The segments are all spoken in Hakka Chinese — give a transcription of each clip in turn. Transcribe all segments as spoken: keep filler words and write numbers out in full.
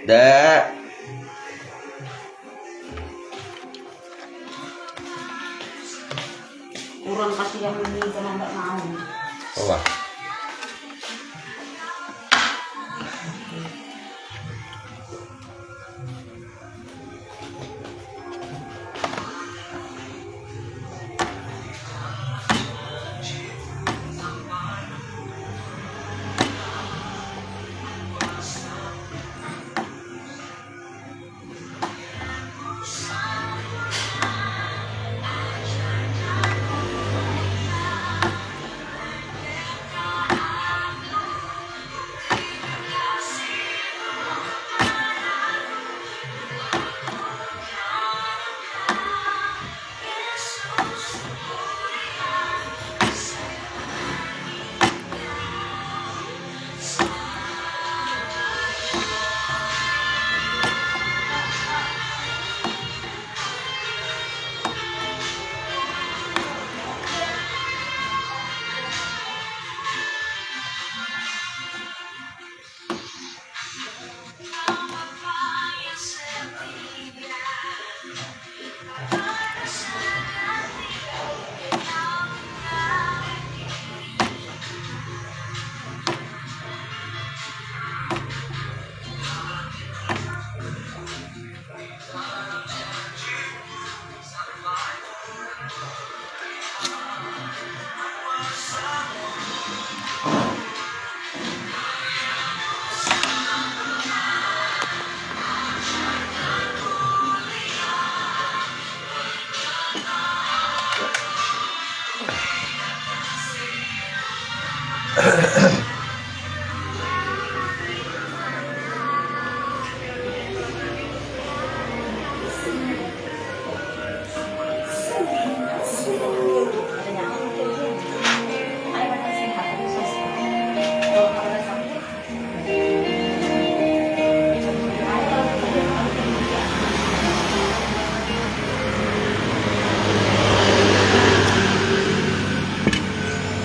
Dek. Kurang kasih yang ini sama Mbak mau. Apa?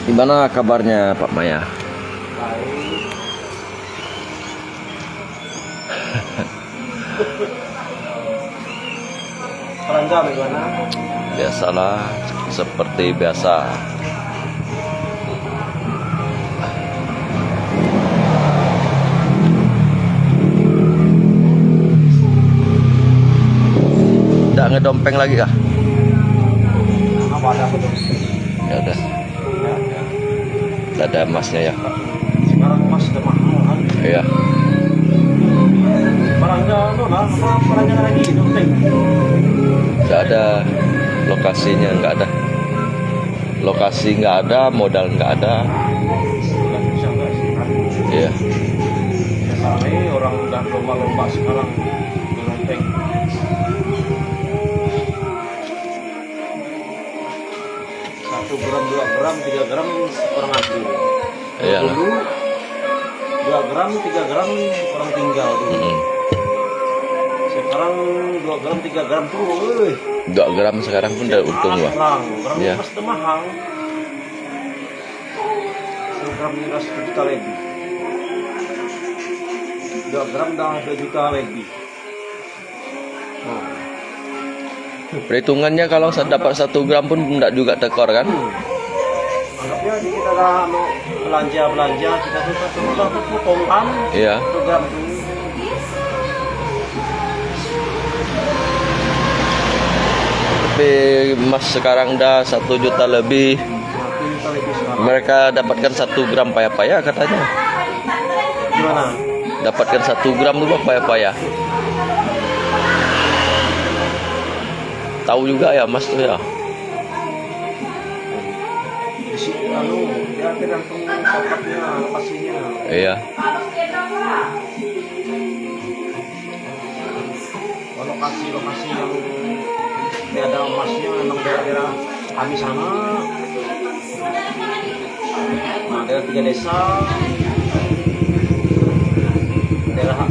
Gimana kabarnya, Pak Maya? Baik. Belanja bagaimana? Biasalah, seperti biasa. Nggak ngedompeng lagi kah? Apa ada apa tuh? Ya udah. Nggak ada emasnya ya? Sekarang emas udah mahal kan? Iya. Barangnya anu lah, apa barangnya lagi itu, Teng? Nggak ada lokasinya, nggak ada. Lokasi nggak ada, modal nggak ada. Nggak bisa, nggak sih, kan? Iya. Lomba-lomba sekarang di Lonteng. Satu gram, dua gram, tiga gram orang ambil. Iyalah. Dulu dua gram, tiga gram orang tinggal dulu. Mm-mm. Sekarang dua gram, tiga gram tuh, eh. Dua gram sekarang pun dah untung lah. Mahal, orang. Ya. Pasti mahal. Satu gram ini dah satu juta lebih. Dua gram dah dua juta lebih. Perhitungannya kalau sa-, dapat satu gram pun ndak juga tekor kan? Hmm. Anggapnya di kita dah anu belanja-belanja, kita tuh satu gram tuh potong kan? Iya. Satu gram tuh. Tapi emas sekarang dah satu juta lebih. Satu juta lebih sekarang. Mereka dapatkan satu gram paya-paya katanya. Gimana? Dapatkan satu gram tu paya-paya. Tahu juga ya emas tu ya. Di sini, anu, ya, tergantung tempatnya, lokasinya. Iya. Lokasi-lokasi yang tiada emasnya memang daerah-daerah kami sana. Nah, daerah tiga desa, daerah,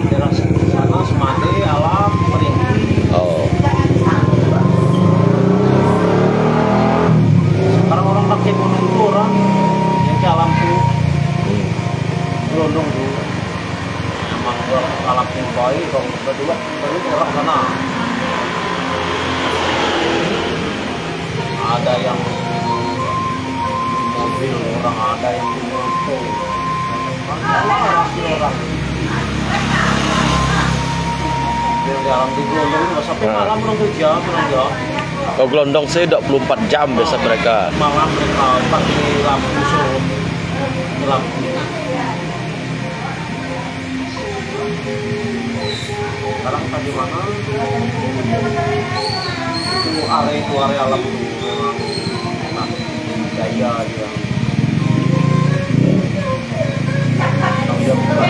daerah sana, Semade, Alam, Peringgi. Oh. Sekarang orang pakai gunung itu orang yang ke Alam tuh, Gelondong tuh. Memang orang Alam tuh baik, orang berdua, berdua orang sana. Ada yang mobil orang, ada yang motor. Macam-macam lah orang. Yang dalam di Gelondong itu sampai malam orang kerja, orang ya. Kalau Gelondong sih dua puluh empat jam biasa mereka. Malam mereka pakai lampu sorot, lampu. Sekarang bagaimana? Itu area, itu area Alam tuh memang enak. Jaya aja. Kalau dia buka.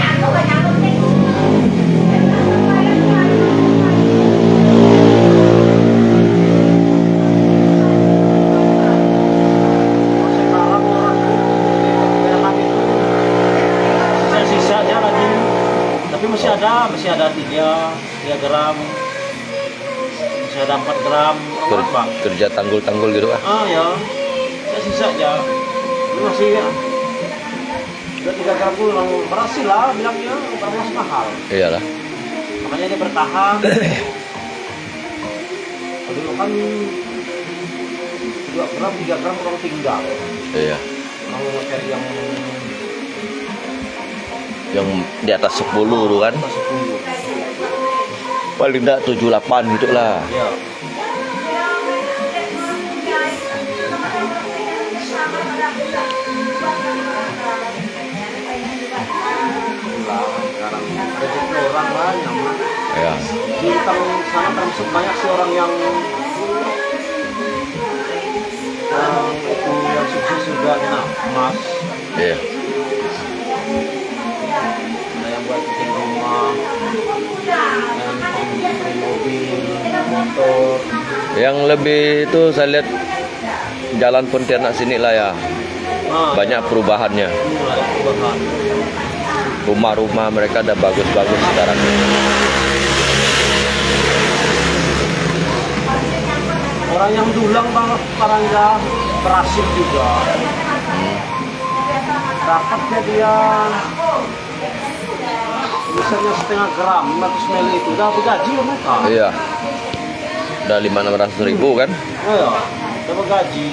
Sekarang orang tuh, daerah kami tuh, sisa-sisanya lagi. Tapi masih ada, masih ada tiga, tiga gram. Masih ada empat gram, Ker-, orang, Bang. Kerja tanggul-tanggul gitu ah. Ah, ya. Sisa-sisa aja. Ini masih, ya. Udah tiga gram tuh memang berhasil lah, bilangnya, karena masih mahal. Iyalah. Makanya dia bertahan. Dulu kan dua gram, tiga gram orang tinggal. Iya. Kalau cari yang Yang di atas sepuluh tu kan? Atas sepuluh. Paling ndak tujuh lapan gitu lah. Iya. Itulah sekarang rezeki orang lah, nyaman. Ya. Di Bintang sana termasuk banyak sih orang yang, yang itu, yang sukses juga kena emas. Iya. Ada yang buat bikin rumah, yang bikin mobil, motor. Yang lebih itu saya lihat Jalan Pontianak sini lah ya. Ah, banyak perubahannya. Hmm, ada perubahan. Rumah-rumah mereka dah bagus-bagus sekarang. Orang yang dulang, Bang, sekarang ya berhasil juga. Dapatnya dia, misalnya setengah gram, lima ratus mili itu, dah bergaji mereka. Iya. Dah lima enam ratus ribu kan? Iya, dah bergaji.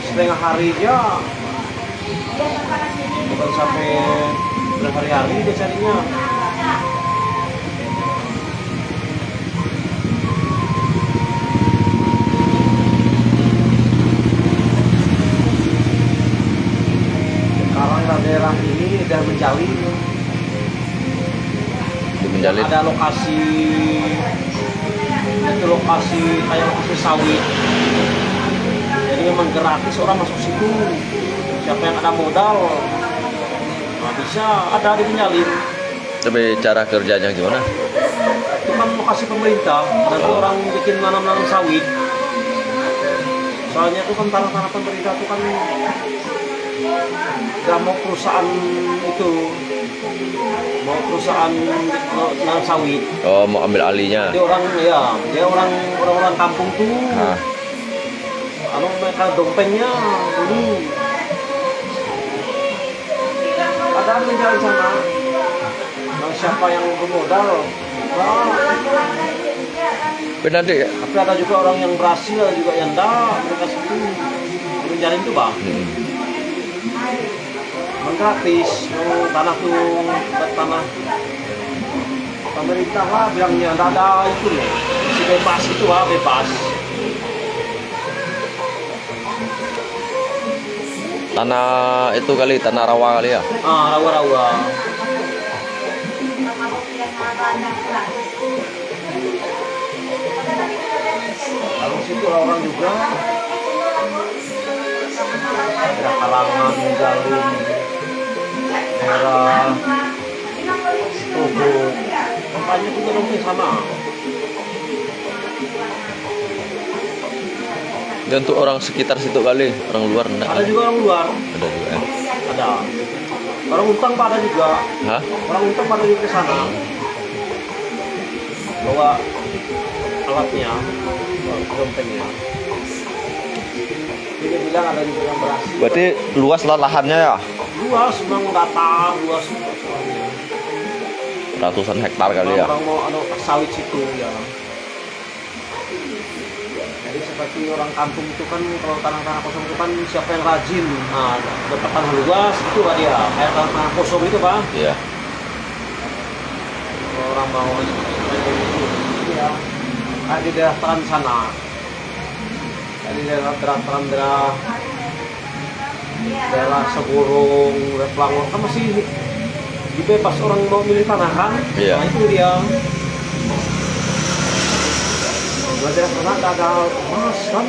Setengah hari aja. Bukan sampai berhari-hari dia carinya. Sekarang daerah ini udah menjadi, Di Menjalit. Ada lokasi, itu lokasi kayak lokasi sawit. Jadi memang gratis orang masuk situ. Siapa yang ada modal, nah, Bisa ada di Penyalin. Tapi cara kerjanya gimana? Itu kan lokasi pemerintah, ada tuh orang bikin nanam-nanam sawit. Soalnya itu kan tanah-tanah pemerintah itu kan nggak mau perusahaan itu, mau perusahaan nanam sawit. Oh, mau ambil alihnya. Jadi orang, ya, dia orang, orang-orang kampung tuh, anu, mereka dompengnya dulu. Ada menjadi sana. Nah, siapa yang bermodal? Nah, Tapi nanti tapi ada juga orang yang berhasil, ada juga yang enggak. Mereka situ menjalin itu, Bang. hmm, Emang gratis. Oh, tanah tuh, tanah pemerintah lah bilangnya, enggak ada itu nih. Si bebas itu, ah, bebas. Tanah itu kali, tanah rawa kali ya. Ah, rawa-rawa. Kalau situ orang juga, daerah Karangan, Jalim, daerah Togo, tempatnya juga mungkin sama. Dan untuk orang sekitar situ kali, orang luar enggak. Ada juga orang luar. Ada juga ya. Ada. Orang Untang pada juga. Hah? Orang Untang pada juga ke sana. Bawa alatnya, dompengnya. Dia bilang ada juga yang berhasil. Berarti luas lah lahannya ya? Luas, memang datar, luas. Ratusan hektar kali ya. Orang mau anu sawit situ ya. Jadi seperti orang kampung itu kan, kalau tanah-tanah kosong itu kan, siapa yang rajin, nah, dapat tanah luas itu lah dia. Kayak tanah kosong itu, Pak. Iya. Kalau orang mau, iya. Kayak di daerah Trans sana. Kayak di daerah Trans, Trans, daerah daerah Segurung, daerah Pelangor kan masih dibebas orang mau milih tanah kan? Iya. Nah, itu dia. Belajar sana tak ada emas kan?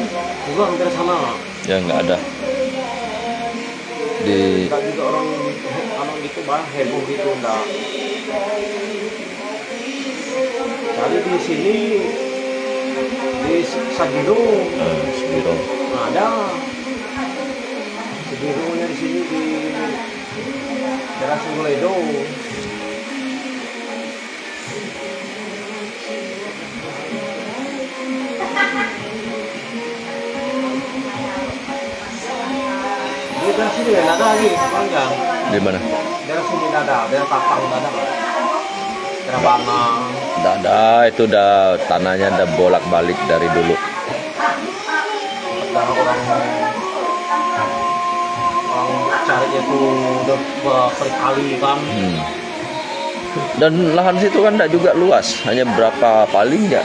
Pulang dari sana. Ya nggak ada. Di Tak juga orang anu gitu, bah, heboh gitu, enggak. Cari di sini, di Sagirung. eh, Sagirung. Nah, ada. Sagirungnya di sini di daerah Sungguledo. Di daerah sini kan ada lagi, Bang, ya? Di mana? Daerah sini ada, daerah Tapang ada, Bang. Daerah Banga. Nggak ada, itu udah tanahnya udah bolak-balik dari dulu. Ada orang, orang cari itu udah berkali-kali kan. Hmm. Dan lahan situ kan nggak juga luas, hanya berapa paling ya.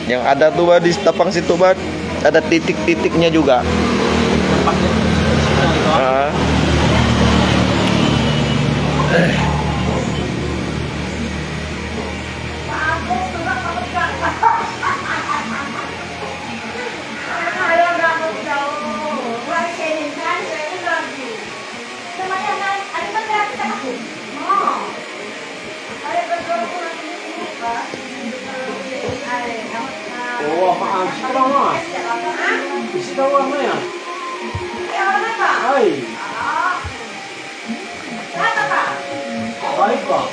Yang ada tuh, Bah, di Tapang situ, Bah, ada titik-titiknya juga. Tempatnya di sini, Bang. Ah. Oh, apaan? Situ tahu, Mas. Situ tahu, Mas, ya? Hai. Baik, Pak.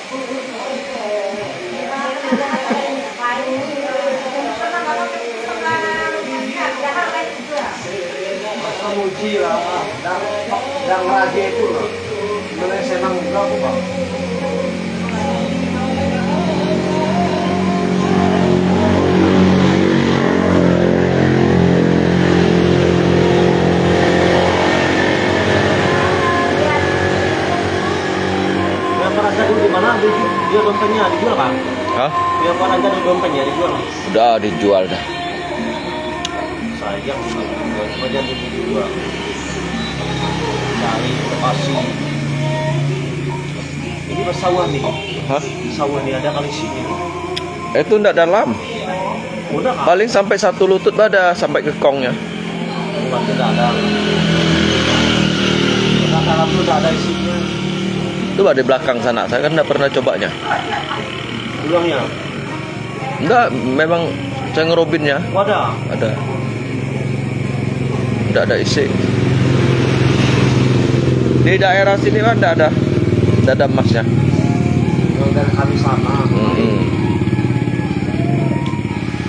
Masa muji lah, Pak. Dan, dan raja itu loh. Mulai senang juga aku, Pak. Punya Pak Raja dulu di mana? Di, dia dompetnya dijual, Pak? Hah? Punya Pak Raja dulu dompetnya dijual. Udah dijual dah. Sayang, Pak Raja dulu dijual. Cari lokasi. Ini pas sawah nih. Hah? Sawah nih ada kali sini. Itu ndak dalam. Udah, Pak. Paling sampai satu lutut lah dah sampai ke kongnya. Waktu tak ada. Dalam tu tak ada isinya. Coba di belakang sana, saya kan nggak pernah cobanya. Gudangnya? Nggak, memang saya ngerobinnya. Oh, ada? Ada. Nggak ada isi. Di daerah sini kan nggak ada, nggak ada emasnya. Yang dari kami sana. Mm-mm.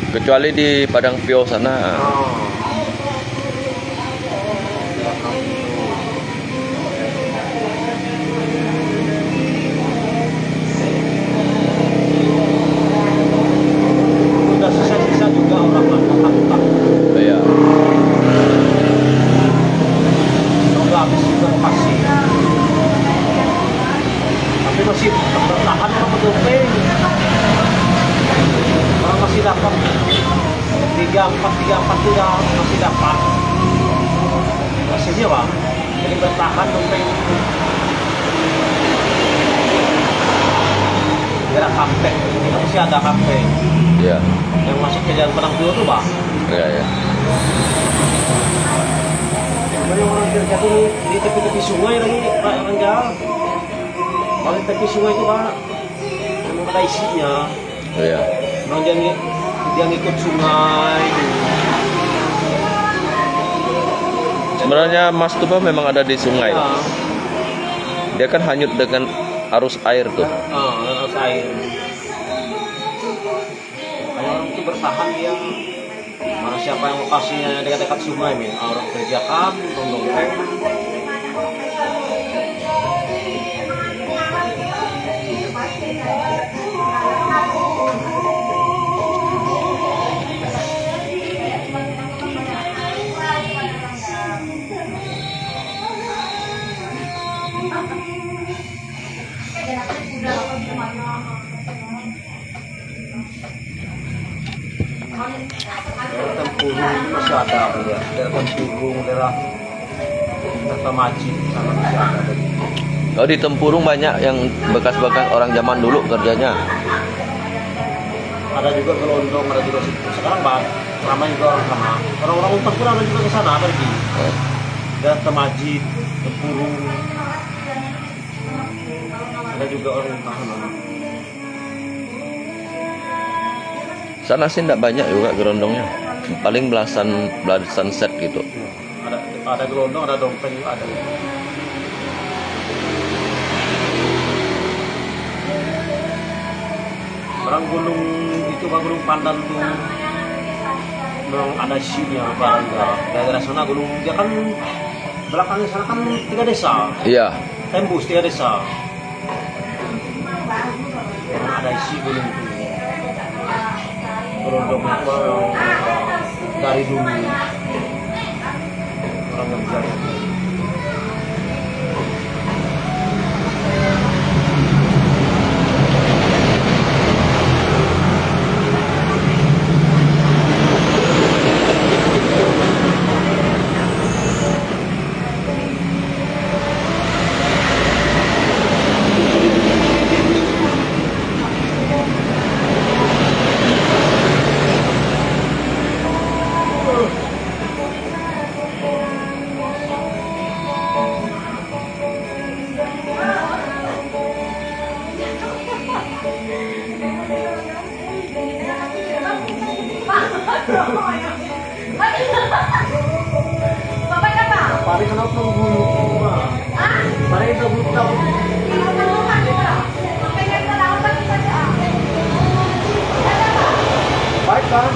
Kecuali di Padang Pio sana. Oh. Sudah sisa-sisa juga orang makan tak. Iya. Sudah habis juga lokasi. Tapi masih bertahan sama topeng. Orang masih dapat tiga empat, tiga empat tu dah masih dapat. Masih dia, Bang. Jadi bertahan sampai daerah Kampek. Ini masih ada Kampek. Iya. Yang masuk ke jalan Padang Pio tu, Bang. Iya, iya. Banyak orang kerja tu di tepi-tepi sungai lagi, Pak, kerja. Kalau di tepi sungai tu, Pak, memang ada isinya. Iya. Memang dia ngi-, dia ngikut sungai. Sebenarnya emas tu, Pak, memang ada di sungai. Ya. Dia kan hanyut dengan arus air tuh. Ah, arus air. Kalau orang itu bertahan, dia, mana siapa yang lokasinya dekat-dekat sungai, men? Ah, orang kerja kan, orang dompet. Daerah Tempurung masih ada, ya. Daerah Tempurung, daerah Kerta Majid, sana masih ada. Oh, di Tempurung banyak yang bekas-bekas orang zaman dulu kerjanya. Ada juga Gelondong, ada juga situ. Sekarang, Bang, ramai juga orang sana. Orang-orang Unteh pun ada juga ke sana pergi. Eh. Daerah Temajid, Tempurung. Ada juga orang Unteh sana. Sana sih ndak banyak juga Gelondongnya. Paling belasan, belasan set gitu. Ada, ada Gelondong, ada Dompeng juga ada. Orang gunung itu, Pak, Gunung Pandan tuh memang ada isinya, Pak, ya. Daerah sana gunung, dia kan belakangnya sana kan tiga desa. Iya. Tembus tiga desa. Ada isi gunung itu. Gelondong itu dari dulu. Orang yang biasa. Pare, kenapa gulung semua? Pare, udah buta. Baik, Bang.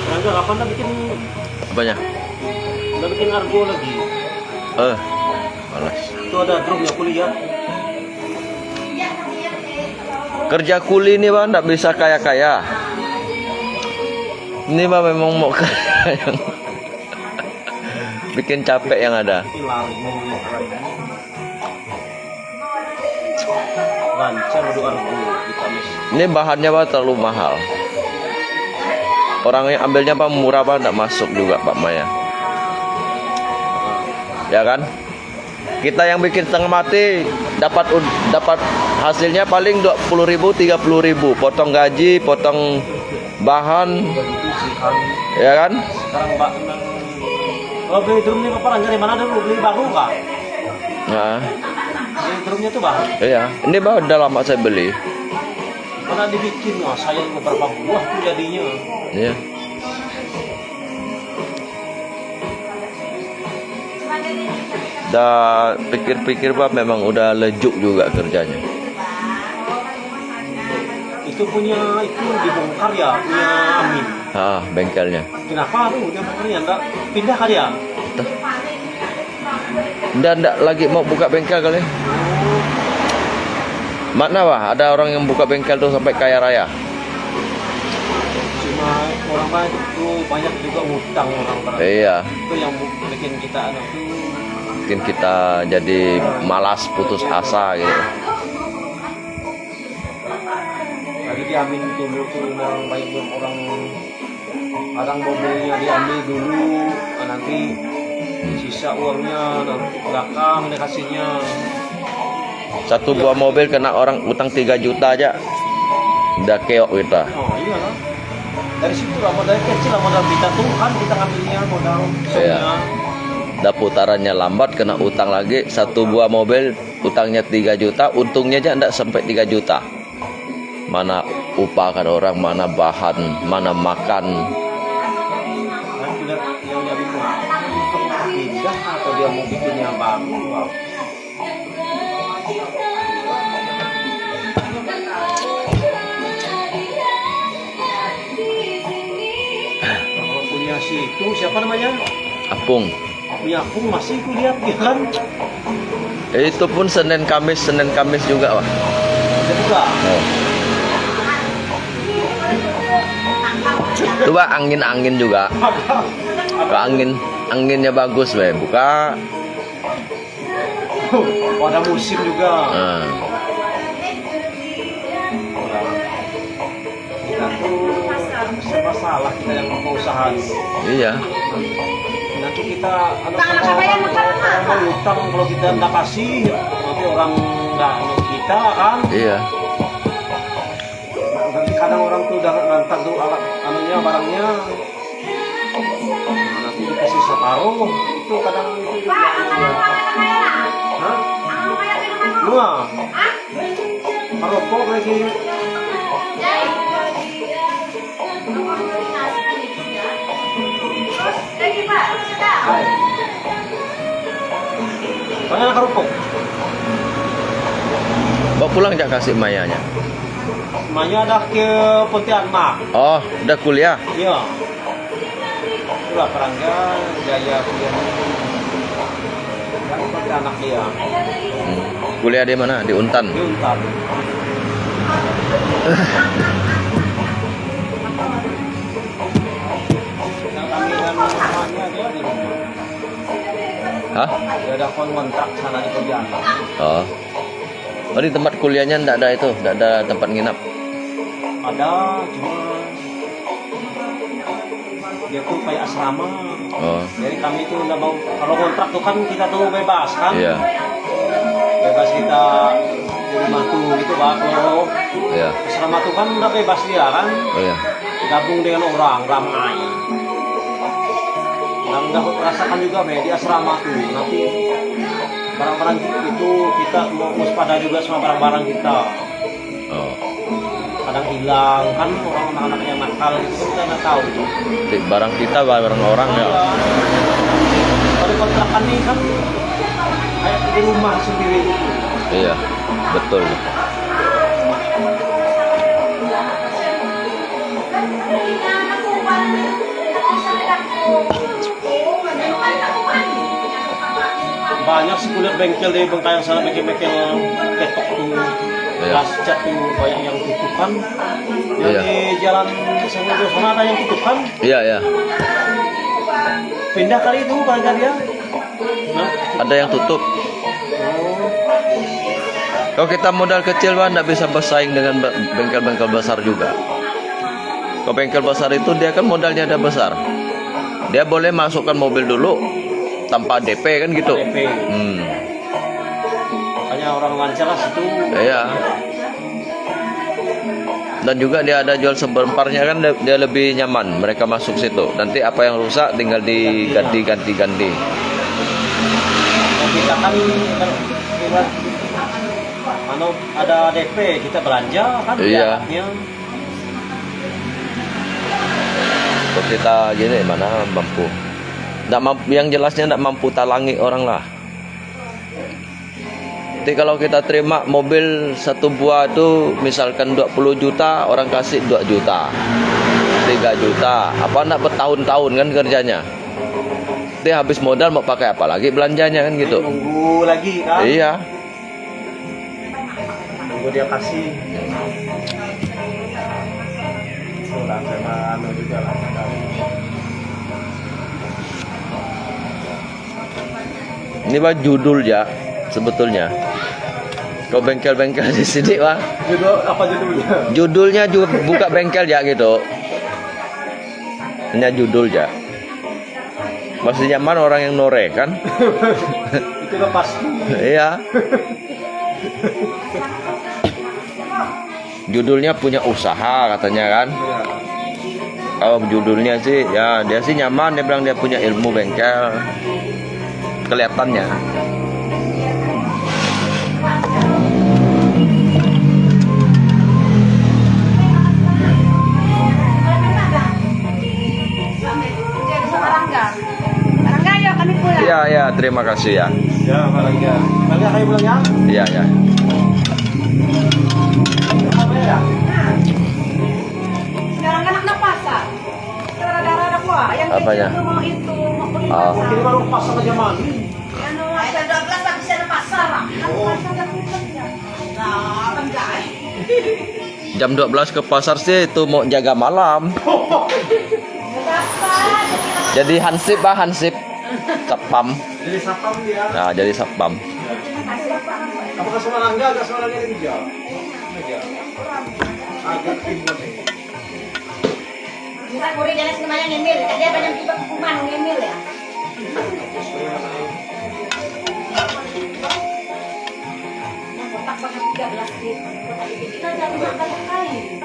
Rangga, kapan nak bikin, apanya? Nak bikin argo lagi? Eh, malas. Itu ada drumnya, aku lihat. Kerja kuli ni, Bang, ndak bisa kaya-kaya. Ini mah memang mau kerja yang bikin capek yang ada. Ini largo, ya. Lancar, aduh, argo, kita mis. Ini bahannya, Bang, terlalu mahal. Orang yang ambilnya apa murah apa ndak masuk juga Pak Maya. Ya kan? Kita yang bikin setengah mati dapat ud- dapat hasilnya paling dua puluh ribu, tiga puluh ribu, potong gaji, potong bahan, ya kan? Sekarang Mbak Enang. Kalau beli drum ini kapan dari mana dulu? Beli baru kah? Nah, Beli drumnya tuh baru. Iya, ini bah udah lama saya beli. Mana dibikin? Wah, saya beberapa buah tuh jadinya. Iya. Dah pikir-pikir bah memang udah lejuk juga kerjanya. Itu punya itu dibongkar ya, punya Amin. Ah, bengkelnya. Kenapa tuh dia bongkarnya ndak pindah kali ya? Ndak ndak lagi mau buka bengkel kali. Mana bah ada orang yang buka bengkel tuh sampai kaya raya. Cuma orang banyak itu banyak juga ngutang orang barang. Iya, Itu yang bu- bikin kita anu tuh. Bikin kita jadi malas, putus asa gitu. Tadi diambil dulu tuh orang baik orang kadang mobilnya diambil dulu, nanti sisa uangnya nanti belakang dikasihnya. Satu buah mobil kena orang utang tiga juta aja. Udah keok kita. Oh iyalah. Dari situ lah modal kecil lah modal kita tuh kan kita ngambilnya modal. Iya. Soalnya Dah putarannya lambat, kena utang lagi. Satu buah mobil utangnya tiga juta, untungnya aja ndak sampai tiga juta. Mana upah kan orang, mana bahan, mana makan. Kan tidak yang dia bikin pindah atau dia mau bikin yang baru. Wah. Kalau punya si itu siapa namanya? Apung. Punya aku masih kuliah dia kan. Itu pun Senin Kamis, Senin Kamis juga, Pak. Dia buka. Oh. Itu, Pak, angin-angin juga. Ke angin, anginnya bagus, weh. Buka. Oh, ada musim juga. Nah, Kita tuh serba salah kita yang mau usaha. Iya. Nanti kita anu sama orang mau utang kalau kita nggak kasih, nanti orang nggak anu kita kan. Iya. Nanti kadang orang tuh udah ngantar tuh alat anunya barangnya. Nanti dikasih separuh, itu kadang itu juga. Hah? Dua. Marokok lagi. Mana nak kerupuk? Bawa pulang jak kasih Mayanya. Maya dah ke Pontianak. Oh, udah kuliah? Ya. Itulah perangga gaya kuliah. Kan Pontianak dia. Hmm. Kuliah di mana? Di Untan. Di Untan. Yang kami dan rumahnya dia di rumah. Hah? Dia ada kontrak sana di Pontianak. Oh. Oh, di tempat kuliahnya ndak ada itu, ndak ada tempat nginap. Ada, cuma dia tuh kayak asrama. Oh. Jadi kami tuh nggak mau, kalau kontrak tuh kan kita tuh bebas kan? Iya. Bebas kita di rumah tuh gitu, Pak. Kalau Iya. asrama tuh kan udah bebas dia kan? Oh, iya. Gabung dengan orang ramai. Yang nggak merasakan juga, Pak, di asrama tuh. Nanti barang-barang itu kita mau waspada juga sama barang-barang kita. Oh. Kadang hilang kan, orang anak-anak yang nakal gitu kan kita nggak tahu tuh. Di barang kita, barang orang ya. Kalau kontrakan ini kan kayak di rumah sendiri gitu. Iya, betul. Banyak sih kuliah bengkel di Bengkayang sana, bengkel-bengkel ketok tuh. Iya. Gas cat tuh banyak yang tutupan. Yang Iya. Di jalan Senggojo sana ada yang tutupan. Iya, iya. Pindah kali itu barangkali ya. Nah. Ada yang tutup. Kalau kita modal kecil, Pak, ndak bisa bersaing dengan be- bengkel-bengkel besar juga. Ke bengkel besar itu dia kan modalnya dah besar. Dia boleh masukkan mobil dulu tanpa D P kan gitu. D P. Hmm. Makanya orang lancar lah situ. Iya. Dan juga dia ada jual sebentarnya kan, dia, dia lebih nyaman mereka masuk situ. Nanti apa yang rusak tinggal diganti-ganti. Kalau kita kan, kalau, anu, ada D P, kita belanja kan, iya, jaraknya. Kalau kita gini, mana mampu? Nggak mampu, yang jelasnya nggak mampu talangi orang lah. Jadi kalau kita terima mobil satu buah itu misalkan dua puluh juta, orang kasih dua juta, tiga juta, apa ndak bertahun-tahun kan kerjanya. Jadi habis modal mau pakai apa lagi belanjanya kan gitu. Nunggu lagi kan? Iya. Nunggu dia kasih. Itulah, saya anu juga lah. Ini bah judul ja sebetulnya. Kau bengkel-bengkel di sini bah. Judul apa judulnya? Judulnya ju buka bengkel ja gitu. Hanya judul ja. Masih nyaman orang yang noreh kan? Itu lepas. Iya. Judulnya punya usaha katanya kan. Kalau judulnya sih, ya dia sih nyaman, dia bilang dia punya ilmu bengkel. Kelihatannya. Iya, iya, terima kasih ya. Ya, Pak Langga. Langga, ayo pulang ya. Iya, iya. Sekarang kan anak pasar. Saudara-saudara ada kuah, yang kecil tuh mau itu, mau pergi pasar. Ini baru pasar aja mandi. Yang nomor dua belas tak bisa ada pasar. Anak pasar dah tutup ya. Nah, kan guys. Jam dua belas ke pasar sih itu mau jaga malam. Jadi hansip bah, hansip. Satpam. Jadi satpam dia. Nah, jadi satpam. Apa ke Semarang? Enggak, enggak Semarang, enggak. Enggak. Agak timur nih. Bisa kuri jalan semuanya ngemil, tadi apa yang tiba hukuman ngemil ya? Yang kotak banyak tiga belas di kotak ini. Kita jadi makan sekali.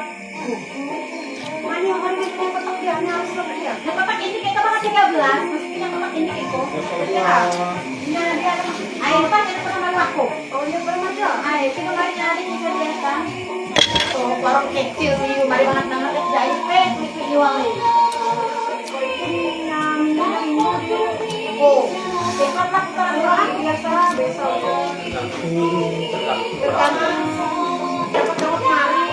Mana yang hari ini kotak dia, ini harus lebih ya. Yang kotak ini kita makan tiga belas, mesti yang kotak ini itu. Ya. Ini ada, ada. Ayo, Pak, ini pernah malu aku. Oh, iya, belum ada. Ay, sino ba rin natin yung sabihan ka? So, parang kecil si Mari banget naman at dahil pe, kulit ko iwang eh. Oh, besok lah kita berdoa, biasa, besok. Tergantung dapat-dapat hari.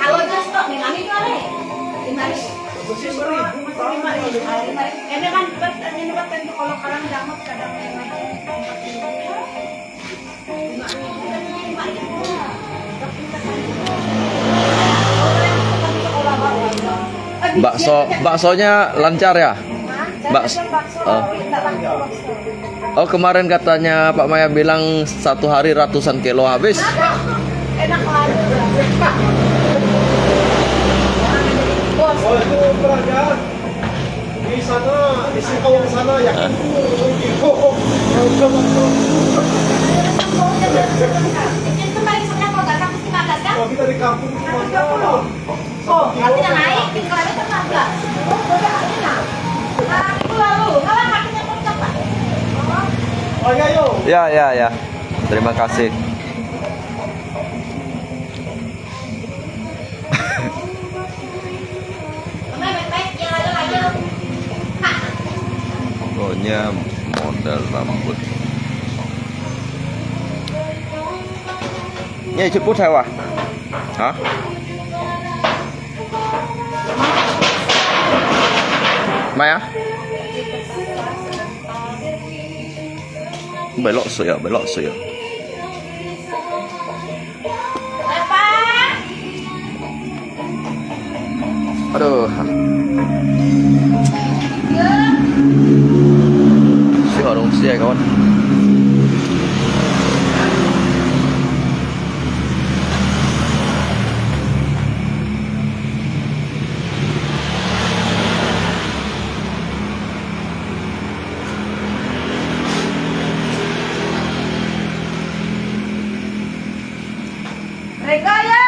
Kalau just stop nih, mami tuh aneh. Di mari. Mari, mari. Eh, memang, kalau kadang damot, kadang memang. Bakso, baksonya lancar ya? Bakso. Oh. Oh, kemarin katanya Pak Maya bilang satu hari ratusan kilo habis. Enak banget. Bos. Oh, itu pernah. Di sana, di Singkawang sana, yakin. Itu paling sebelah kota, seratus lima belas kan? Oh, kita di kampung cuma. Oh, artinya naik, di kereta lima belas. Oh, udah artinya. Nah, itu lalu, kalau artinya mau cepat. Oh, iya, yo. Ya, ya, ya. Terima kasih. Pokoknya modal rambut. Ini jemput saya, Wak. Hah? Mai ah. Belok suyo, belok suyo. Aduh. Si warung si ya, kawan. Mega ya.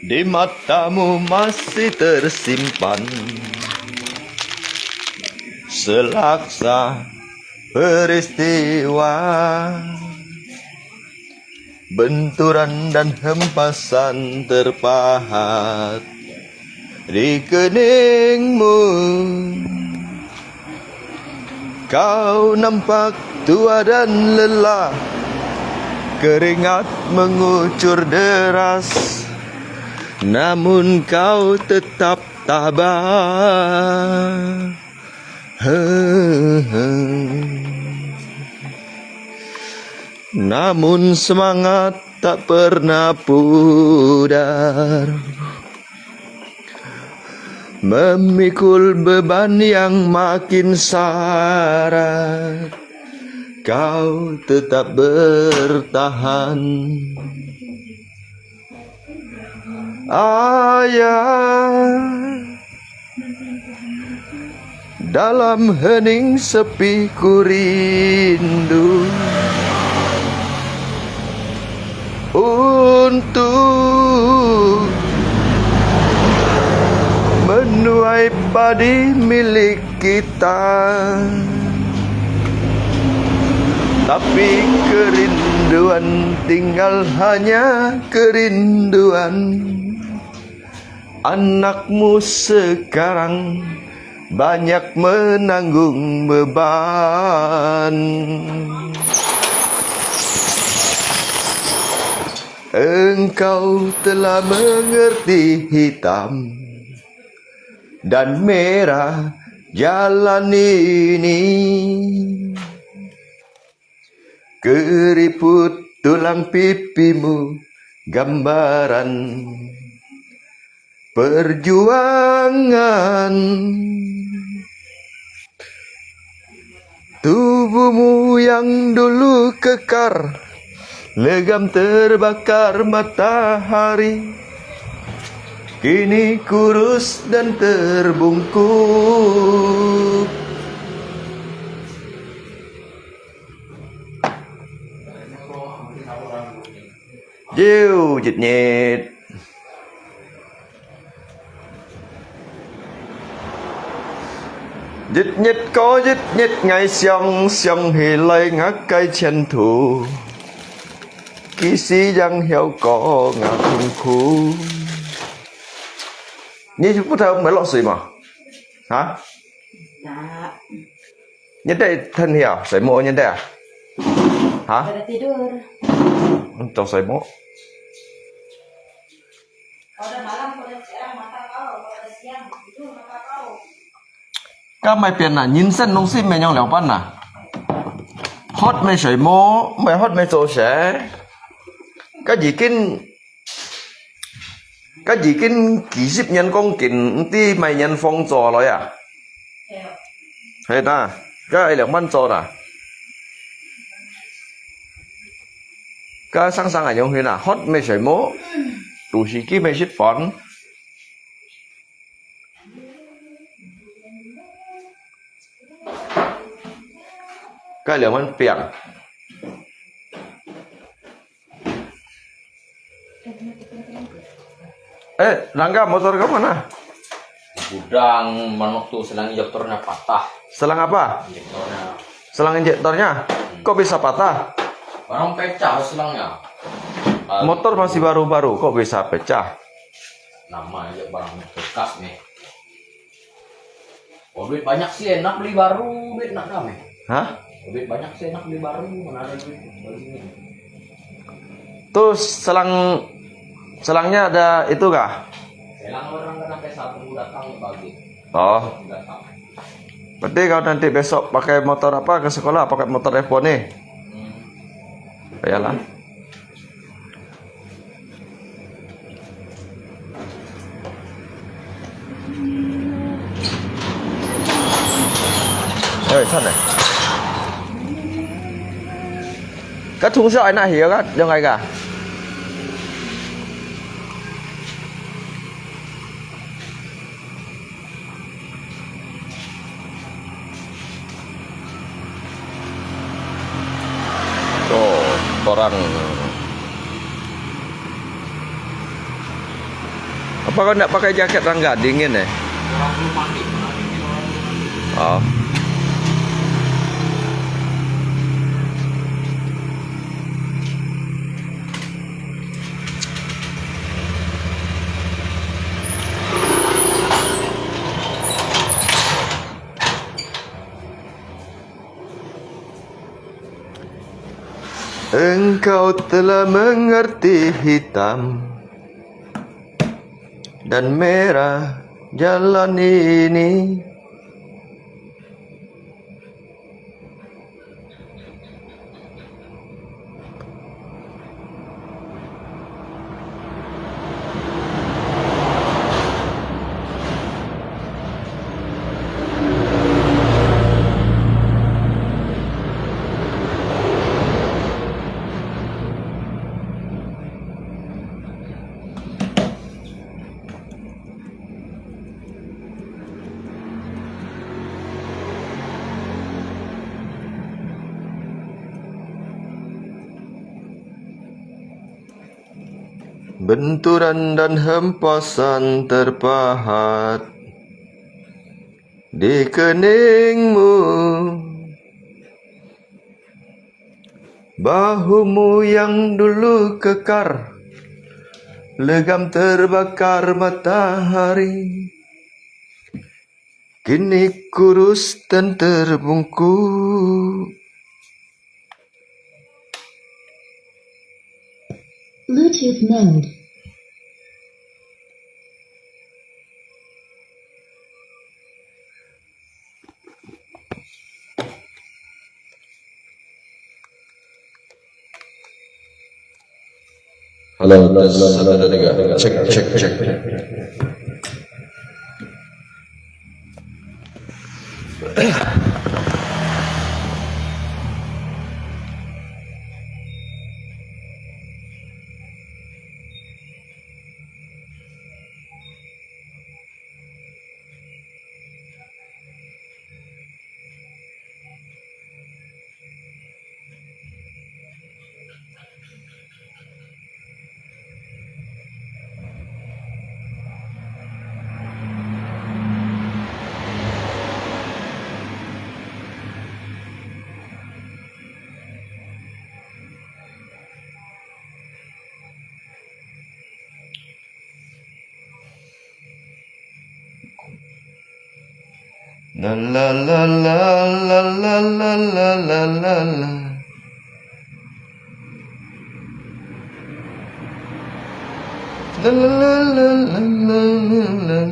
Di matamu masih tersimpan selaksa peristiwa. Benturan dan hempasan terpahat di keningmu. Kau nampak tua dan lelah, keringat mengucur deras, namun kau tetap tabah. Namun semangat tak pernah pudar. Memikul beban yang makin sarat, kau tetap bertahan. Ayah, dalam hening sepi ku rindu untuk menuai padi milik kita. Tapi kerinduan tinggal hanya kerinduan. Anakmu sekarang banyak menanggung beban. Engkau telah mengerti hitam dan merah jalan ini. Keriput tulang pipimu gambaran perjuangan. Tubuhmu yang dulu kekar, legam terbakar matahari, kini kurus dan terbungkuk. Jiu, jit, nyit. 一日過一日，𠊎想，想起來𠊎个前途，幾時樣曉過𠊎痛苦。你不知道沒落水嗎？啊？ Nggak. Nyetek than hiya, sai mo nyetek ah? Ha? Pada tidur. Entong sai mo. Kalau udah malam, kalau udah siang, mata kau, kalau udah siang, tidur mata kau. Ka mai pian na, nyin sen nung si mai nyong liao pan na. Hot mai sai mo, mai hot mai zo se. Ka ji kin 該已經幾十年光景，毋知麼人放做來啊？係啊，該兩萬做啦。該生生恁樣去啦，渴乜水無，肚屎飢乜食飯。該兩萬餅。 Eh, Rangga, motor kamu mana? Gudang, manuk tu selang injektornya patah. Selang apa? Injektornya. Selang injektornya? Kok bisa patah? Barang pecah selangnya. Motor masih baru-baru, kok bisa pecah? Nama aja barang bekas nih. Oh, duit banyak sih, enak beli baru, duit nak kami. Hah? Duit banyak sih, enak beli baru, mana ada duit beli. Terus selang, selangnya ada itu kah? Selang orang kan sampai satu datang bagi. Oh. Datang. Berarti kau nanti besok pakai motor apa ke sekolah? Pakai motor F one nih? Hmm. Iyalah. Eh, sana. Kau tungsa anak hiu kan, yang ai ka. Oh, orang. Apa kau nak pakai jaket Rangga? Dingin eh? Oh. Engkau telah mengerti hitam dan merah jalan ini. Benturan dan hempasan terpahat di keningmu. Bahumu yang dulu kekar, legam terbakar matahari, kini kurus dan terbungkuk. Bluetooth mode. Halo, tes, satu, dua, tiga. Cek, cek, cek. 啦啦啦啦啦啦啦啦啦啦。啦啦啦啦啦啦啦啦。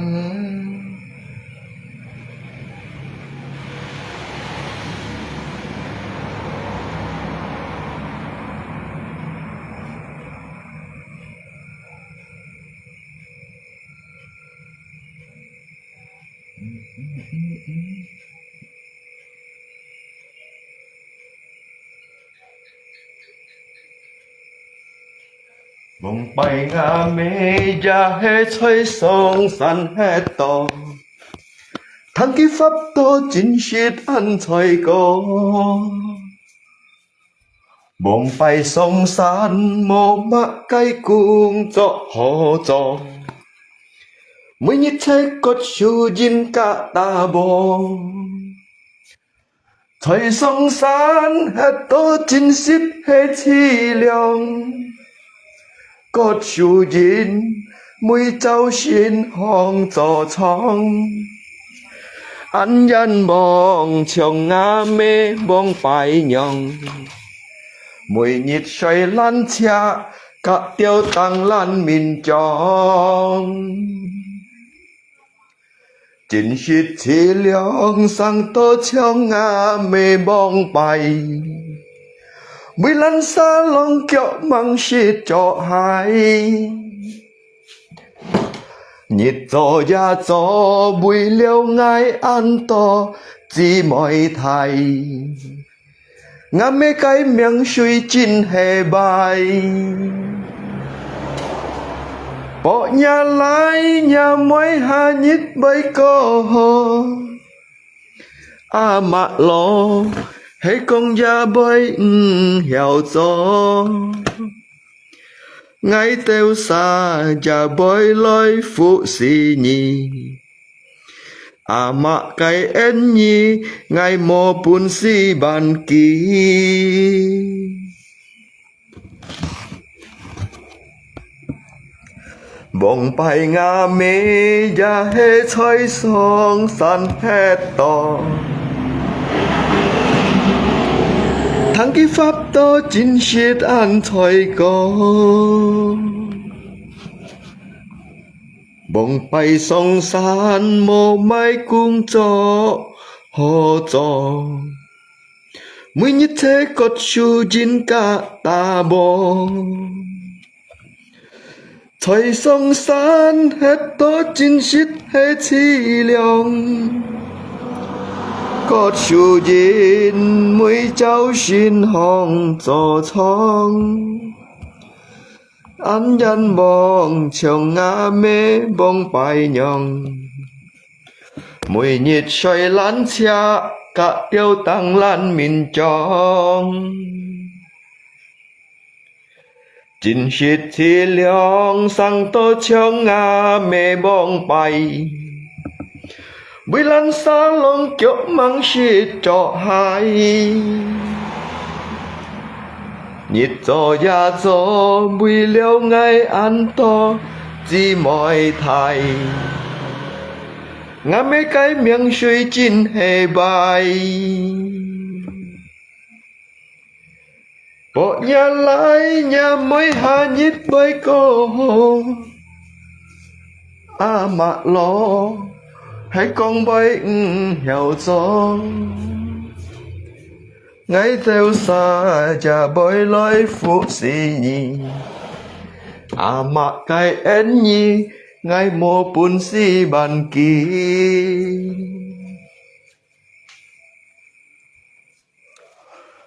往擺吾姆也係在上山歇到，聽佢發到真實恁衰過。 往擺上山無麼个工作好做，每日在割樹仁佮打禾。在上山歇到真實係淒涼， 割樹仁，每朝晨䟘早床。恁仰望像吾姆往擺樣，每日睡爛車，佮吊凳爛眠床。 真實淒涼，生到像吾姆往擺，為爛沙啷腳吂識著鞋。日做夜做，為了𠊎恁多姊妹弟。 吾姆个命水真係壞，薄若倈若妹下日會過好。阿嬤老，係講也會毋曉做，𠊎兜儕也會來服侍你。 阿嬤个恩義，𠊎無本事還佢。往擺吾姆也係在上山歇到，聽佢發到真實恁衰過。 往擺上山無麼工作好做，每日在割樹仁佮打禾。在上山歇到真實係淒涼，割樹仁，每朝晨䟘早床。 恁仰望像吾姆往擺樣，每日睡爛車，佮吊凳爛眠床。真實淒涼，生到像吾姆往擺， 為爛沙啷腳吂識著鞋。日做夜做，為了𠊎恁多姊妹弟。吾姆个命水真係壞。 薄若倈若妹下日會過好。阿嬤老，係講會毋曉做。𠊎兜儕也會來服侍你。阿嬤个恩義，𠊎無本事還佢。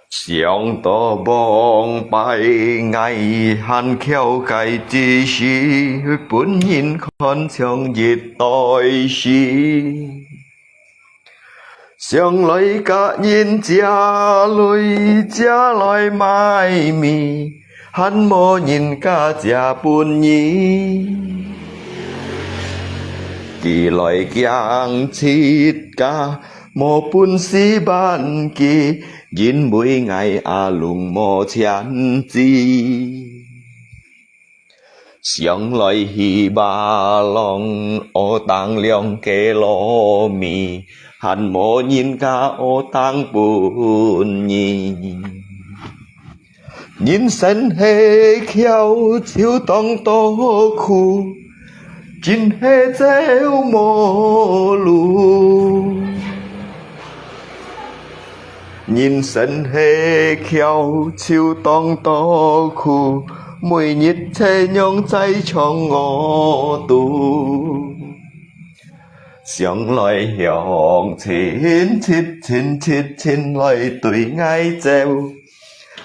想到往擺，𠊎還巧个知識，分人看像一代史。想來佮人借鐳，借來買米，還無人家借分你。佢來驚自家 無本事還佢，因為𠊎阿龍無錢支。想來去巴郎，學堂兩个糯米，還無人家學堂分你。人生係橋，就當多苦， 真係走無路。人生係橋，就當多苦，每日這樣在唱我肚。想來向前，直直直直來對𠊎走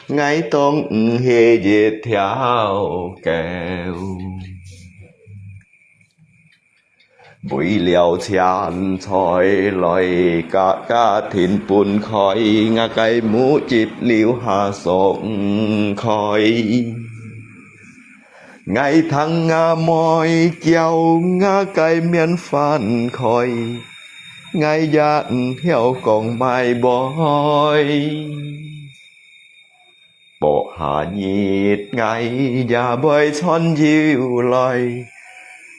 ，𠊎當毋係一條狗。 為了錢財來甲家庭分開，𠊎个目汁流下爽快。𠊎聽吾妹叫，𠊎个面翻開，𠊎也毋曉講bye bye。 薄下日，𠊎也會賺又來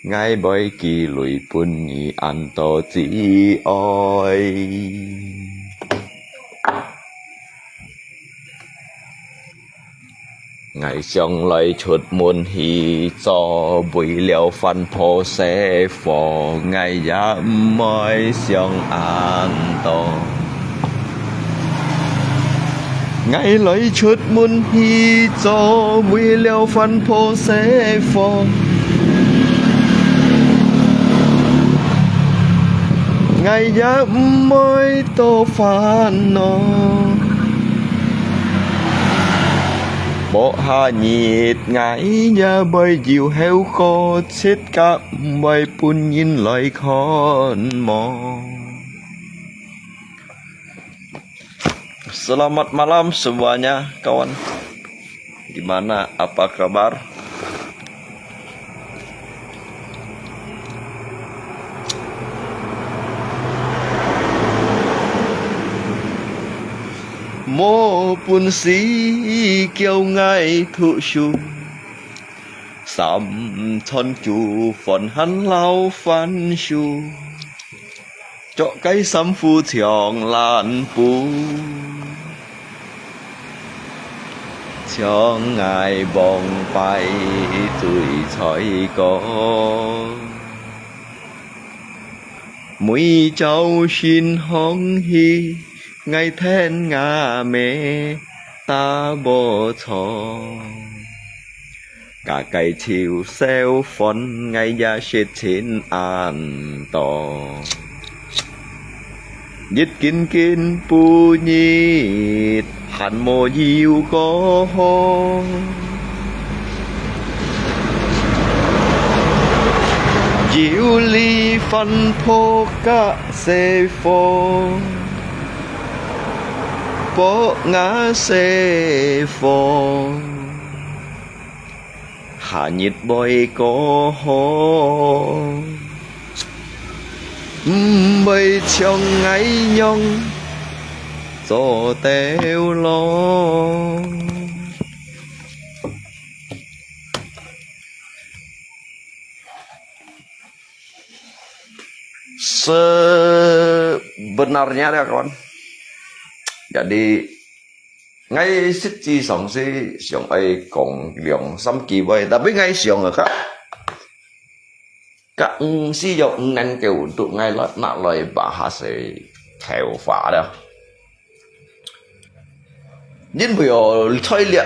，𠊎會寄鐳分你恁多子哀。𠊎想來出門去做，為了番婆細貨，𠊎也毋會想恁多。 𠊎來出門去做，為了番婆細貨，𠊎也毋會多煩惱。薄下日，𠊎也會有口好食，甲毋會分人來看無。 Selamat malam semuanya, kawan. Gimana, apa kabar? Mô pun si kiau ngai thu shu, sam chon chu fon han lao fan shu. Chok kai sam fu chiang lan pu, chiang ngai bong pai chui choi ko. Mui chau shin hong hi, ngai then nga me ta bo cho. Ka kai chiu seo fon ngai ya shit chin an to. Yit kin kin pu nyit han mo yiu ko ho. Yiu li fan pho ka se fo. Pok nga se fo. Hà nhịt bơi có hô, ưm bơi chiông ngáy nhông, dô têu lô. Sebenarnya ya kawan, jadi, ngai sit chi sòng si siòng ai kòng liòng sâm ki bơi, tapi ngai siòng a ka, ka ung si yau ung nen kêu untuk ngai loi nak loi bahasa thèo fa da. Nin bu yo choi liak,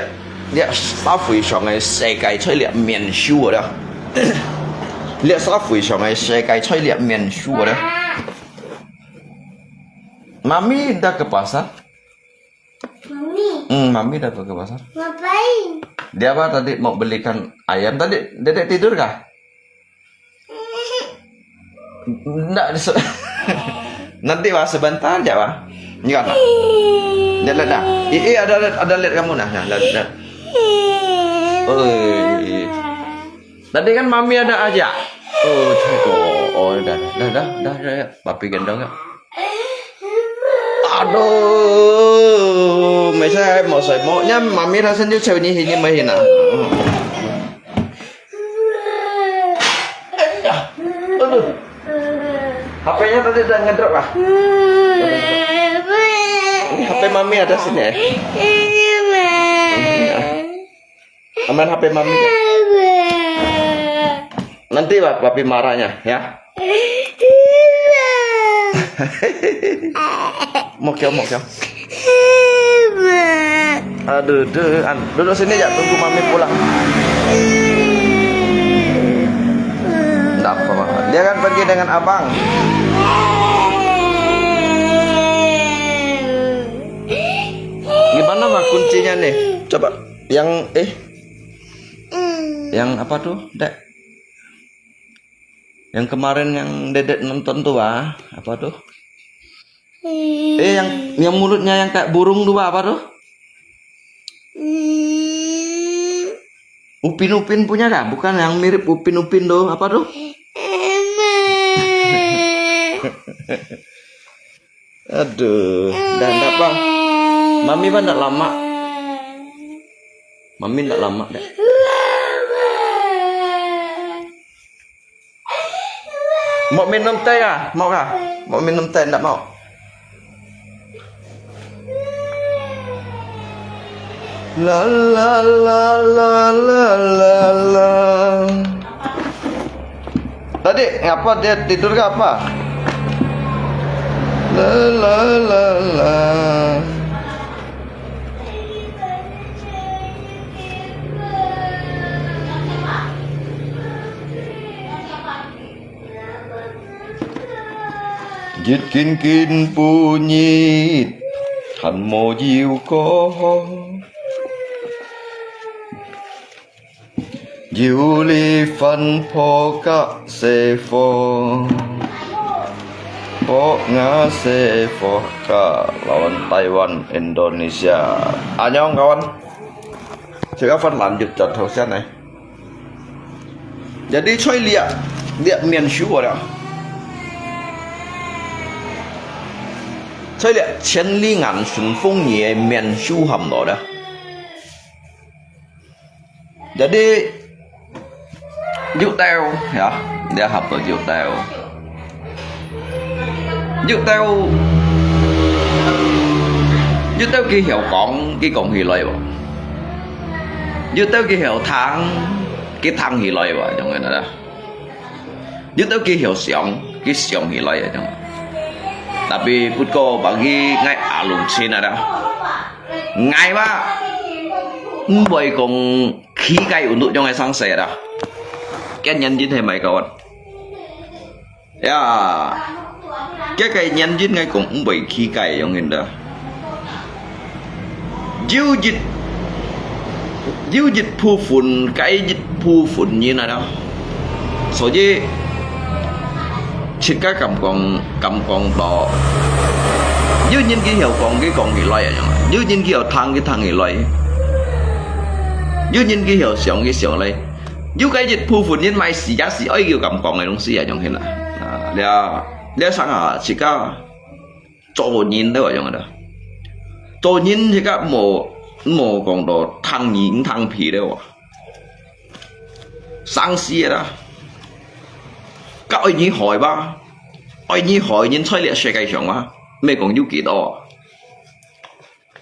liak sa fui siòng ai se kai choi liak mian shu da. Liak sa fui siòng ai se kai choi liak mian shu da. Mami dah ke pasar? Mami. Hmm, Mami dah pergi ke pasar. Ngapain? Dia apa tadi mau belikan ayam tadi? Dedek tidur kah? Ndak, nanti wah sebentar aja wah. Ini kan? Lihat, lihat dah. Ih, ih, ada, ada lihat kamu nah. Nah, lihat, lihat. Oi. Tadi kan Mami ada ajak. Oh, cukup. Oh, dah, dah, dah, dah, dah, dah. Papi gendong ya. Aduh, mày sao mày soi mô nhá, Mami đã xin yêu cầu như thế nhưng mà hiện à. Ada ngedrop ah. Ini H P mami ada sini. Ini ah. Aman H P mami. Nanti pa- papi marahnya ya. Mau kau, mau kau. Aduh, duh, an- duduk sini ya, tunggu mami pulang. Nggak apa-apa. Dia kan pergi dengan abang. Gimana mah kuncinya nih? Coba yang eh yang apa tuh, Dek? Yang kemarin yang Dedek nonton tuh ah, apa tuh? Eh, yang yang mulutnya yang kayak burung tuh apa tuh? Upin-upin punya dah, bukan yang mirip upin-upin tuh, apa tuh? Aduh, dah ndak apa. Mami pa ndak lama. Mami ndak lama dah. Mau minum teh kah? Mau kah? Mau minum teh ndak mau? La la la la la la. Tadi ngapa dia tidur ke apa? La la la la. Yit kin kin pu nyit, han mo yiu ko. Yiu li fan pho ka se pho. Pho nga se pho ka lawan Taiwan, Indonesia. Annyeong kawan. Sika fan lanjut jat hau sian eh. Jadi 在這，這面書啊，在這千里眼順風耳个面書喊落咧。Jadi有兜呀，這合到有兜。有兜，有兜佢曉講，佢講起來無？有兜佢曉聽，佢聽起來無？恁樣个啦。有兜佢曉想，佢想起來个恁樣。Tapi不過bagi𠊎阿龍親啊啦，𠊎嘛，毋會講 佢个運動樣个生勢啦。該原因係麼个啊？呀，該个原因𠊎講毋會佢个樣个啦。有一，有一部分，該一部分人啊啦。所以， 自家敢講，敢講到，有人佢曉講，佢講起來啊，有人佢曉聽，佢聽起來，有人佢曉想，佢想來，有个一部分人買死也是愛佢敢講个東西啊，樣形啦。啊，這，這上下自家做人了啊，樣啦。做人自家無，無講到聽耳聽鼻了啊。 生死个啦。該愛你害吧，愛你害人在這世界上啊，毋係講有幾多啊。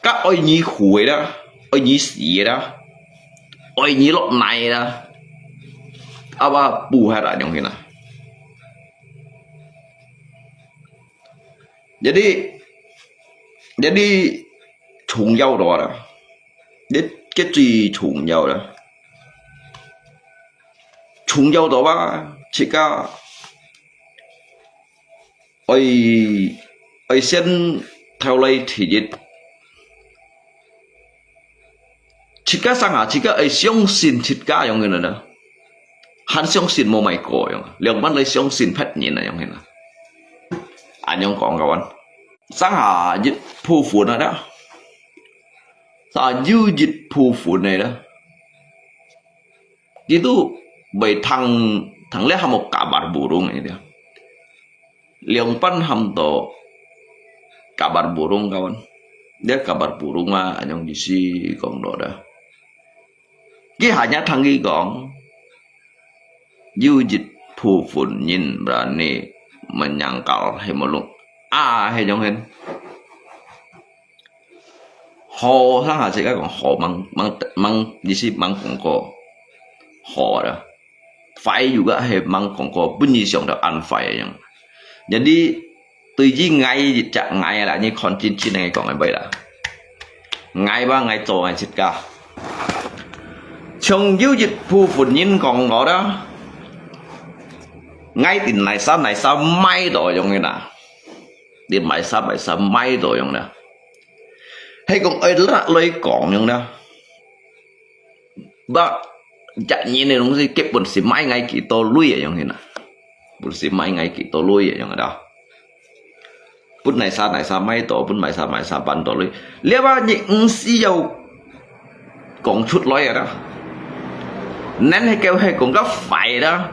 該愛你苦个啦，愛你死个啦，愛你落難个啦，啊，哇，不還哪樣个啦。Jadi，jadi重要个啦。 這，這最重要啦。重要到啊，自家愛，愛先頭來第一，自家上下，自家愛相信自家樣个啦。還相信無麼个樣，兩半來相信別人啊樣个啦。恁樣講个話。 上下一部分啊啦，上下有一部分个啦，佢都會聽，聽了喊做kabar burung个啦，兩半喊做kabar burung kawan，這kabar burung嘛，恁樣意思講到啦。佢下日聽佢講， 有一部分人berani， menangkal，係無錄啊，係樣形。好，上下自家講好，吂吂吂，意思吂講過好啦。壞又个係吂講過，本意上就恁壞个樣。Jadi對於𠊎一隻𠊎啦，你看真真个講个話啦。𠊎話𠊎做𠊎自家，像有一部分人講我啦，𠊎定哪儕哪儕買到樣个啦，定哪儕哪儕買到樣啦。 係講愛拿來講樣啦。Ba，一人个東西，佢本身買𠊎幾多鐳个樣形啊？本身買𠊎幾多鐳个樣啊？分哪儕哪儕買到，分哪儕哪儕辦到鐳。這話你毋需要講出來啊啦。恁係叫係講較壞啦。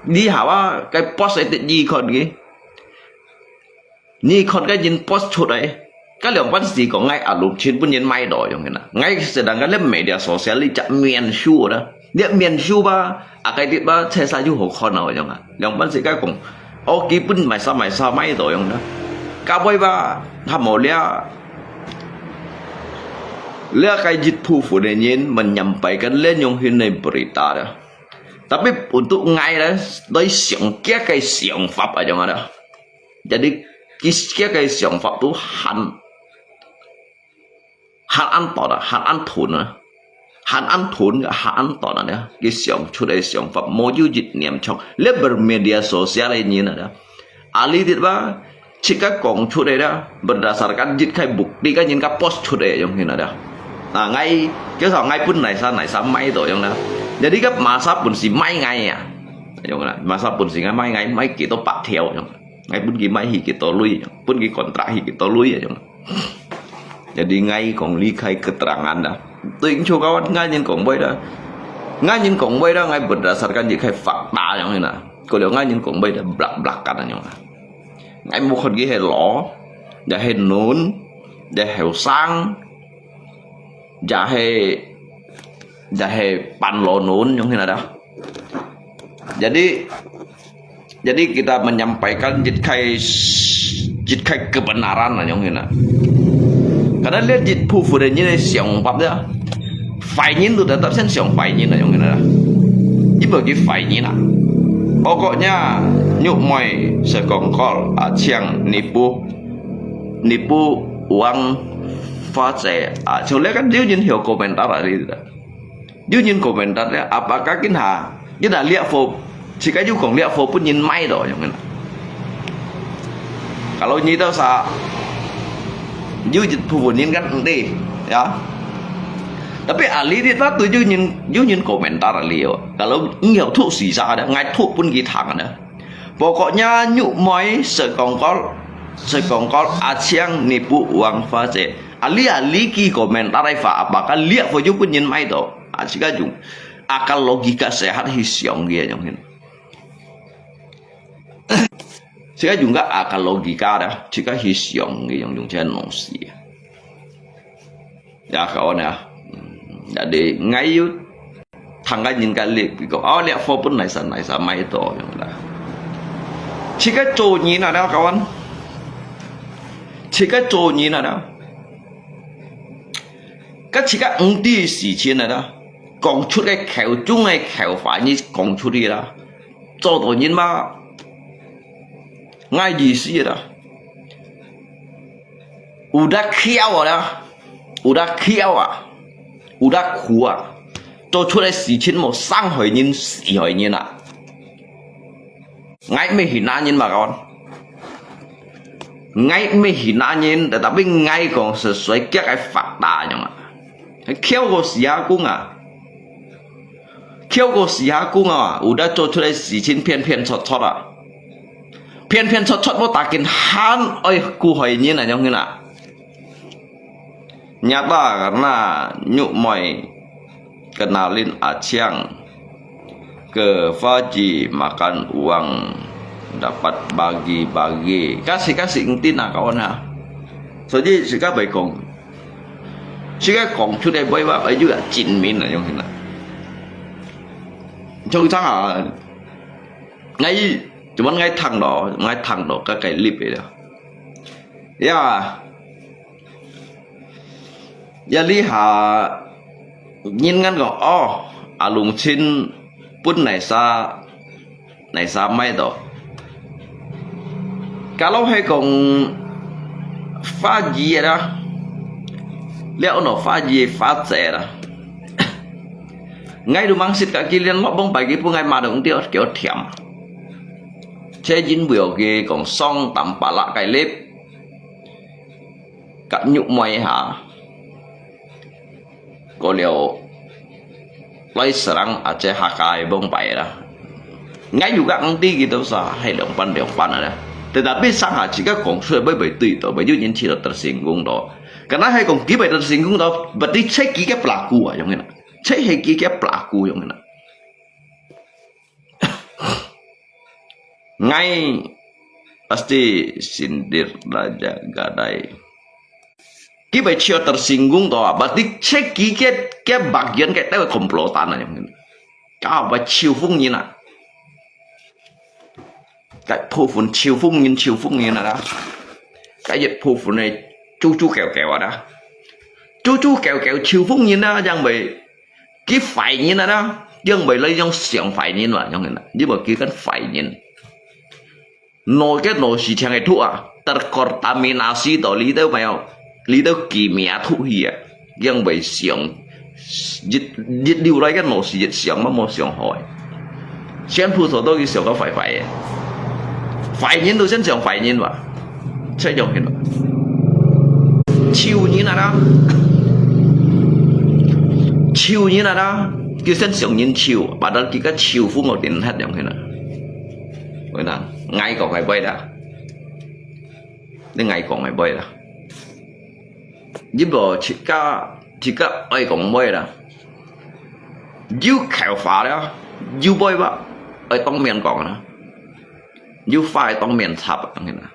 你好啊，該post一啲你看佢。 你看該人post出來，該兩半時講𠊎啊，六千分人買到樣个啦。𠊎實在个這media sosial一隻面書啦，這面書吧，啊該啲吧，切晒就好看啊樣啊。兩半時該講，哦，佢分哪儕哪儕買到樣啦。該位吧，還無了，了該一部分个人menyampaikan這樣形个berita啦。Tapi untuk𠊎咧，來想佢个想法啊樣啊啦。 Jadi佢佢个想法都還還恁短啊，還恁短啊，還恁短个，還恁短啊咧。佢想出个想法，無有一念長。這bermedia sosial个人啊咧，ahli dit吧，自家講出个咧，berdasarkan一个bukti，个人家post出个樣形啊咧。啊，𠊎，叫做𠊎分哪儕哪儕買到樣啦。Jadi个哪儕本身買𠊎啊，樣啦，哪儕本身買𠊎，買幾多百條樣。 𠊎分佢買起幾多鐳，分佢kontrak起幾多鐳啊，樣。Jadi𠊎講離開keterangan啦。對，像kawan𠊎人講話啦，𠊎人講話啦，𠊎berdasarkan一个fakta樣啦。Kalau𠊎人講話啦，belak-belakan樣啦。𠊎無看佢係老，也係嫩，也後生，也係也係半老嫩樣形啦。Jadi，jadi kita menyampaikan一个一个kebenaran啦，樣形啦。Karena這一部分个人个想法呀，壞人都tetap先想壞人啦，樣形啦。Ibu佢壞人啊。Pokoknya，玉妹sekongkol，阿強，你不，你不忘花姐啊，像這个有人有komentar啊，你知道。 有人komentar咧，apakah佢下，佢下liak貨，自家有講liak貨分人買到樣个啦。Kalau你兜sa，有一部分人kan毋知，ya。Tapi ahli dit lah tu有人有人komentar ahli哦。Kalau你有讀時啥个，𠊎讀分佢聽个。Pokoknya玉妹sekongkol sekongkol阿強你不忘花姐。 Ahli-ahli佢komentar apa，apakah liak貨有分人買到？啊，自家用akal logika sehat去想个樣形。自家用个akal logika啦，自家去想个樣，用這東西。Ya，kawan啊，嗯，jadi𠊎有 聽个人个例，佢講，哦，liak貨分哪儕哪儕買到樣啦。自家做人啊，kawan，自家做人啊，該自家毋知事情啊，講出个口中个口話，你講出去啦，做到人嘛，𠊎意思啦。 Udah khiau啊，udah khiau啊，udah苦啊，做出个事情無傷害人、死害人啊。𠊎毋係hina人嘛，kawan。𠊎毋係hina人，tetapi𠊎講sesuai佢个fakta樣啊。Khiau過死下公啊！Khiau過死下公啊！Udah做出个事情騙騙撮撮啊！騙騙撮撮，無打緊還愛苦害人啊，樣形啊！Nyata karena Nyuk Moi kenalin Acang ke Faji makan uang dapat bagi-bagi. Kasih-kasih ngerti nak kawan ha. Jadi 自家會講，自家講出个話，愛有證明啊，樣形啊。通常啊，𠊎 Cuman𠊎聽到，𠊎聽到，該个clip个了。Ya，ya，這下人家講，哦，阿龍親分哪儕，哪儕買到。Kalau係講華語个啦，了安到華語个華姐啦。 𠊎都吂識佢，佢聯絡往擺佢分𠊎罵到，佢叫甜。這因為佢講上淡薄仔个clip，甲肉麻下，過了來serang啊，這客家个往擺啦。𠊎有个兄弟佢都係兩半兩半个啦。Tetapi上下自家講出來，會毋會對到，會有人去到得成功到。Karena係講，佢會得成功到，berarti佢个pelaku啊，樣个啦。 這係佢个pelaku樣个啦。𠊎pasti sindir raja gadai。佢會笑得成功到啊，berarti這佢个，个bagian个這个komplotan啊，樣个啦。佢會笑瘋人啊。 該部分笑瘋人，笑瘋人啊啦。該一部分呢，豬豬狗狗啊啦。豬豬狗狗笑瘋人啊，因為佢壞人啊啦，因為你用想壞人嘛，樣个啦，你無佢跟壞人。拿个拿事情个毒啊，terkontaminasi到你都無有，你都寄名毒去啊，因為想 一，一流來个老師，一想嘛無想好个。全部做到佢想到壞壞个。壞人都先想壞人嘛，這樣个嘛。醜人啊啦，醜人啊啦，佢先想人醜，padahal佢个醜分我點黑樣个啦。我講，𠊎講个話啦，你𠊎講个話啦。 你無自家，自家愛講話啦，有口話了，有話話，愛當面講啦，有話愛當面插啊，當然啦。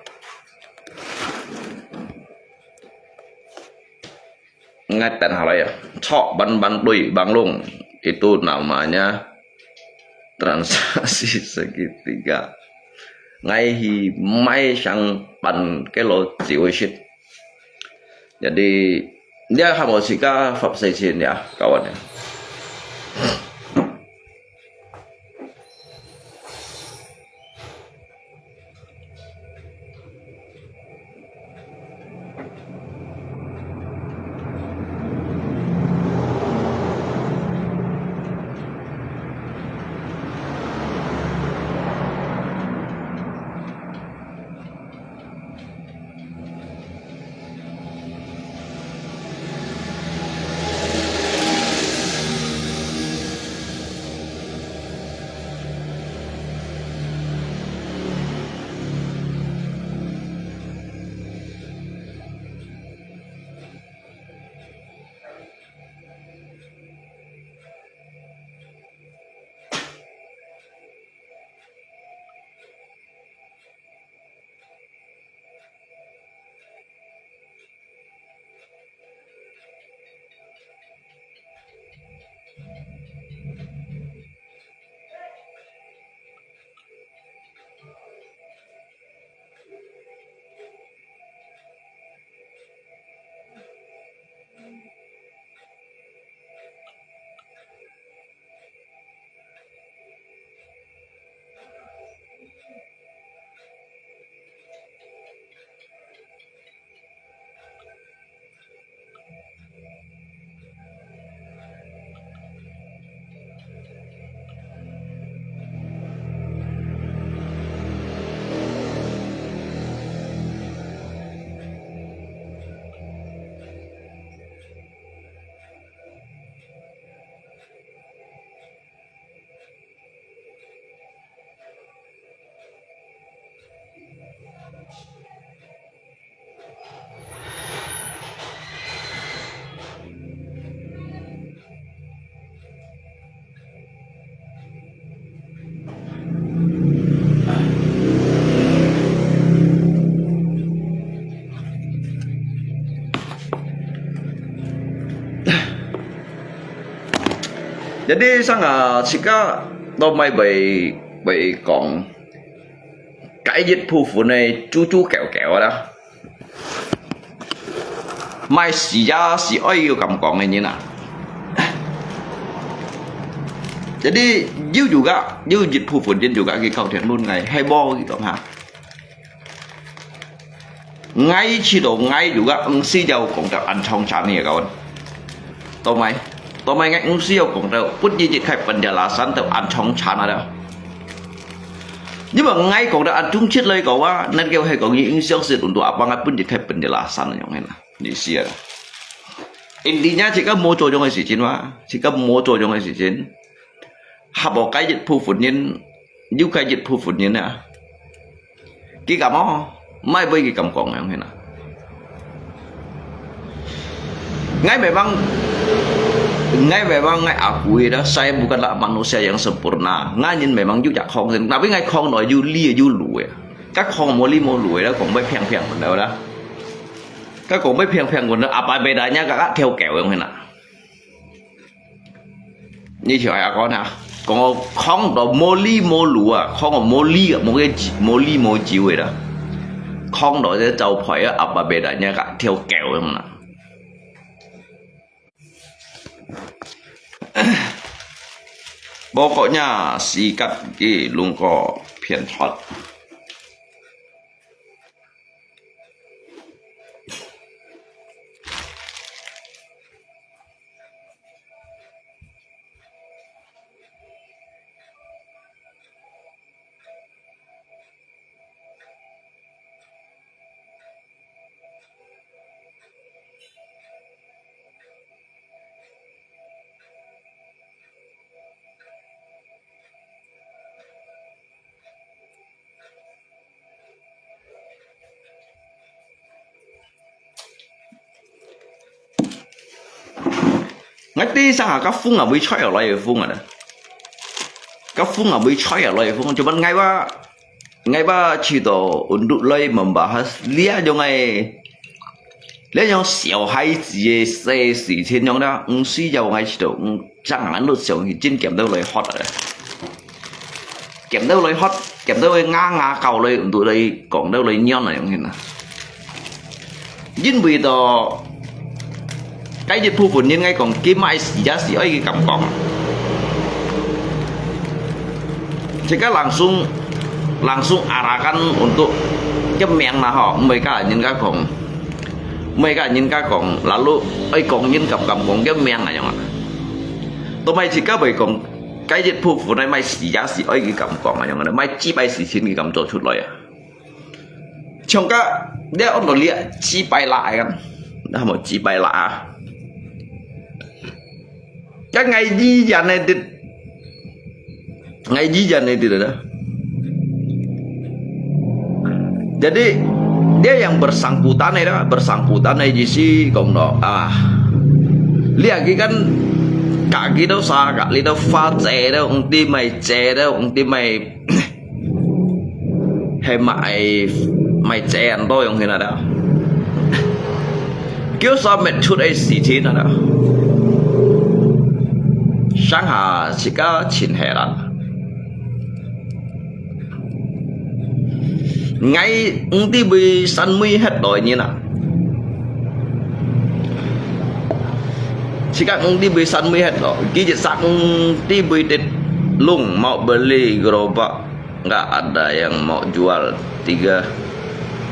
Ingat dan halaya, sok ban ban tui banglung, itu namanya transaksi segitiga. Ngai hi mai sang pan kelo ziwisip. Jadi, dia hamo sika fap sai sin ya, kawan ya. Jadi sang啊，自家都毋會，毋會講，該一部分个豬豬狗狗啦，賣死也死愛个感覺个人啊。Jadi有有个，有一部分人有个去搞天論个，係無佢講哈。 𠊎試著𠊎有个毋需要講到恁長長个，kawan。Tao mai, tao mai，𠊎毋需要講到分一日開bendera山到恁長長啊了。因為𠊎講到恁長出來个話，恁个係講影響係輪到阿爸𠊎分一日開bendera山樣个啦，意思啊。Intinya自家無做樣个事情哇，自家無做樣个事情，合無該一部分人，有該一部分人啊。 佢感覺，莫會佢感覺樣个啦。𠊎memang，𠊎memang，𠊎akui啦，saya bukanlah manusia yang sempurna。𠊎人memang有隻空，tapi𠊎空內有理有路个。該空無理無路个啦，講會平平个啦。該講會平平个啦，apa bedanya kakak條狗樣个啦。 你像阿哥哈，講講到無理無路啊，講到無理啊，無个無理無由个啦，講到這招牌啊，apa bedanya kakak條狗樣啦。Pokoknya sikat佢弄個偏差。 𠊎知上下个風啊，會吹落來个風啊，个風啊，會吹落來个風，cuma𠊎話，𠊎話試著untuk來membahas這種个，這種小孩子个細事情樣啦，毋需要𠊎試著，嗯，正眼都想去真檢討來學啊。 檢討來學，檢討會牙牙搞來，毋來講到來軟啊，樣形啊。因為到該一部分人愛講，佢莫死也死愛个感覺。自家langsung，langsung arahkan untuk个命啦吼，毋會甲人家講，毋會甲人家講，lalu愛講人敢敢講个命啊樣啊。都莫自家會講 該一部分呢，莫死也死愛个感覺啊，樣呢，莫幾擺事情佢敢做出來啊。像个，你按到你啊，幾擺啦，啊，那麼幾擺啦啊。該𠊎依然呢，這，𠊎依然呢，這个。Jadi，這yang bersangkutan呢，bersangkutan呢，意思講咯，啊，你啊，佢kan，kaki都沙，kaki都花姐都，毋知咪姐都，毋知咪，係咪，咪姐人多樣形啊啦。叫啥物出个事情啊啦。上下自家真係啦。 𠊎毋知會散尾忒來呢啦。自家毋知會散尾忒來，佢一隻毋知會跌，lung mau beli gerobak, nggak ada yang mau jual tiga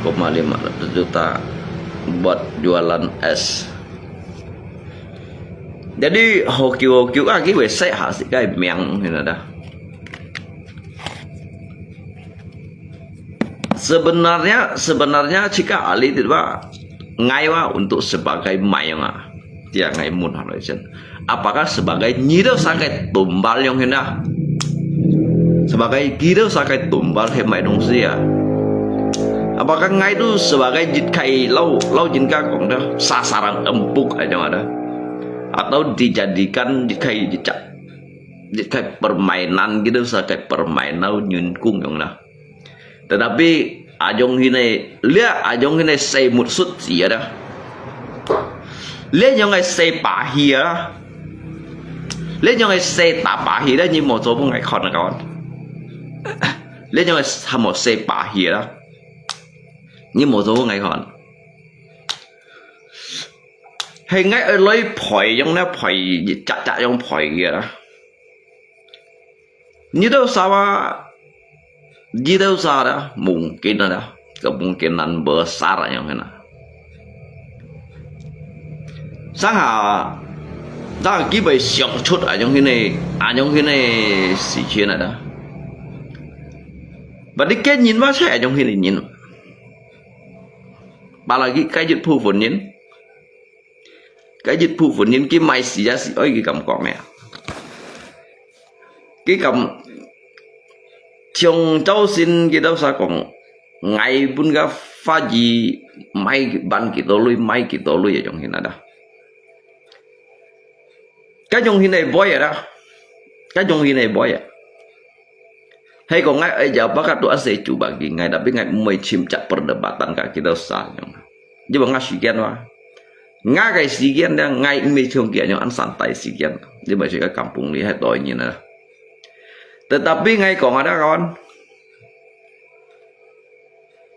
koma lima ratus juta buat jualan es. Jadi，好久好久啊，佢會識下自家个名，你知道。 Sebenarnya，sebenarnya自家ahli itu apa？𠊎話untuk sebagai mai啊，dia ngai mun hal sen. Apakah sebagai你都像个tumbal樣形啊？Sebagai佢都像个tumbal係賣東西啊？Apakah𠊎都sebagai一個老，老人家講个，sasaran empuk aja ada？Atau dijadikan一個一隻，一個permainan gitu，像个permainan nyunkung樣啦。 Tetapi，ayong hini，這ayong hini semut sut sia dah。這樣个細把戲啊，這樣个細打把戲，這你無做分𠊎看啊，kawan。這種个喊無細把戲啦，你無做好𠊎看。係𠊎愛來賠，用來賠，一隻隻用賠个啦。你兜啥話？你兜啥啦？Mungkin ada, kemungkinan besar yang kena. Sang ha, sang ha佢會想出啊，樣形个，啊，樣形个事情啊啦。Berarti該人嘛，係啊，樣形个人。Apalagi該一部分人，該一部分人，佢賣死也死，愛佢感覺咩？佢感，像朝鮮佢兜啥講，𠊎分个法語賣，bán幾多鐳，賣幾多鐳，樣形啊啦。該樣形个會啊啦，該樣形个會啊。係講𠊎愛有bakat tu asal cuba佢，𠊎，tapi𠊎毋會尋隻perdebatan ka佢兜啥樣。你問𠊎時間哇？𠊎个時間呢，𠊎毋會像佢樣恁santai時間。你問係个kampung裡係多人啊。Tetapi𠊎講啊，啦，kawan。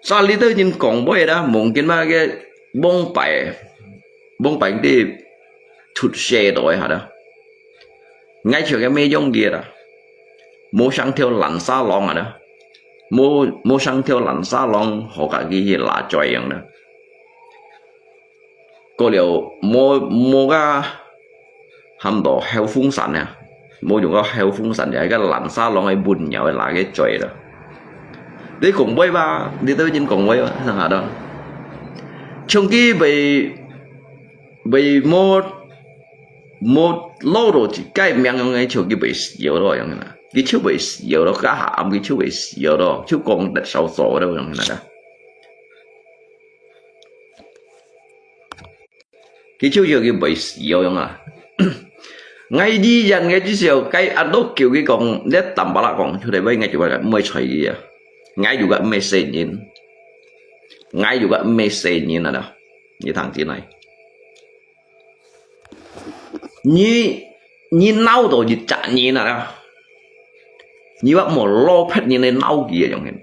Sa裡頭人講話啦，mungkin嘛个往擺，往擺佢出世到个下啦。𠊎像个咩樣个啦，無成條爛沙浪啊啦，無，無成條爛沙浪，好家己去拉嘴樣啦。 過了，無，無个喊到後風扇啊，無用到後風扇啊，該个爛沙浪个溫柔个拉个嘴啦。你講話吧，你兜人講話吧，哪下到？像佢會，會無，無落到一个命樣个，像佢會死了咯，樣啦。佢就會死了咯，該下暗佢就會死了咯，就講得少少了，樣啦。 佢就像佢會死樣啊。𠊎以前个至少，該阿叔叫佢講，這坦白來講，出來話，𠊎就話毋會睬佢啊。𠊎又个毋係細人，𠊎又个毋係細人啊啦，你聽真來。你，你鬧到一隻人啊啦，你話無老別人个鬧佢啊，樣形。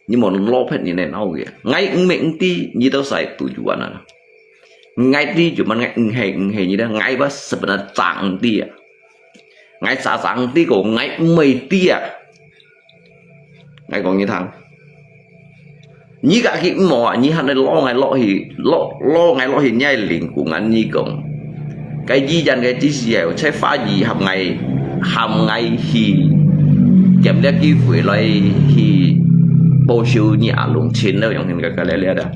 你無老別人个鬧佢。𠊎毋係毋知，你兜使tujuan啊。𠊎知就問𠊎毋係毋係你兜，𠊎話sebenarnya正毋知啊。𠊎早早毋知過，𠊎毋會知啊。𠊎講你聽，你家己毋好啊，你還來攞𠊎落去，攞，攞𠊎落去，你係零工啊，你講。 該以前个知識啊，在法語喊𠊎，喊𠊎去，佔這機會來去報仇你阿龍親了，樣形个，个了了的。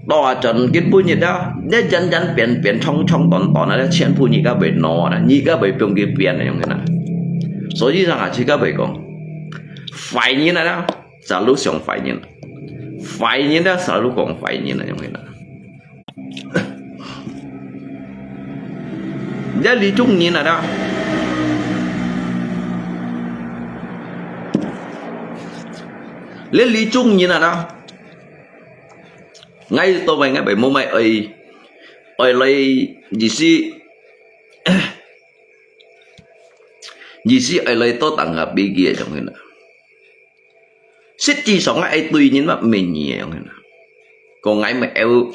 到啊，轉今晡日啊，這轉轉變變，長長短短啊，這全部你个會挪啊，你个會放佢變啊，樣形啊。所以上啊，自家會講，壞人啊，selalu想壞人，壞人啊，selalu講壞人啊，樣形啊。 這裡種人啊啦，這裡種人啊啦，𠊎到尾𠊎會無買愛，愛來意思，意思愛來到當下比佢个樣形啊。 實際上，𠊎愛對人嘛，毋係你个樣形啊。講𠊎乜有，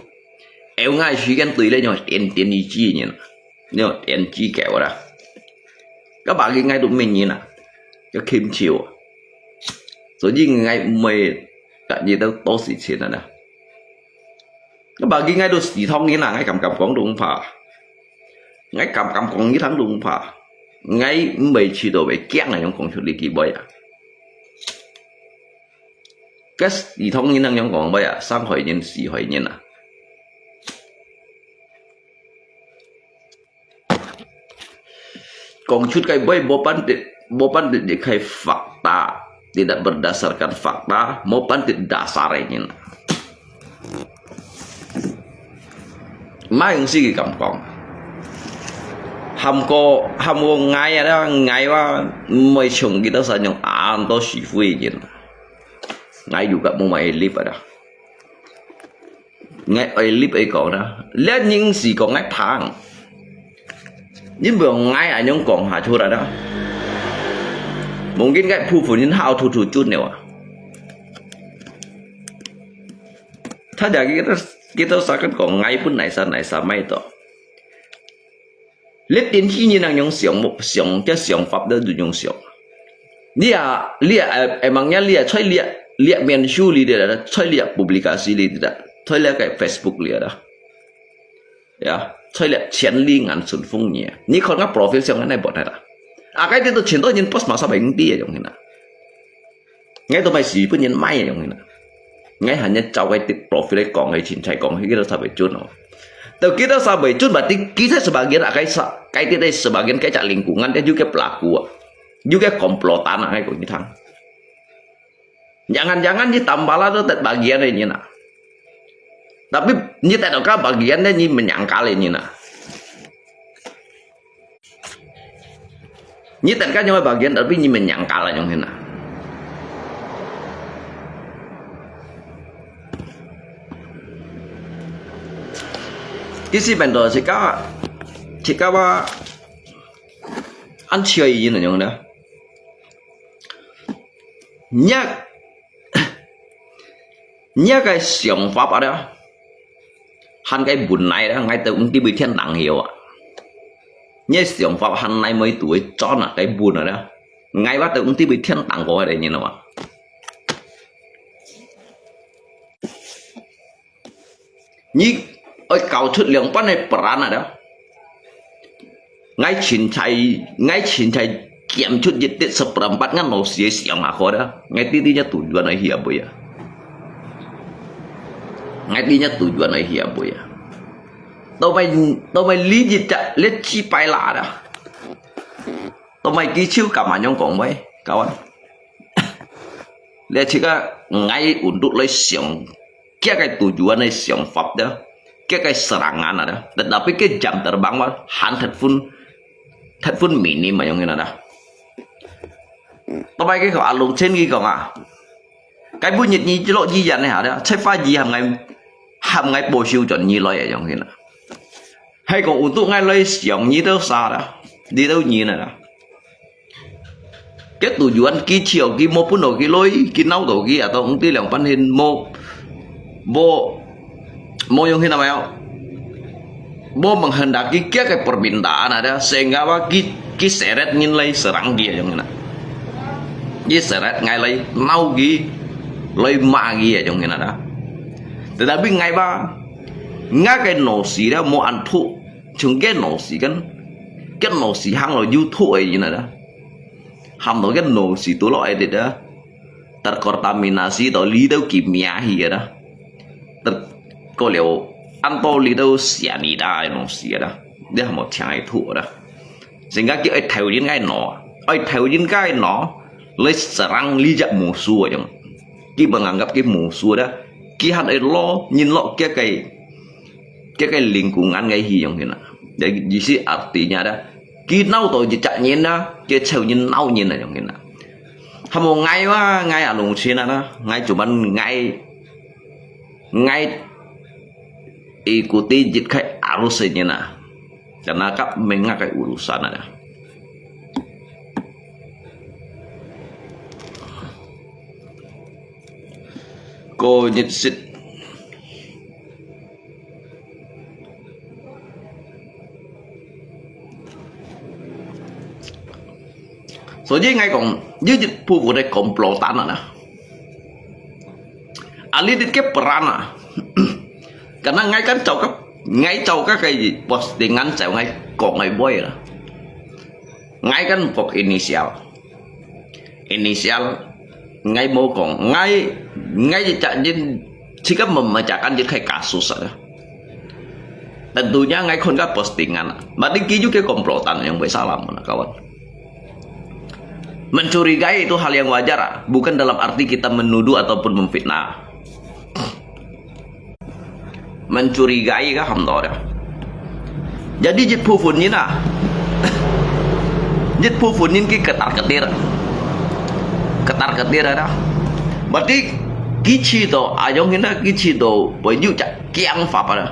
有𠊎時間對咧，像電，電視機人，像電視狗啦。該把佢𠊎都毋係人啊，該禽獸啊。所以𠊎毋會，甲你兜多事情啊啦。該把佢𠊎都死當人啊，𠊎敢敢講都毋怕。𠊎敢敢講你聽都毋怕。𠊎毋會試到會驚啊，樣講出這句話啊。 該死當人人樣講話啊，傷害人、死害人啊。講出該話無辦得，無辦得離開fakta，tidak berdasarkan fakta，無辦得dasar个人啊。 毋係毋識佢敢講。喊過，喊過𠊎啊，𠊎話毋會像佢兜儕樣恁多是非个人。𠊎又甲無買lift啊。𠊎愛lift愛講啦，這人是講𠊎聽。你毋好𠊎恁樣講下出來啦。Mungkin ngai phu phu nin hau thu thu chun ne wa. Tha ja kita kita sakan ko ngai pun naisa naisa mai to. Let tin hi ni nang yong siang mo siang kia siang fap da du yong siang. Lia lia emang nya lia choi lia lia mian shu li de choi lia publikasi li de choi lia kai Facebook lia da. Ya, choi lia qian li ngan sun fung ni. Ni khon nga profile siang ngan nai bot hai da. Akai ti to qian to yin post ma sa bai ngi ti yong hina. Ngai to mai si pun yin mai yong hina. Ngai han yin chau kai ti profile kong kai chin chai kong hi kita sa bai chun no. Tau kita sa bai chun ba ti kita sebagian akai sa kai ti dai sebagian kai cak lingkungan dia juga pelaku. Juga komplotan ngai ko ni thang. Jangan-jangan ni tambala to tet bagian ni na. Tapi ni tet ka bagian ni menyangkal ni na. Ni tet ka nyong bagian tapi ni menyangkal nyong ni na. Kisi bento sika sika wa an chioi yin nyong na. Nyak Nyak kai siang fap ada. Han kai bun nai da, ngai tau ung ti bui thian tang hiu a. Nyak siang fap han nai moi tu chon a kai bun ada. Ngai wa tau ung ti bui thian tang ko ada nyi na wa. Nyi oi kau chut liang pan nai peran ada. Ngai chin chai, ngai chin chai kiam chut yit tit seperempat ngan lo sia siang a ko da. Ngai ti ti nya tujuan ai hia bui ya. Ngai ti nya tujuan ai hia bui ya. Tau mai tau mai li yit chak let chi pai la da. Tau mai ki chiu kam anyong kong mai, kawan. Let chi ka ngai untuk lai siang kia kai tujuan ai siang fap da. Kia kai serangan ada. Tetapi ke jam terbang wa han tet phun tet phun minim ayong ina da. Tau mai ke ko alung chen ki kong a. Kai bu nyit ni lo yi yan ha da. Chai fa yi ham ngai ham ngai bo siu chon ni lo ayong ina. Hai ko untuk ngai lai siang ni tau sa da. Ni tau ni na da. Ke tujuan ki chiu ki mo pun ki loi ki nau to ki atau ung ti liang pan hin mo bo mo yong hin amai. Bo menghendaki kia ke permintaan ada sehingga wa ki ki seret ngin lai serang ki yong hin. Ki seret ngai lai nau ki lai ma ki yong hin ada. Tetapi ngai wa nga ke no si da mo an thu chung ke no si kan ke no si hang lo yu thu ai yin ada. Ham to ke no si tu lo ai de da. Terkontaminasi to li tau kimia hi da. Ter ko liu an to li tau sianida no si da. Dia mo chiang ai thu da. Sehingga ki ai thau yin ngai no. Ai thau yin ngai no. Lai serang li jak musuh ayong. Ki menganggap ki musuh da. Ki han ai lo nyin lo kia kai kia kai lingkungan ngai hi yong hin na. Jadi isi artinya da. Ki nau to ji chak nyin na, ki cheu nyin nau nyin na yong hin na. Hamo ngai wa ngai alung chin na, ngai cuman ngai ngai ikuti jit kai arus nyin na. Karena kap menga kai urusan ada. Ko nyit sit. So, yi ngai kong, yi yi pu pu de komplotan na. Ali dit ke peran na. Karena ngai kan chau ka, ngai chau ka kai postingan chau ngai kong ngai boy la. Ngai kan pok inisial. Inisial, ngai mo kong, ngai, ngai chak jin, chika membacakan jin kai kasus ada. Tentunya ngai kon ka postingan. Berarti ki juga komplotan yang buat salah mana kawan. Mencurigai itu hal yang wajar, bukan dalam arti kita menuduh ataupun memfitnah. Mencurigai ka ham to da. Jadi jit phu phun nyin na. Jit phu phun nyin ki ketar ketir. Ketar ketir ada. Berarti ki chi to ayong hin na ki chi to boi yu chak kiang fa pa da.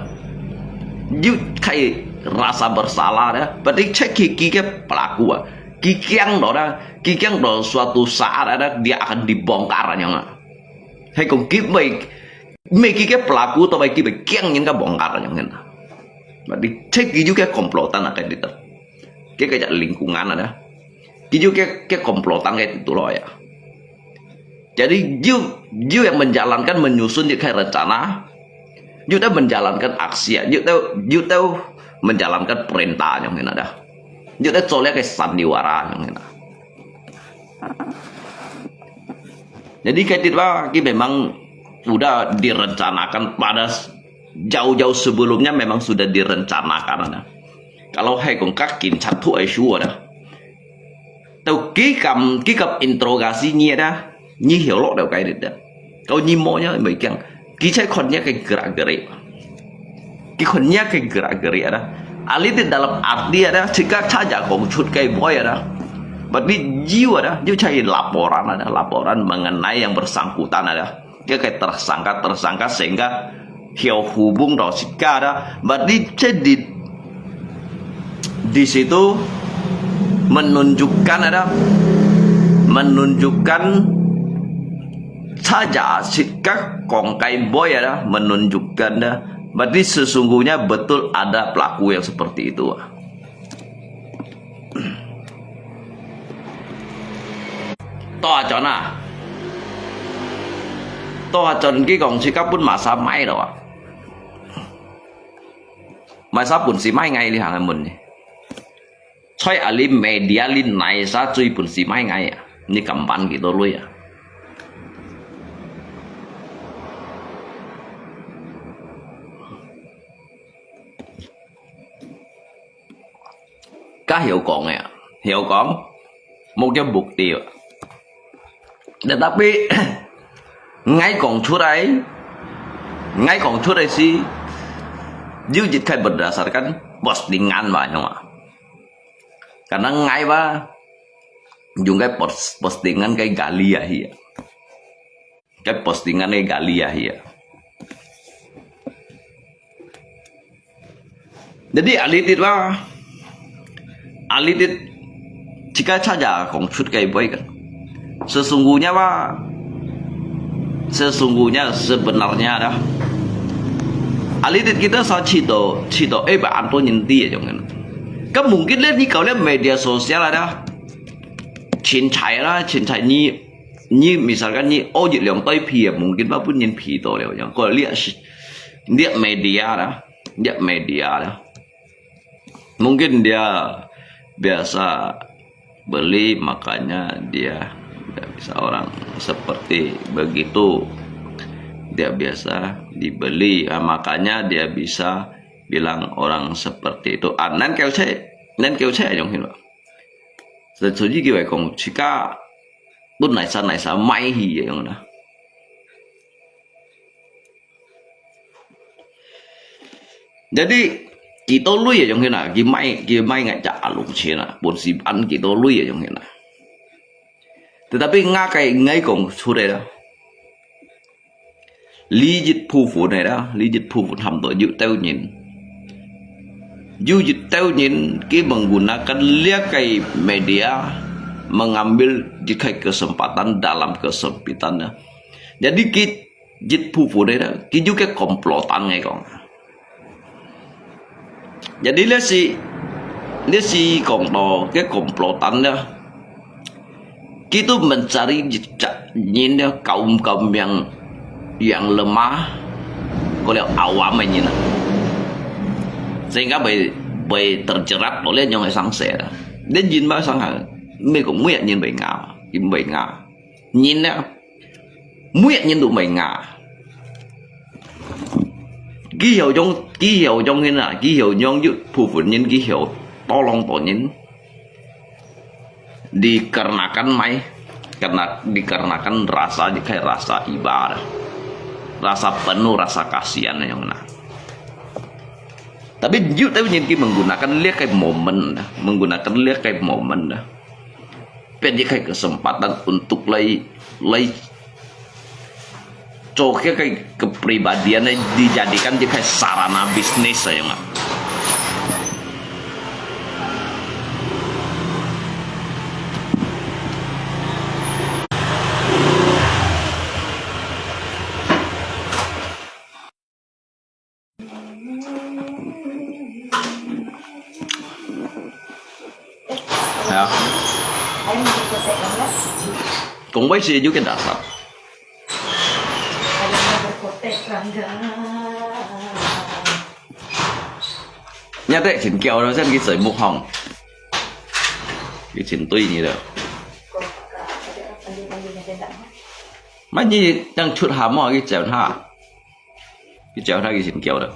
Yu kai rasa bersalah da. Berarti cek ki ki ke pelaku ah. 佢驚到啦，佢驚到suatu saat ada dia akan dibongkar anyang啊。係講佢會，毋係佢个pelaku，tapi佢會驚人家bongkar anyang啊。Berarti佢有个komplotan啊，該裡頭，佢个lingkungan ada，佢有个，个komplotan該裡頭咯呀。Jadi you, you yang menjalankan, menyusun cái rencana, you tahu menjalankan aksi, you tahu, you tahu menjalankan perintah anyang ada. Yo te做了个sandiwara yang kena. Jadi kaitit ba, ki memang sudah direncanakan pada jauh-jauh sebelumnya memang sudah direncanakan ada. Kalau hai kong ka kin satu ai shu ada. Tau ki kam, ki kam interogasi ni ada. Nyi hiau lok dau kaitit ada. Kau nyi mo nya mai kiang. Ki chai kon nya kai gerak-gerik. Ki kon nya kai gerak-gerik ada. Alitit dalam arti ada, jika saja kong chut kai boy ada. Berarti jiu ada, jiu cari laporan ada, laporan mengenai yang bersangkutan ada. Dia kai tersangka, tersangka sehingga hiau hubung dau sika ada. Berarti cedit di situ menunjukkan ada, menunjukkan saja sika kong kai boy ada, menunjukkan ada. Berarti sesungguhnya betul ada pelaku yang seperti itu. Toa chon ah. Toa chon ki kong sika pun masa mai lo ah. Mai sa pun si mai ngai li hang mun ni. Choi ali media li nai sa chui pun si mai ngai ah. Ni kampan ki to lui ah. Ka hiau kong ya. Hiau kong. Mo kia bukti ah. Tetapi, ngai kong churai, ngai kong churai si, jiu jit kai berdasarkan postingan ba nyong ah. Karena ngai ba, jung kai pos-, postingan kai gali ahi ah. Kai postingan kai gali ahi ah. Jadi alitit ba, alitit jika saja kong chut kai boy kan. Sesungguhnya ba, sesungguhnya sebenarnya ada. Alitit kita sa chito, chito eh ba anto nyinti ya jong kan. Kan mungkin le ni kau le media sosial ada. Chin chai la, chin chai ni, ni misalkan ni oh jit liang toi pi ya mungkin ba pun nyin pi to le jong. Kau lihat lihat media ada. Dia media ada. Mungkin dia biasa beli, makanya dia, dia bisa orang seperti begitu. Dia biasa dibeli, ah, makanya dia bisa bilang orang seperti itu. Ah, nan kêu che, nan kêu che jong hin ba. Setuju ki wai kong chika pun nai sa nai sa mai hi jong na. Jadi, kita lui ya jong kena, ki mai, ki mai ngai cak alung cina, pun si an kita lui ya jong kena. Tetapi ngakai ngai kong sudah dah. Li jit phu phu nai dah, li jit phu phu ham to yu tau nyin. Yu jit tau nyin ki menggunakan liakai media mengambil jikai kesempatan dalam kesempitan dah. Jadi ki jit phu phu nai dah, ki yu ke komplotan ngai kong. Jadi le si, le si kong to ke komplotan dah. Ki tu mencari jejak nyin dah kaum-kaum yang, yang lemah, ko le awam nyin. Sehingga bai, bai terjerat oleh nyong sang se dah. Dan nyin ba sang ha, me kong muya nyin bai nga, nyin bai nga. Nyin dah, muya nyin tu bai nga. Ki hiau jong, ki hiau jong hin ah, ki hiau jong yu phu phu nyin ki hiau tolong to nyin. Dikarenakan mai, karena dikarenakan rasa jikai rasa iba dah. Rasa penuh, rasa kasihan yang na. Tapi yu tau nyin ki menggunakan liakai momen dah, menggunakan liakai momen dah. Pia jikai kesempatan untuk lai, lai cho ke, ke kepribadian dijadikan jikai sarana bisnis saya nggak. 啊，講話時有个垃圾。你得先叫了，先去水木行，佢先對你了。乜你正出下嘛，去找他。 佢叫佢先叫了。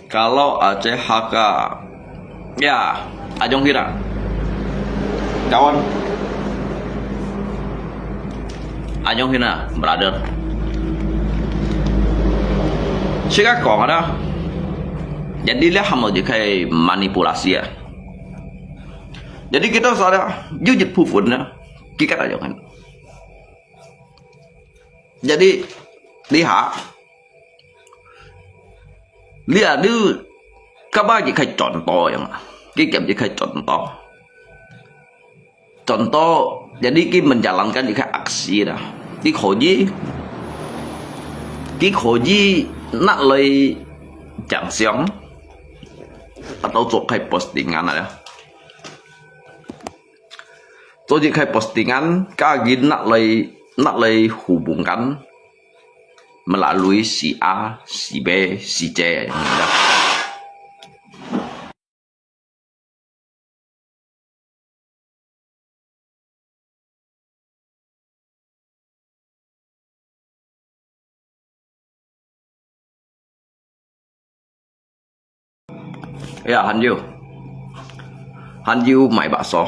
Kalau Aceh Hakka, ya, Ayong Hina. Kawan. Ayong Hina, brother. 自家講啊，jadi 這項目就可以 manipulasi 啊。Jadi kita salah, 有一部分呢，佢个 Ayong Hina。 Jadi, lihat. Lihat tu, kaba 一个 contoh 樣啊，佢个一个 contoh. Contoh, jadi 佢 menjalankan 一个 aksi dah. 佢可以，佢可以拿來影相，atau做个 postingan aja. 做一个 postingan，佢拿來，拿來 hubungkan melalui si A, si B, si C. Ya, 還有，還有賣bakso。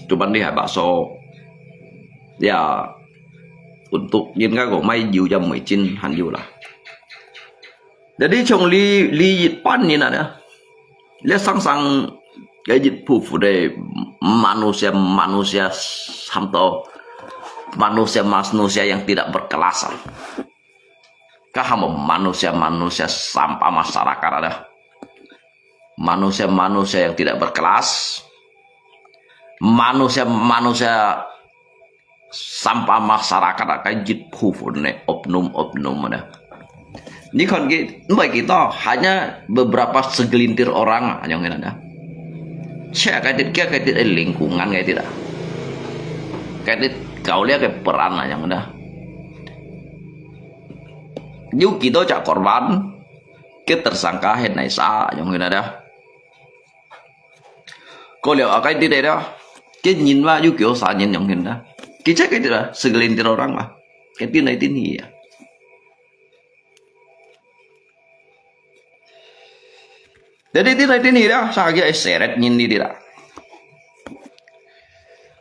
Cuman 這下 bakso，ya，untuk應該講賣油也毋會進，還有啦。Jadi 從這，這一般人啊，這常常个一部分个 manusia，manusia 差不多，manusia-manusia yang tidak berkelas啊。 Kaham manusia-manusia sampah masyarakat ada. Manusia-manusia yang tidak berkelas. Manusia-manusia sampah masyarakat ada, 个一部分个 oknum-oknum ada. 你看佢，毋係幾多，hanya beberapa segelintir orang啊，yang ada. Siya 个一，个一个 lingkungan 个一啦。个一搞了个 peran 啊，yang ada. 有幾多隻 korban，个 tersangka 係哪儕，樣形啊？過了啊，該啲个啦，个人嘛，有幾多儕人樣形啊？佢就个啲啦，segelintir orang嘛，个啲來啲去啊。Jadi啲來啲去啦，啥叫 seret 人呢啲啦？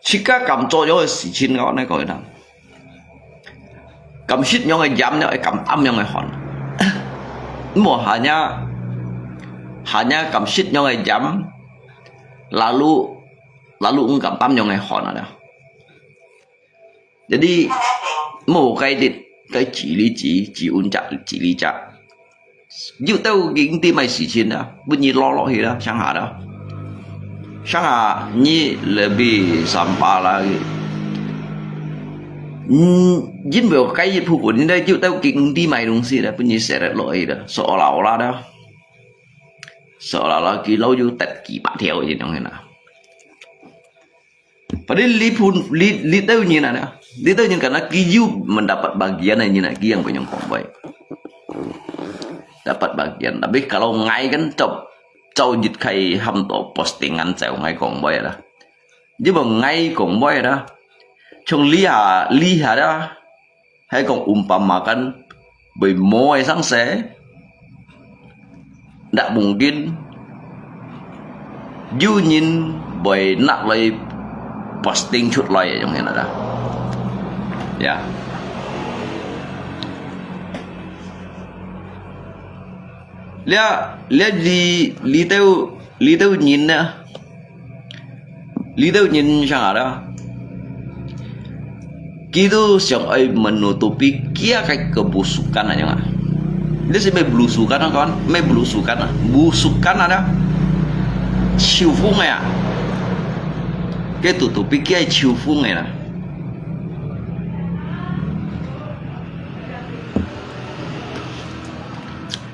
自家敢做樣个事情，𠊎來講啦。敢食樣个鹽，也敢擔樣个汗。無，hanya，hanya敢食樣个鹽，lalu，lalu毋敢擔樣个汗啊。Jadi，無該日，該幾日子，幾日隻，幾日隻。 有兜佢毋知麼个事情啊，分佢落落去啦，鄉下啦。鄉下你lebih sampah lagi。嗯，因為該一部分呢，有兜佢毋知麼个東西啦，分佢seret落去啦，seolah-olah啦，seolah-olah佢老有得幾百條這種个啦。 Padahal 這部，這，這兜人啊，這兜人karena佢有mendapat bagian个人啊，佢樣會樣講話。Dapat bagian，tapi kalau𠊎kan做，做一个喊做postingan就𠊎講話啦。因為𠊎講話啦，從這下，這下啦， 係講umpamakan，會無个生死，ndak mungkin有人會拿來posting出來个，樣形啊。Ya。這，這裡，裡頭，裡頭人呢， 裡頭人想啊啦，佢都想愛menutupi佢个kebusukan啊，樣啊。這係咩belusukan啊，kawan？咩belusukan啊？Busukan啊啦，臭風个啊。佢tutupi佢个臭風个啦。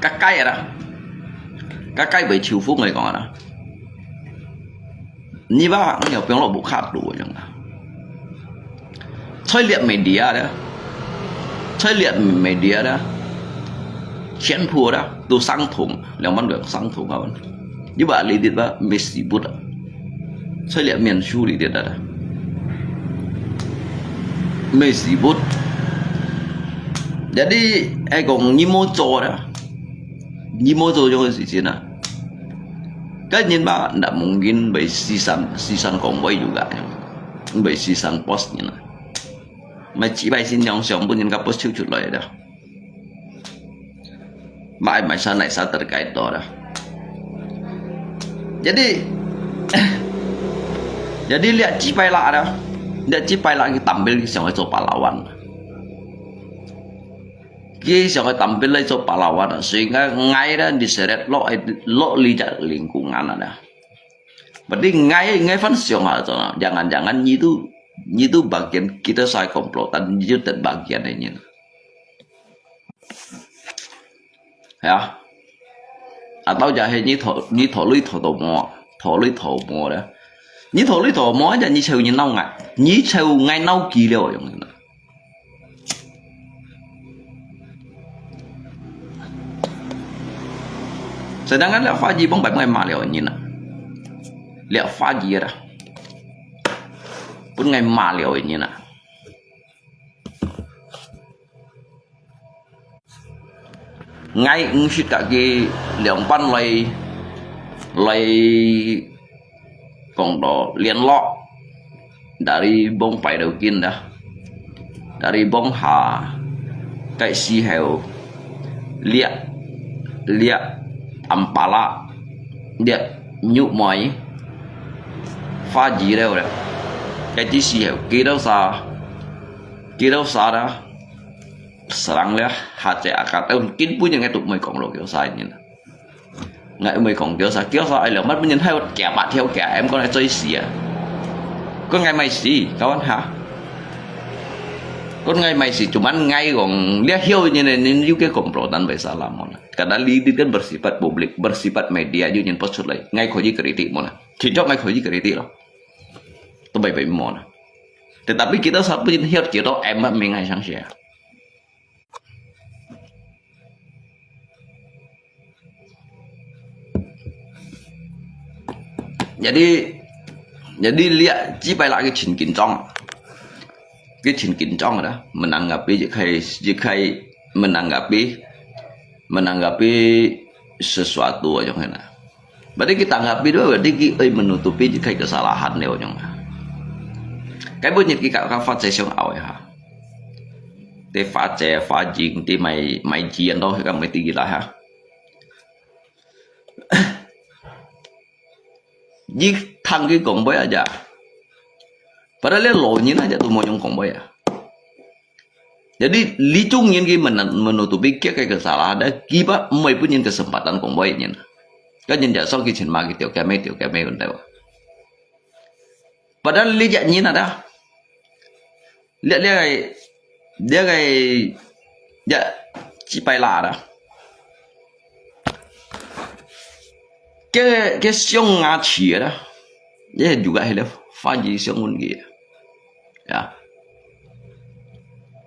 該該啦，該該會秋風來講啦。你把你有變落無卡路樣啊？在列 media 的，在列 media 的，全部的都相同，兩万两相同啊。你把你的吧，没事不的。 在列面书里底个啦。没事物。Jadi，哎，讲你无做啦，你无做种个事情啊，个人吧，那mungkin会时常时常讲话有个，会时常 post 人啊，买几百新娘相本人家 post 出出来的。 买买啥来啥得个多啦。Jadi, jadi 你几百啦啦，你几百啦去 tampil 想要做 pahlawan，佢想要 tampil 来做 pahlawan 啊，所以讲，ngai 啦，你是落落你只 lingkungan 啊啦。Berarti ngai ngai 分想下做啦，jangan-jangan你都你都 bagian kita 晒 komplotan，你就得 bagian 的人。 係啊。Atau就係你討你討鐳討到無，討鐳討無咧。你討鐳討無，就你就你鬧𠊎，你就𠊎鬧佢了，用个啦。Sedangkan 這話語分𠊎罵了个人啊，這話語啦，分𠊎罵了个人啊。 𠊎毋識甲佢兩班來來講到聯絡，dari Bông Pai Dau Kin dah，dari Bông Hà，該時候，這這Ampala，這Nhụp Môi，phá hủy了了，該時候幾多儕，幾多儕啦。 Sarang liá, hati akat, eh, kin punya ngai tuk mai kong lo kio sa nyin. Ngai mai kong kio sa, kio sa ai lo, mat punya hai ot kia bat hiau kia, em kon ai choi si a. Kon ngai mai si, kawan ha. Kon ngai mai si, cuman ngai kong, liá hiau nyin nyin yu ke komplotan bai salah mon. Kada li dit kan bersifat publik, bersifat media yu nyin post lai. Ngai koji kritik mon. Cicok ngai koji kritik lo. Tu bai bai mon. Tetapi kita sa punya hiau kio to em mat mi ngai sang sia. Jadi, jadi lihat, 幾擺啦，佢盡緊張，佢盡緊張个啦，menanggapi，佢開，佢開menanggapi，menanggapi sesuatu，種个啦。Berarti佢tanggapi tu，berarti佢愛menutupi佢開kesalahan了，種啊。Cái bunyi佢ka ka發這種拗个哈，佢發這發言，佢買買錢都係咁个地啦哈。 你聽佢講話aja。Padahal你老人aja都無用講話啊。Jadi，你中人佢menutupi佢个kesalahan，佢把毋會分人kesempatan講話人。Kan人家上去前嘛，佢條件咩條件咩問題啊。Padahal你隻人啊， 這這个這个這幾擺啦啦，這个這上牙齒啦，這有个迄个華語上問題啊，呀，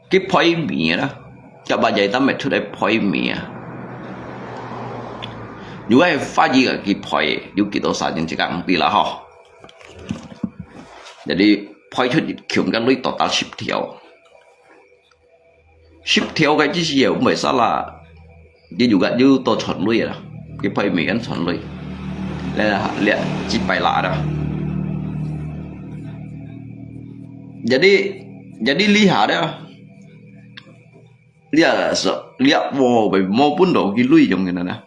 佢配面啦，甲把仔當咪出來配面啊，有个華語个佢配，有幾多三千一个港幣啦吼。 Jadi，配出一共个鐳total十條。十條个只是也毋會salah，你有个有多存鐳啦，佢配每人存鐳，這這幾擺啦啦。Jadi，jadi 這下啦，這是這無無分到佢鐳用个啦。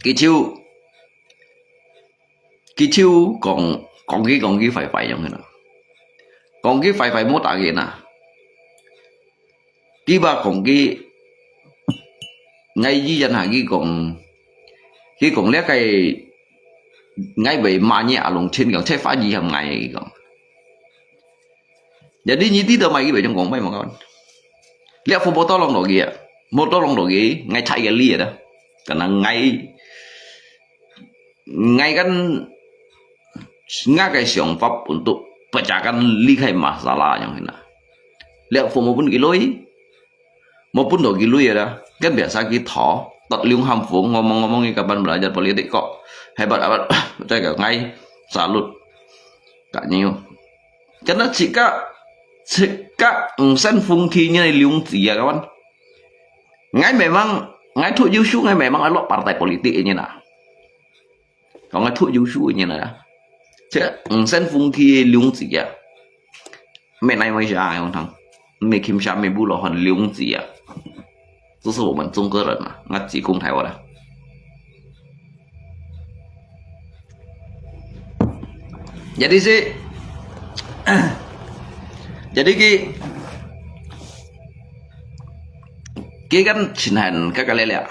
佢就 佢就講講佢講佢壞壞樣个啦，講佢壞壞無打人啊，佢把講佢，𠊎以前下佢講，佢講這个，𠊎會罵你阿龍千講，這話語含𠊎佢講。Jadi你知道嘛，佢會種講咩嘛講？這副波多浪落去啊！無tolong到佢，𠊎差个理个啦。Karena𠊎，𠊎kan，𠊎个想法untuk pecahkan離開masalah yang hina. Liak fo mo pun kiloi, mo pun do kiloi ada. Kan biasa kita, tat liung ham fo ngomong-ngomong ikapan belajar politik kok. Hebat amat, percaya ngai salut. Kak Nyiu. Karena jika, jika ngsen fungki nya liung tia kawan. Ngai memang, ngai thuk yusu ngai memang alok partai politik ini na. Kau ngai thuk yusu ini na. Jika ngsen fungki liung tia. Menai mai sha yang thang. Mekim sha mebu lo han liung tia. 这是我们中国人嘛，我只讲台湾的。Jadi si, jadi ki, ki kan chin han ka ka le le.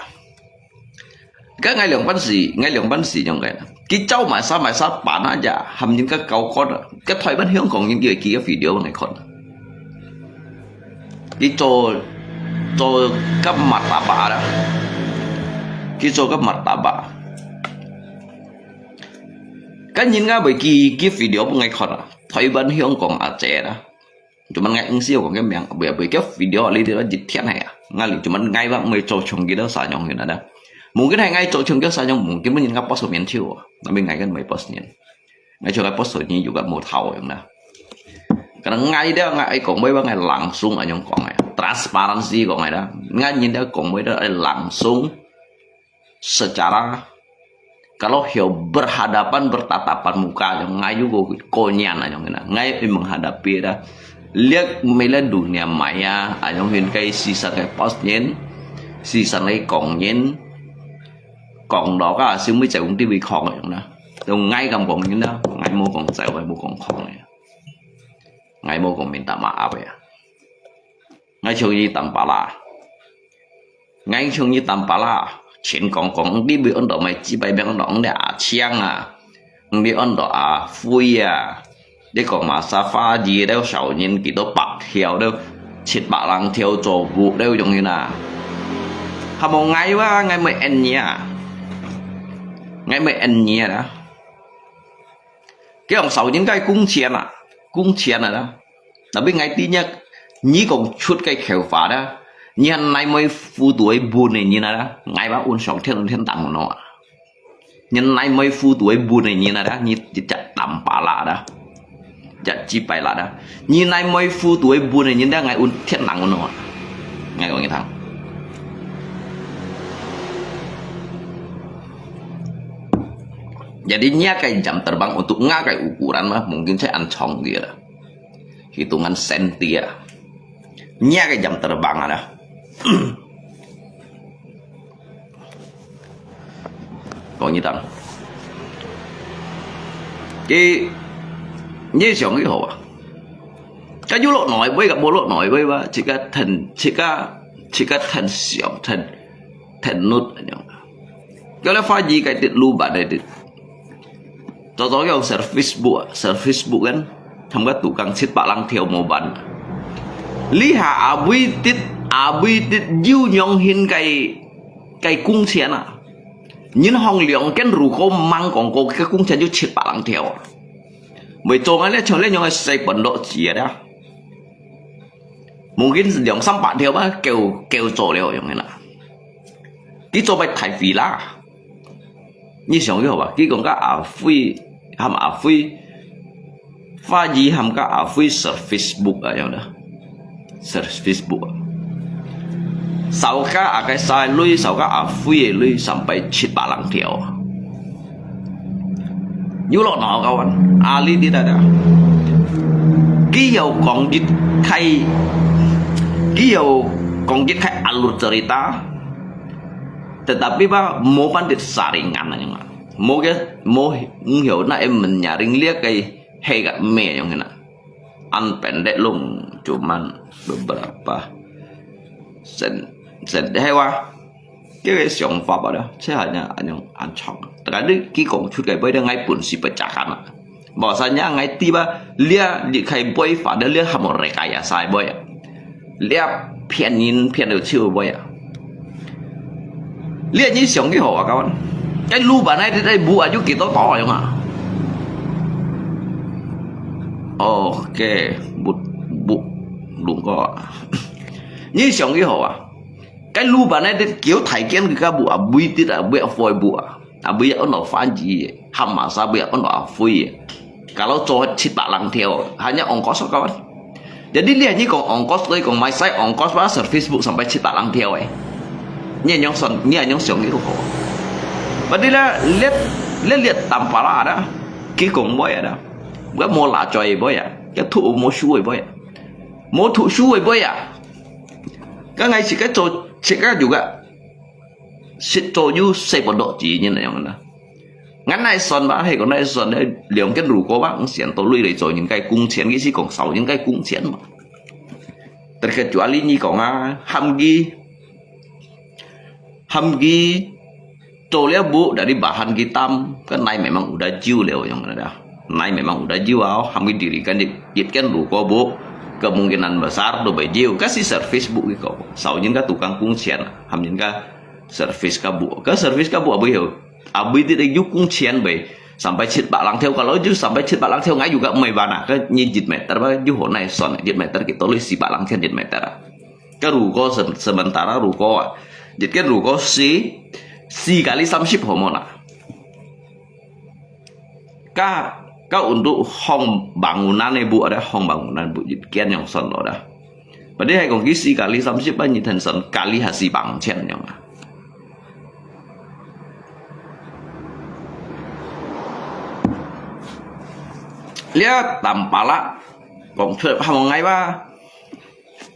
Ka ngai liang ban si, ngai liang ban si nyong kai. Ki chau mai sa mai sa pan aja, ham nyin ka kau kon. Ka thoi ban hiong kong nyin ki ki video ngai kon. Ki cho, cho ka mat apa ada. Ki cho ka mat apa. Kan nyin nga bai ki, ki video bu ngai kon. Thoi ban hiong kong a che da. Cuman ngai eng siu kong ke miang, bai, bai ke video li ti la jit thian hai a. Ngai li cuman ngai bang mai cho chung ki da sa nyong hin ada. Mungkin hai ngai cho chung ki sa nyong mungkin mun nyin nga post mian chiu. Tapi ngai kan mai post nyin. Ngai cho ngai post nyin juga mau thau yang da. Karena ngai da ngai ai kong bai bang ngai langsung anyong kong ai. Transparansi kong ai da. Ngai nyin da kong bai da ai langsung secara kalau hio berhadapan bertatapan muka yang ngayu ko konyan anyong ina ngai menghadapi da liak mele dunia maya anyong hin kai sisan kai post nyin sisan kai kong nyin kong lo ka siu mi cai ung ti wi kong anyong na. Dong ngai kam kong nyin da ngai mo kong cai ngai mo kong kong ya. Ngai mo kong minta maaf ya. Ngai chung yi tam pala. Ngai chung yi tam pala. Chin kong kong di bi on do mai chi bai beng do on de a chiang a. Di on do a fui a. Di kong ma sa fa ji deu shao nyin ki do pak thiao deu. Chit pak lang thiao cho bu deu yong yin a. Ha mo ngai wa ngai mai en nia. Ngai mai en nia da. Cái ông sau những cái công钱啊, công钱啊đó. Tapi ngai ti nhá, nyi kong chut cái khẩu phá đó. Nyi han nai mới phu tuổi buồn này nyi na đó. Ngai ba un song thiên thiên tang nó. Nyi nai mới phu tuổi buồn này nyi na đó, nyi chặt tầm pá lạ đó. Chặt chi pai lạ đó. Nyi nai mới phu tuổi buồn này nyi đó ngai un thiên tang nó. Ngai kong ngi thang. Jadi nya kai jam terbang untuk nga kai ukuran mah mungkin saya ancong dia lah. Hitungan sen dia. Nya kai jam terbang ada. Kau nyi tang. Ki nyi siang ki hau ah. Ka yu lo noi boi ka bo lo noi boi ba. Chika ten chika chika ten siang ten. Then nút anyong. Kêu leh fa yi cái tít lu bát này tít. Cho cho kêu share Facebook, share Facebook kan. Tham ka tu kang chit pa lang theo mo ban. Lý hà a bui tít, a bui tít jiu nyong hin cái cái công钱à. Nhìn hong liang ken ru ko mang kong ko cái công钱jiu chit pa lang theo. Mới cho ngai leh cho leh nyong sai bận độ chia đó. Mungkin 兩三百條吧，夠夠做了樣个啦。佢做乜太肥啦？你想要吧？佢講个阿輝，喊阿輝，花姨喊个阿輝 share Facebook啊樣的，share Facebook啊。少个阿个晒鐳，少个阿輝个鐳，三百七百零條啊。 Yulok no kawan, ahli tidak ada. Kiyau kong jit kai, kiyau kong jit kai alur cerita. Tetapi ba mo pandit saringan aja nggak. Mo ke mo ngiau na em menyaring lihat kai hei kat me yang kena. Ăn pendek lung cuman beberapa sen sen hewa. Cái cái 想法吧啦，這下呢，恁樣恁長。但係你佢講出个話，你愛本事不加減啊。無啥人愛知吧，你啊，你開會法的，你還無rekayasa會啊。你啊，騙人騙到手會啊。你你想个好啊，kawan。該路板那个那木啊，有幾多刀啊，用啊？OK，木木龍哥啊，你想个好啊？該路板那个叫大件个木啊，每日啊，每日會木啊，啊，每日安到翻譯，喊嘛啥，每日安到阿灰。 Kalau做七百零條，hanya ongkos kawan. Jadi你你講ongkos，你講買晒ongkos吧，servis木sampai七百零條誒。你仰算，你仰想你好。Berarti咧，你你你Tampalak ada，佢講買ada，佢無辣嘴買啊，佢土無樹買啊，無土樹買啊。Kan ngai sikit做，sikit juga，識做有四百多錢人樣啦。 Ngan nai son ba, hei ko nai son, hei 兩間如果 ba, ang sian to lui lei cho 應該工錢，意思講少應該工錢嘛。Terkecuali你講啊，喊佢，喊佢做了木，dari bahan kita，kan nai memang udah jauh了，用个啦。Nai memang udah jauh啊，喊佢 dirikan一，一間如果 bu，kemungkinan besar都會jauh，kasi servis bu个，少應該tukang工錢啊，喊應該 servis ka bu。Ka servis ka bu abis yo，abis tidak 有工錢 beh。Sampai 七百零條，kalau 就 sampai 七百零條，ngai juga 無辦法。Ka你一 meter 吧，就好耐算，一 meter kita lui 四百零條一 meter啊。Ka 如果 se-，sementara 如果啊，一間如果四，四 kali 三十 好無啦？Ka，ka untuk 項 bangunan 个 bu ada 項 bangunan bu 一間樣算落啦。Berarti 係講佢四 kali 三十 吧，你聽算 kali 還係 bang 錢樣啊？這 Tampalak，講出來怕無ngai 吧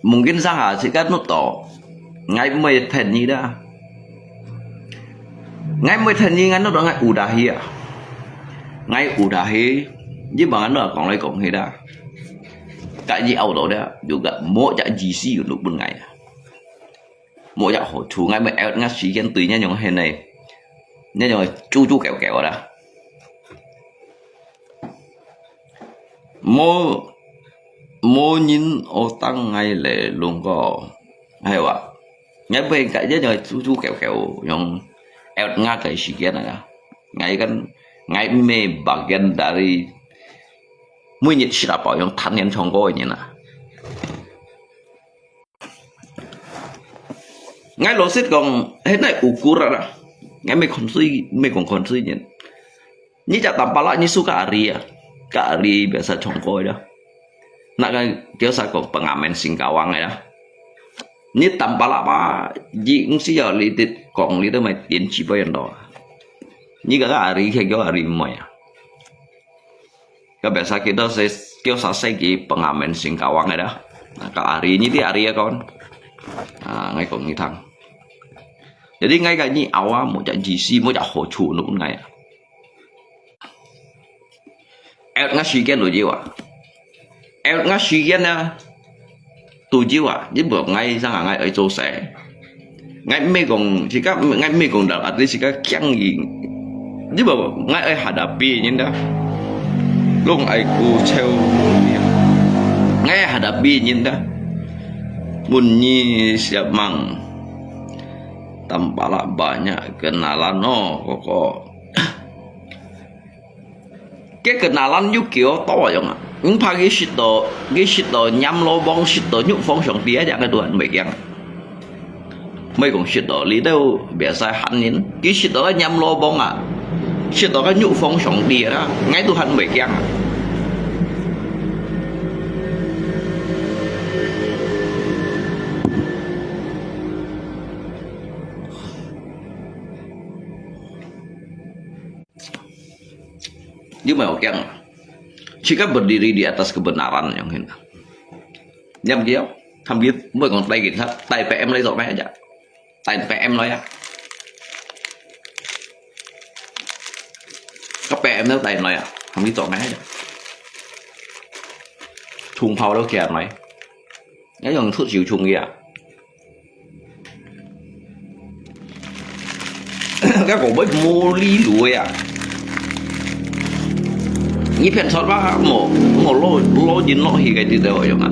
？Mungkin sangha sikat nut to，ngai 毋會聽你啦。Ngai 毋會聽你，ngai nut to ngai udahi啊。Ngai udahi，你莫 ngan nut 講來講去啦。Ka 你拗到了，juga 無隻意思有分 ngai啊。無隻好處，ngai 毋會 out ngai 時間對你樣係呢，你樣係豬豬狗狗啦。無，無人愛等 ngai leh，龍哥，係哇？Ngai 毋會个，你樣係豬豬狗狗，樣 out ngai 个時間啊。Ngai kan，ngai 毋係 bagian dari 每日食啊飽樣談天唱歌个人啊。Ngai 老實講，現在 ukur 啊，ngai 毋係看衰，毋係講看衰人。你隻 Tampalak，你 suka ari啊，ka ari biasa 唱歌个啦。那個 biasa 講 pengamen Singkawang 个啦。你 Tampalak 吧，你毋需要你的講，你都買電視不用到啊。你个 ari 去叫 ari 妹啊。 Ka biasa kita se-，叫啥世紀 pengamen Singkawang ada. Nah, ka ari ni ti ari ya kawan. Ah, ngai kong ni thang. Jadi ngai ka ni awa mo jak jisi mo jak hochu nu ngai. Out ngai 時間 lo jiwa. Out ngai 時間 na. Tujuh ah, jadi buat ngai sang ngai ai 做事。Ngai 毋係講，自家，ngai 毋係講到，arti自家強硬。Jadi buat ngai ai hadapi 人家，攏愛顧笑。Ngai ai hadapi 人家，mun ni siap mang. Tampalak banyak kenalan no, koko. 該个kenalan有幾多樣啊？你怕佢食到，佢食到黏羅網，食到肉放上邊，一隻个都還袂驚。毋係講食到，你都袂使喊人，佢食到个黏羅網啊，食到个肉放上邊啦，𠊎都還袂驚啊。 你莫驚啊，自家berdiri di atas kebenaran yang hina. Nyam dia, sambil buat kong tay kita, tay P M lagi sok meh aja. Tay P M lo ya. Ka P M lo tay lo ya, sambil sok meh aja. Thùng pháo lo kia lo. Cái dòng thuốc triệu chung kìa. Các cậu biết mua ly lụa à? Như phiền thoát bác hả? Một, một lô, lô dính lô thì cái gì đó rồi mà.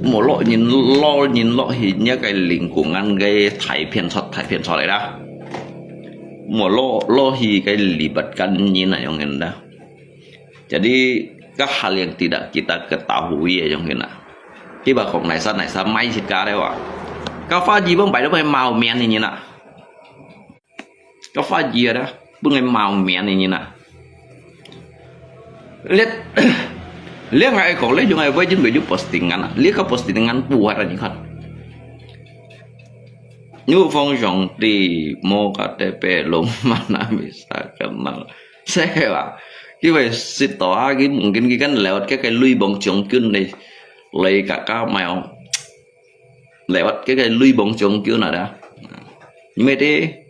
無落人，落人落去，若个零公安个大騙出，大騙出來啦。無落，落去个禮拜間人啊，樣人啦。Jadi，个下令tidak kita ketahui啊，樣人啦。佢話講哪儕哪儕賣自家了啊。个花枝幫擺到賣貓面的人啊。 个花枝啊，本來貓面的人啊。你，你愛講，你用愛會真會有 postingan啊，你个 postingan buat啊，你看。Ñu phong song ti mo ka te pe long mana bisa kenal. Saya, kiwei sit to ha, ki mungkin ki kan lewat ke kai lui bong ciong kun le, le ka ka mai ong. Lewat ke kai lui bong ciong kun ada. Ni me te,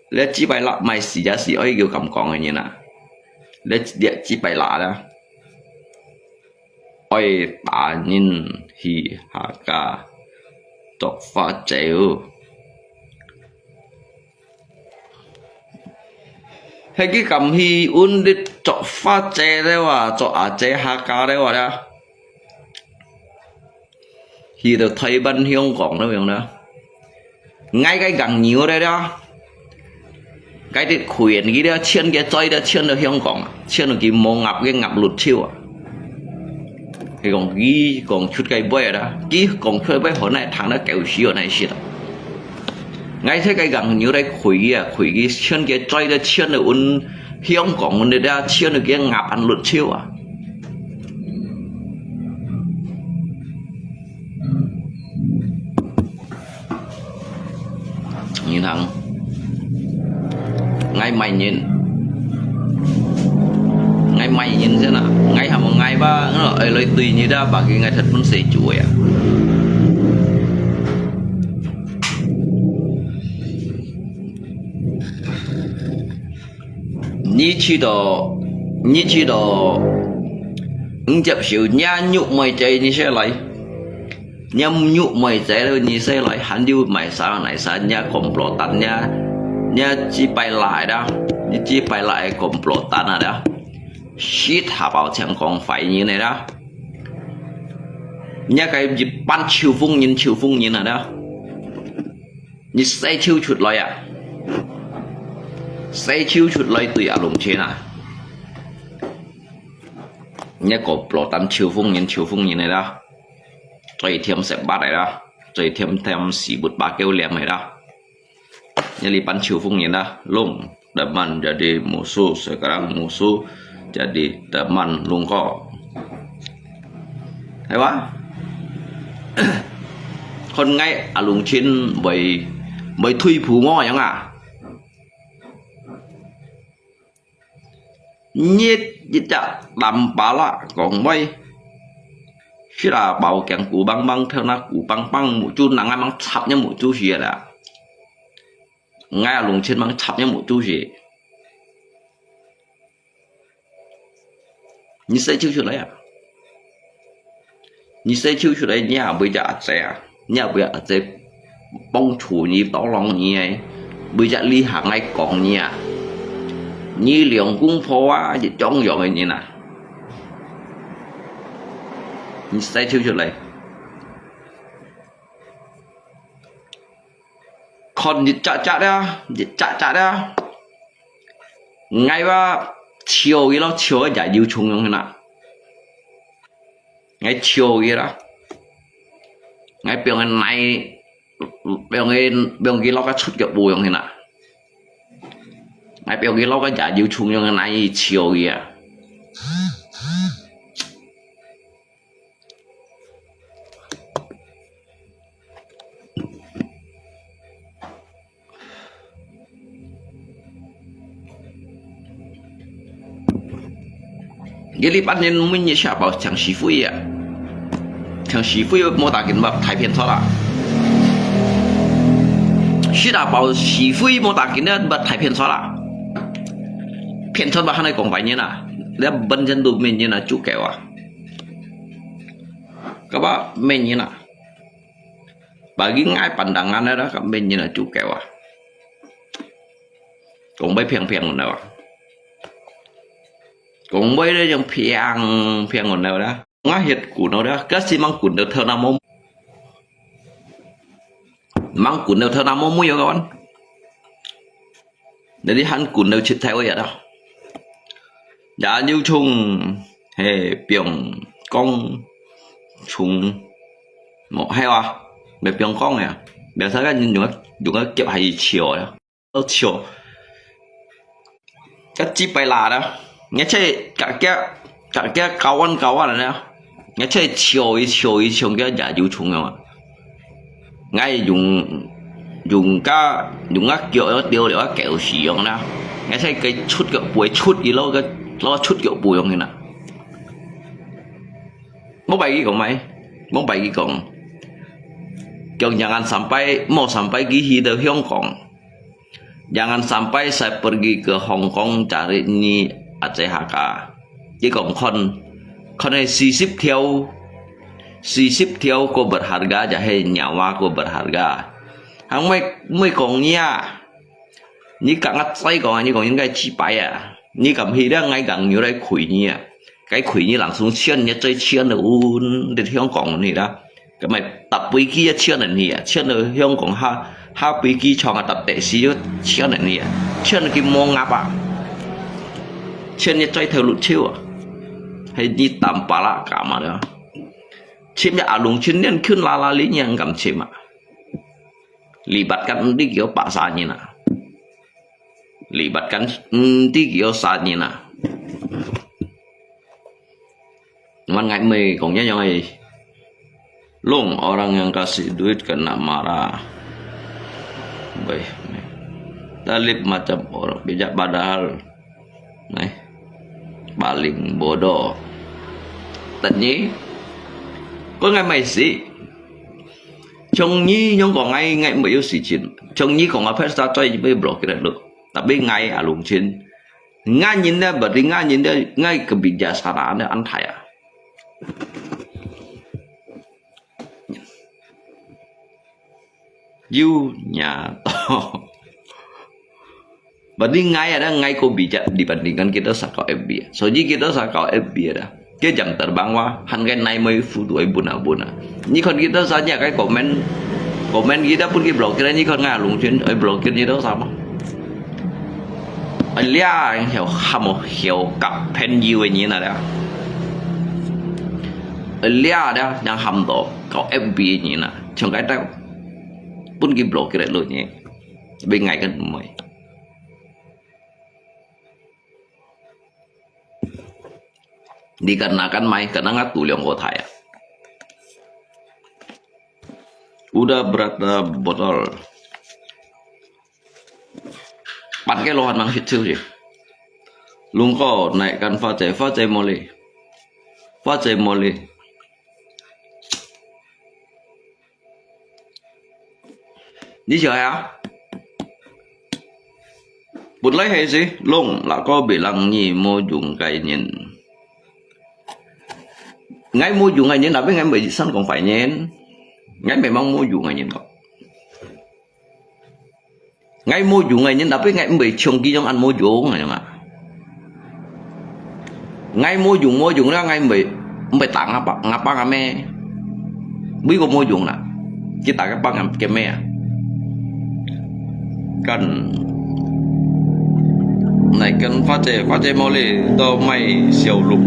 這幾百粒賣死也是愛有感覺个人啊。這，這幾百粒啦，愛打人去下家做花姐哦。係佢敢去搵你做花姐了啊，做阿姐下家了啊啦。 去到台灣、香港了樣啦。𠊎个朋友了啦，𠊎个會員佢了，錢个追了，錢到香港啊，錢到佢無納个納律手啊。佢講，佢講出个尾啦，佢講出个尾，好難聽得狗屎，好難食啊。𠊎這个朋友來開佢啊，開佢錢个追了，錢到搵香港，搵到了，錢到佢納安律手啊。 你聽，𠊎賣人，𠊎賣人先啊，𠊎還無𠊎吧，呃，來對你的，bagi𠊎thật分誰做呀。 你去到，你去到，你接受，你玉妹姐，你先來。你玉妹姐了，你先來，還有賣啥來啥，你komplotan，你，你幾百來的，你幾百來komplotan啊的，是他包搶講壞人的啦。你該一班臭風人，臭風人啊的。 你使手出來啊！使手出來對阿龍千啊！你个布羅丹秋風人，秋風人个啦，最甜食物个啦，最甜甜屎物巴狗領个啦。你哩班秋風人啦，弄 teman jadi musuh, sekarang musuh jadi teman lungko. Hai wa? Kon ngai alung chin bơi, bơi thui phu mo yang a. Nyit nyit ya dam pala kong bơi. Sila bau kiang ku bang bang, thêu na ku bang bang, mu chu nang amang chap nya mu chu sia la. Ngai alung chin mang chap nya mu chu si. Ni sai chiu chu lai a. Ni sai chiu chu lai nya bui ja a zai a. Nya bui a zai bong chu ni tao long ni ai. Bui ja li ha ngai kong ni a. Ni liang kung pho a, ji chong yong ni na. Ni sai chiu chu lai. Kon yit chak chak da, yit chak chak da. Ngai ba chiu yi lo, chiu ya yu chung yong na. Ngai chiu yi la. Ngai piong nai, piong ngai, piong yi lo ka chut yong bu yong na. Ngai piong yi lo ka ya yu chung yong nai chiu yi a. Jadi panin mun ni siapa chang sifui ya. Chang sifui mo takin ba thai pian chua la. Sida bao sifui mo takin ba thai pian chua la. Pian chua ba hanai kong bai ni na. Dia ben chen du min ni na chu keo a. Kaba min ni na. Bagi ngai pandangan ada ka min ni na chu keo a. Kong bai piang piang na ba. Kong bai dia yang piang piang na ba. 𠊎歇滾了，該時吂滾到頭那毛，吂滾到頭那毛毛有个完。你還滾到七彩位啊？也有蟲，嘿，放光蟲，無，係哇，咪放光呀，biasa kan用个，用个夾還係笑呀。 都笑。該幾百啦的，而且个个个个高安高安的呢，而且笑一笑一笑个也有蟲啊。𠊎用用个用个腳要丟了个狗屎用啦，而且个出腳不會出一路个，路出腳不用的啦。莫白佢講咩？莫白佢講，講兩岸三百，莫三百佢去到香港。 Jangan sampai saya pergi ke Hong Kong cari ni Aceh Hakka. Jadi kong kon, kon sisip theo, sisip theo ko berharga, jahe nyawa ko berharga. Hang mai, mai kong nia. Ni kak ngat sai kong, ni kong ni kai chi pai ya. Ni kam hi da ngai gang nyu lai kui ni ya. 該佢你人送錢，你最錢就穩，你香港你啦。咁咪搭飛機一千人去啊，錢到香港下下飛機場啊，搭的士就千人去啊，千去摸鴨啊，千你最頭路手啊，係你擔巴拉幹嘛的？錢你阿龍錢連ขึ้น lala 你你敢錢嘛？你八間你叫巴沙人啊？ Libatkan enti kio saat nyi na. Nuan ngai mei kong nya yang ai. Long orang yang kasih duit kena marah. Baik. Talib macam orang bijak padahal. Nah. Paling bodoh. Tanya. Kau ngai mei si. 像你樣講，𠊎，𠊎毋會有事情。像你講啊，pesta最尾block佢了。Tapi𠊎啊，龍親，𠊎人呢，berarti𠊎人呢，𠊎kebijaksanaan呢，安排啊。有影到。 Berarti ngai ada ngai ko bijak dibandingkan kita sakau F B. Soalnya kita sakau F B ada. Kita jam terbang wa, han kai nai mai fu tu ai buna buna. Ni kon kita sanya kai komen, komen kita pun ki blokir ni kon ngai lungsin ai blokir ni tu sama. Alia yang hiau hamo hiau kap pen yu ni na da. Alia ada yang ham do kau F B ni na. Chong kai ta pun ki blokir lo ni. Tapi ngai kan mai. Dikarenakan mai, karena ngat tu liang ko thai. Udah berat dah botol. Pan ke lohan mang hit siu si. Lung ko naikkan Fache, Fache mole. Fache mole. Ni siapa ya? Put lai hai si, long, lah ko bilang ni mo jung kai nyin. Ngai mo jung kai nyin, tapi ngai mei san kong fai nyin. Ngai memang mo jung kai nyin kok. Ngai mo jung kai nyin, tapi ngai mei chung ki jong an mo jung kai nyin. Ngai mo jung mo jung la ngai mei mei tang apa ngapa ngame. Bui ko mo jung la. Kita ke pang ke me ya. Kan. Nai kan Fache, Fache mole to mai siau lu.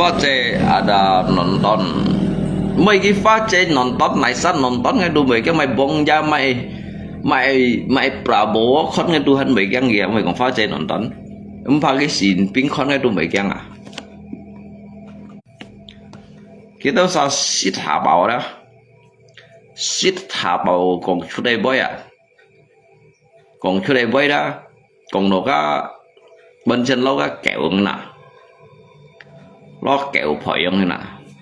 Fache ada nonton. Mai ki Fache nonton, nai san nonton ngai du mai ke mai bong ja mai Mai, mai Prabowo khon ngai Tuhan mai kiang ya, mai kong Fache nonton. Em pha ke Xi Jinping khon ngai tu mai kiang à. Kita sa sit ha bao da. Sit ha bao kong chu dai boy à. Kong chu dai boy da. Kong no ka Bên trên lâu ka kéo na. Lo kéo phơi yang na.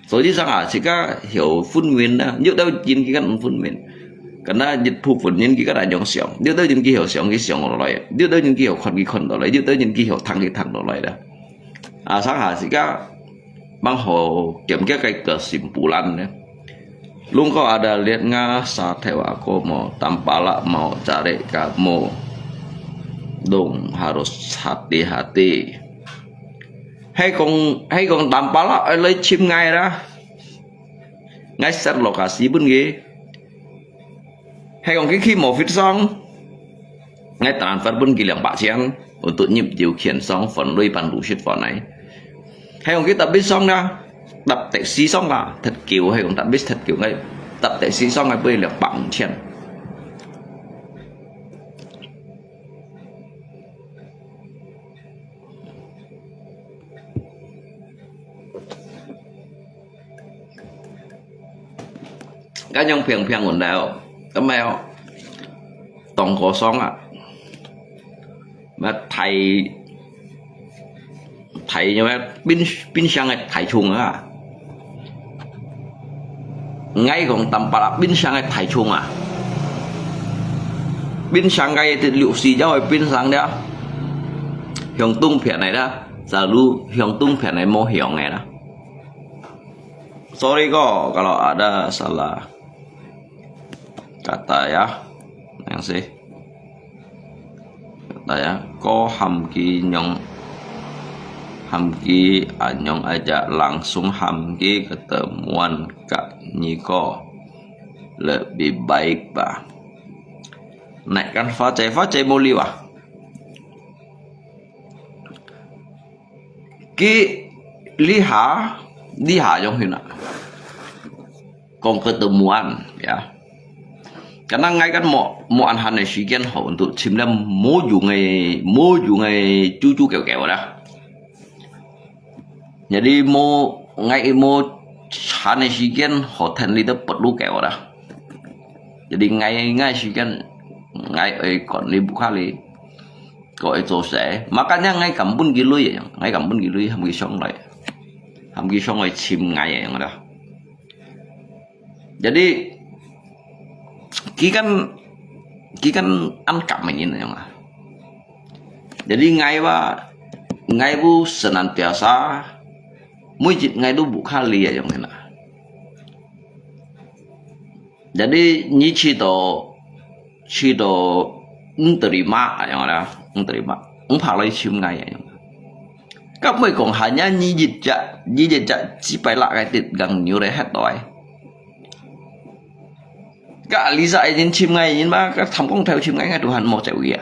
So ji sang à, chỉ có hiểu phân miền na. Nhiều đâu jin ki kan phân miền. Karena jit phu phân miền ki kan ada yang siang. Nhiều đâu jin ki hiểu siang ki siang lo lai. Nhiều đâu jin ki hiểu khon ki khon lo lai. Nhiều đâu jin ki hiểu thang ki thang lo lai da. À, sang à, chỉ có Bang ho kiam kia cái kesimpulan ne. Lung ko ada lihat nga sa thewa ko mo tampala mo cari ka mo. Dong harus hati-hati. 係講，係講Tampalak愛來尋𠊎啦，𠊎set lokasi分佢。係講佢去無fit上，𠊎transfer分佢兩百千，untuk入油錢上分類辦路食分來。係講佢搭bus上啦，搭taxi上啦，忒久，係講搭bus忒久，𠊎搭taxi上，𠊎分佢兩百五千。 該種平平穩的哦，咁樣哦，當高尚啊，那太，太，因為冰，冰箱个太重啊。 𠊎講Tampalak冰箱个太重啊，冰箱个六十兆个冰箱了，向東片个啦，假如向東片个無向个啦。Sorry ko kalau ada salah kata ya, yang sih. Tanya, ko ham ki nyong, ham ki anyong aja langsung ham ki ketemuan kak nyi ko. Lebih baik ba. Naikkan face, face mau liwa. Ki liha, liha nyong hina. Kong ketemuan, ya. Karena ngai kan mo, mo anhan ai sikian ho untuk chim lam mo yung ai, mo yung ai cucu keu keu dah. Jadi mo ngai mo han ai sikian ho then li de perlu keu dah. Jadi ngai ngai sikian ngai ai kon li buka li. Ko ai zo sai. Makanya ngai kampun gilui ya, ngai kampun gilui ham ki song lai. Ham ki song ai chim ngai ya yang dah. Jadi, ki kan, ki kan ăn cắp mày nhìn này mà. Jadi, ngai ba, ngai bu senantiasa, mui jit ngai du bu kha li ya yong na. Jadi, nyi chi to, chi to, ng terima, ayong ada, ng terima. Ng pha lai chim ngai, ayong. Kap mui kong hanya nyi jit ja, nyi jit ja, chi pai la kai tit gang nyu re het toi. Ka Lisa ai jin chim ngai jin ba, ka tham kong thêu chim ngai ngai Tuhan mo cheu ya.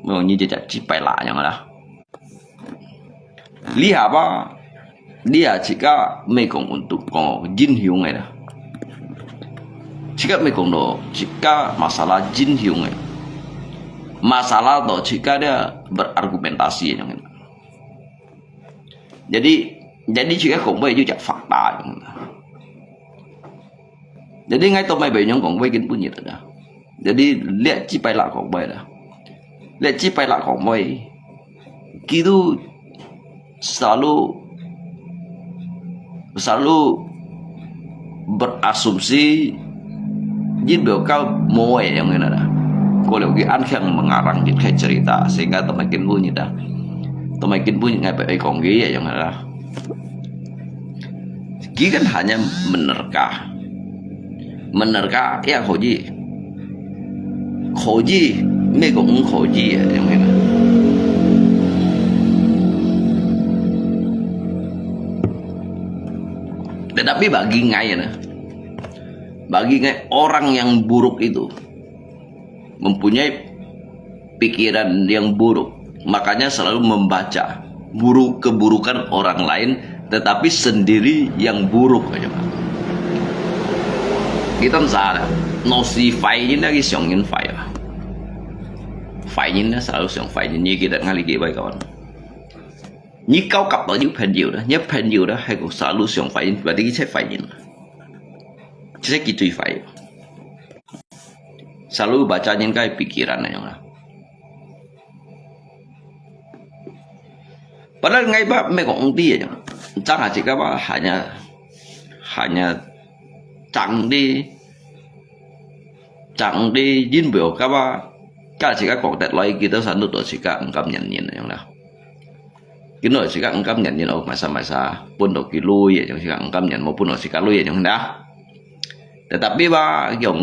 Mo nyi jit ja chi pai la yang la. Li ha ba, li ha chika mei kong untuk kong jin hiu ngai la. Chika mei kong do, chika masalah jin hiu ngai. Masalah do chika dia berargumentasi yang ngai. Jadi, jadi chika kong bai ju jak fakta yang ngai. Jadi ngai to mai bai nyong kong bai kin pun yet ada. Jadi lihat chi pai la kong bai dah. Lihat chi pai la kong bai. Kitu selalu, selalu berasumsi jin beo kau mo yang ngai dah. Ko leo ki an khiang mengarang jin khai cerita sehingga to mai kin pun yet dah. To mai kin pun yet ngai bai kong ki yang ngai dah. Ki kan hanya menerka. Menerka ya kho ji. Kho ji, mei kong kho ji ya yang ngai. Tetapi bagi ngai na, bagi ngai orang yang buruk itu mempunyai pikiran yang buruk, makanya selalu membaca buruk keburukan orang lain, tetapi sendiri yang buruk aja. Kita misalnya, no si fai ini lagi siang ini fai lah. Fai ini selalu siang fai ini kita ngali kita kawan. Ni kau kap tau ni 朋友 dah, ni 朋友 dah, hai kau selalu siang fai ini, berarti kita fai ini. Kita kita fai. Selalu baca nyin kai pikiran aja lah. Padahal ngai ba mei kong ti aja. Chang ha chika ba hanya, hanya chang di, chang di jin beo ka ba, ka chika kong tet loi kita sandu to chika engkam nyan nyin aja lah. Kino chika engkam nyan nyin ok masa masa pun to ki lui aja chika engkam nyan mo pun to chika lui aja dah. Tetapi ba yong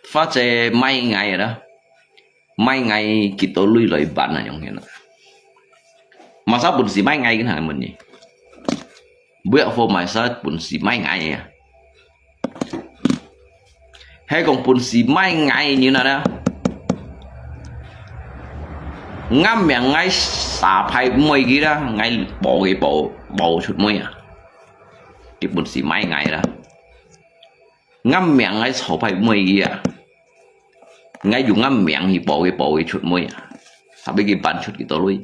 Fa che mai ngai ra. Mai ngai kito lui loi ban na yong hian. 麼儕本事賣𠊎，佢還問你。Work for myself本事賣𠊎啊？係講本事賣𠊎人啊啦？𠊎命𠊎沙排毋會佢啦，𠊎保佢保，保出妹啊！佢本事賣𠊎啦！𠊎命𠊎草排毋會佢啊！𠊎用𠊎命去保佢，保佢出妹啊！還畀佢搬出幾多鐳？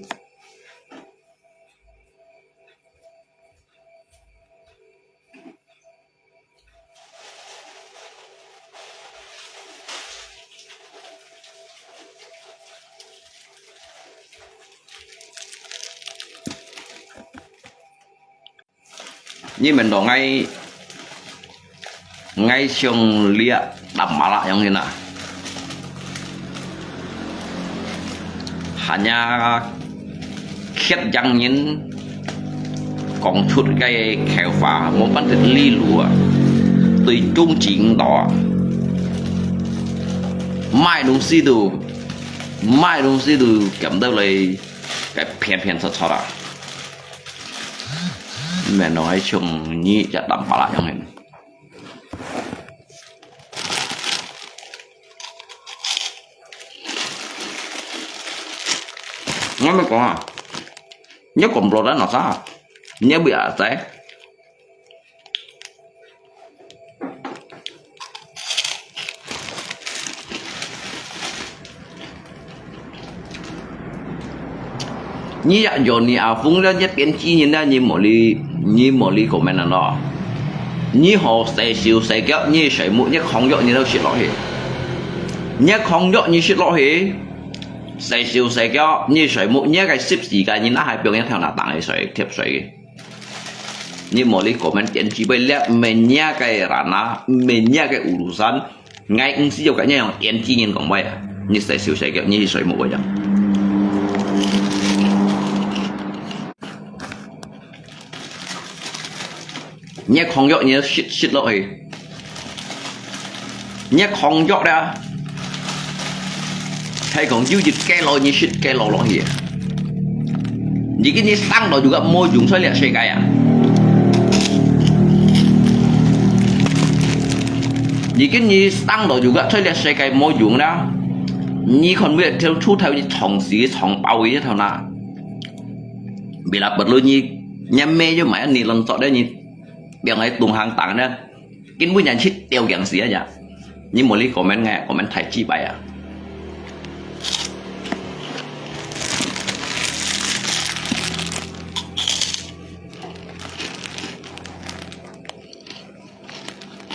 你們都愛，𠊎像這擔把啦樣形啊。還有乞人人講出个口話，無半點理路啊，對中間到啊，賣東西都，賣東西都減到來，該偏偏差差啦。 你們都愛像你這擔把啦樣形。𠊎毋係講啊，你講毋落來哪儕？你毋係阿仔？ 你也有你阿峰了，你編輯人了，你無理，你無理comment了咯。你好細手細腳，你睡目，你狂藥你都食落去。你狂藥你食落去，細手細腳，你睡目，你个十四个人那還放一條那當个水，貼水个。 你無理comment點擊背了，毋係你个人啊，毋係你个urusan，𠊎毋係有个你用點擊人講話啊，你細手細腳，你睡目个樣。你个狂藥，你食，食落去。 你个狂藥啦，係講有一个路你食个路落去。你今日生到有个無用在這世界啊！你今日生到有个在這世界無用啦！你看每條出頭你長死長包个一頭那，bila perlu你，你咩就買你亂做的你，變个東行當呢。 根本人去吊頸死啊！你無理comment个，comment太雞掰啊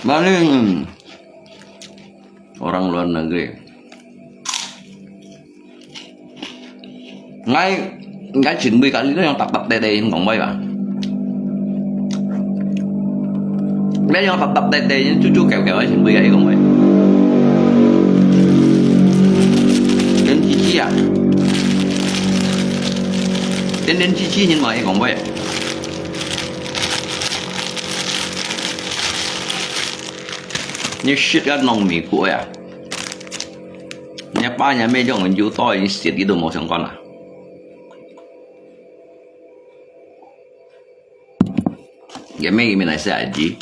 ！Mana orang luar negeri. Ngai, ngai chỉnh bùi kali nó yang tap tap tè tè in kong bai ba. Nó yang tap tap tè tè in chu chu kèo kèo ai chỉnh bùi kali kong bai. Đến chi chi à? Đến đến chi chi nhìn mà ai kong bai. Như shit á nông Mỹ của à. Nhà ba nhà mẹ chồng mình chú tôi siết đi đồ màu sòng con à. Cái mẹ mình lại sẽ ai gì?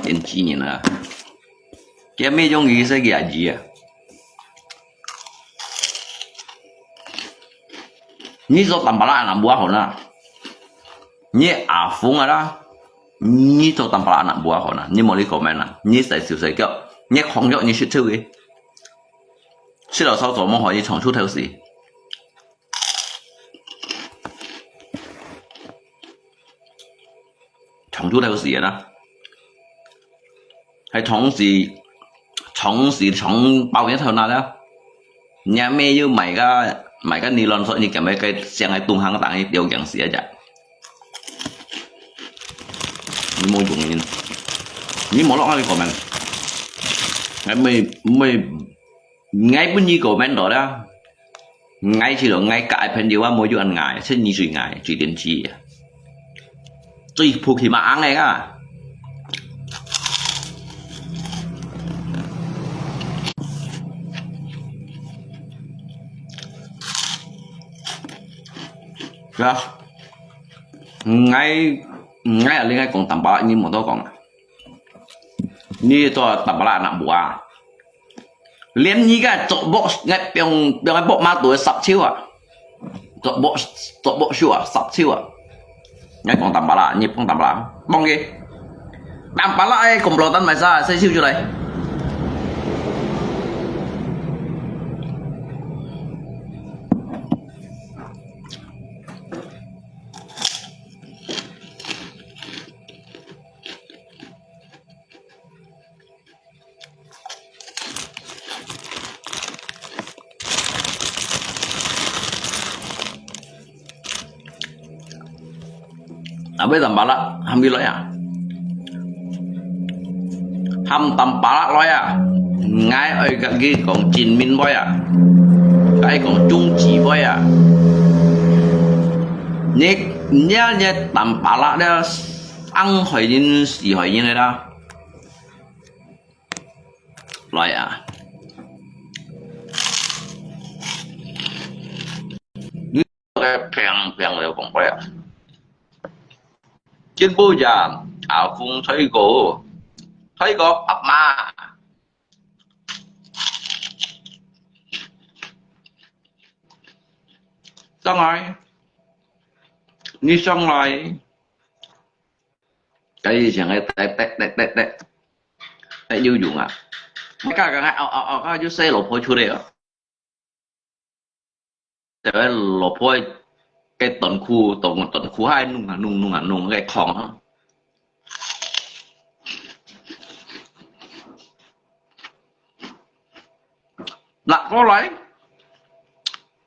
Đến chi nhìn à. Cái mẹ chồng gì sẽ gì à gì à. Nyi cho tăm bala nà bua hồn à. Nyi à phung à đó. Nyi cho tăm bala nà bua hồn à. Nyi mò li comment à. Nyi sai siu sai kiao. Nyi khong yok nyi shit thiu kì. Shit lò sao cho mò hò nyi chong chu thiu sì. Chong chu thiu sì à đó. Hay chong sì, chong sì, chong bao nhiêu thầu nào đó. Nhà mẹ yuk mày cái, mày cái nilon sọt như cái mấy cái xiang cái tung hăng tang cái tiêu kiang sì à chả. Nyi mò dùng nyi. Nyi mò lọk cái comment. Ngay mày, mày, ngay bữa nyi comment đó đó. Ngai chỉ là ngai cái phần điều mà mua cho ăn ngai, sẽ như suy ngai, chỉ đến chi à. Tùy phục thì mà ăn ngai à. Dạ. ，𠊎，𠊎啊，你愛講Tampalak，你無多講啊。你做Tampalak anak buah，連你个竹木，𠊎放，放个木馬都會殺手啊。竹木，竹木樹啊，殺手啊。𠊎講Tampalak，你講Tampalak，放佢。Tampalak个komplotan mai sa，sai siu出來。 啊，愛Tampalak，喊佢來啊！喊Tampalak來啊！𠊎愛甲佢講真面話啊！愛講中指話啊！你，你，你Tampalak了，生害人、死害人个啦！來啊！ 个平平个講話啊。進步呀，阿峰吹過，吹過阿媽。上來，你上來。該以前个噠噠噠噠噠，噠有用啊！你看看，哦哦哦，看就細老婆出來了。 就係老婆个短褲，短，短褲還弄啊弄，弄啊弄，个空啊。拿過來，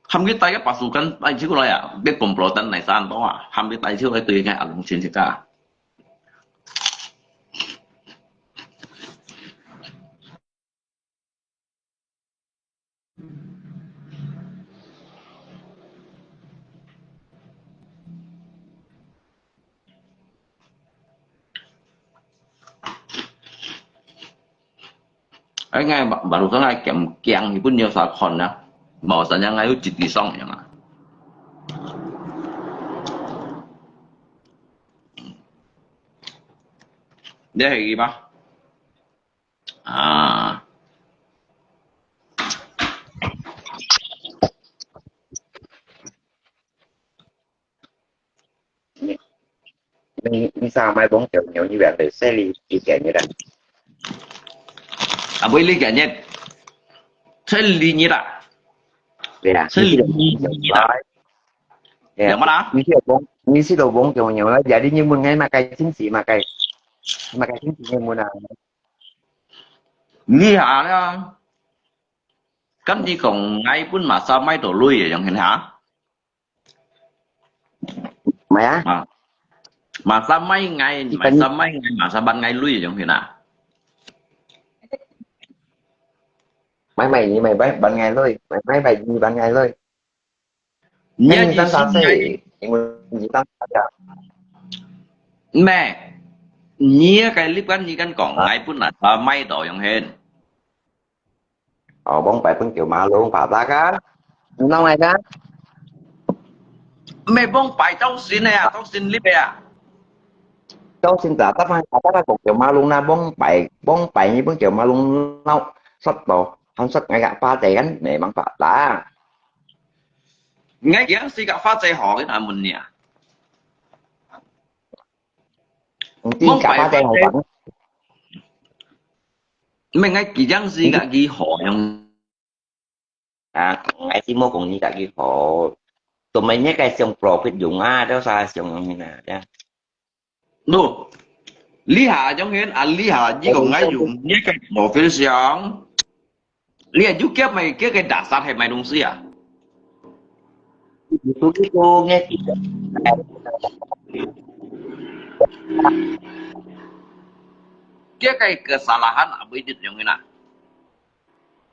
喊佢帶个pasukan帶出來啊！別komplotan來山多啊，喊佢帶出來對个阿龍先生啊。 哎，𠊎baru，barusan𠊎驚驚，日本有啥款啊？無啥樣，𠊎有一滴爽樣啊。你係佢嗎？ 啊。你，你，你上買幫小牛，你买个十二日个啦。啊，買二日，十二日啊。對啊，十二日啊。對啊，兩萬啊？你是有幫，你是有幫小牛啦，jadi你問𠊎買个星期，買个，買个星期你問啊。 你下啦，跟你講，𠊎分masa買到鐳个樣形哈？買啊？啊，masa買𠊎，masa買𠊎，masa分𠊎鐳个樣形啊？Mai mai ni mai bai ban ngai loi, mai mai bai ni ban ngai loi. Nia cái gì tăng sao thế? Nia cái gì tăng sao ya? Mẹ, nia cái clip kan nia kan kong ngai pun là ta mai đó yang hen. Ồ, bông pai pun kiểu mà luôn phá ta kan? Nông này kan? Mẹ bông pai trong xin này à, trong xin clip này à? Trong xin ta ta mai ta ta kong kiểu mà luôn na bông pai, bông pai nia bông kiểu mà luôn nông sắp đó, không sắp ngay cả phá tay kan, mẹ mang phá ta. Ngai kiang si ka fa zai hong in amun nia. Mong pai ka fa zai hong. Meng ngai kiang si ka ki hong. Ah, ngai si mo kong ni ka ki hong. Tumai nia kai siang profit yung ah, tao sa siang yung hina. Ya. No. Liha jong hen, a liha ji kong ngai yung, nia kai profit siang. Liha ju kia mai kia kai dasar hai mai dong si ah. Itu itu ngai. Kia kai kesalahan abui dit yung hina.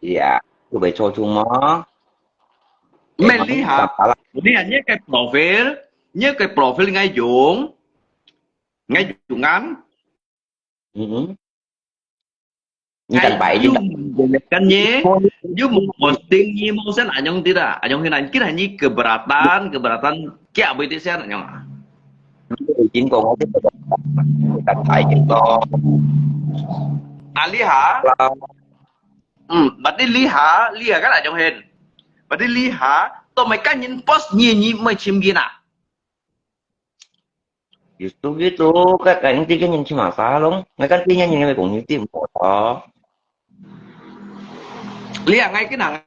Iya, tu bai cho tu mo. Mai liha, liha nia kai profit, nia kai profit ngai yung, ngai yung an. Ngai yung kan bai yung kan nia, yung posting nia mo sen anyong tidak, anyong hinan kira ni keberatan, keberatan kia abui dit sen anyong ah. 已經講我這個大太緊咯。啊，你好。Hello。嗯，berarti你好，你好，kan ada yang hen。Berarti你好，都沒跟人 post，你，你沒尋人啊？Justru gitu，該，該，你這個人去馬殺咯，該，該，這個人，你講你對不對？你啊，𠊎跟人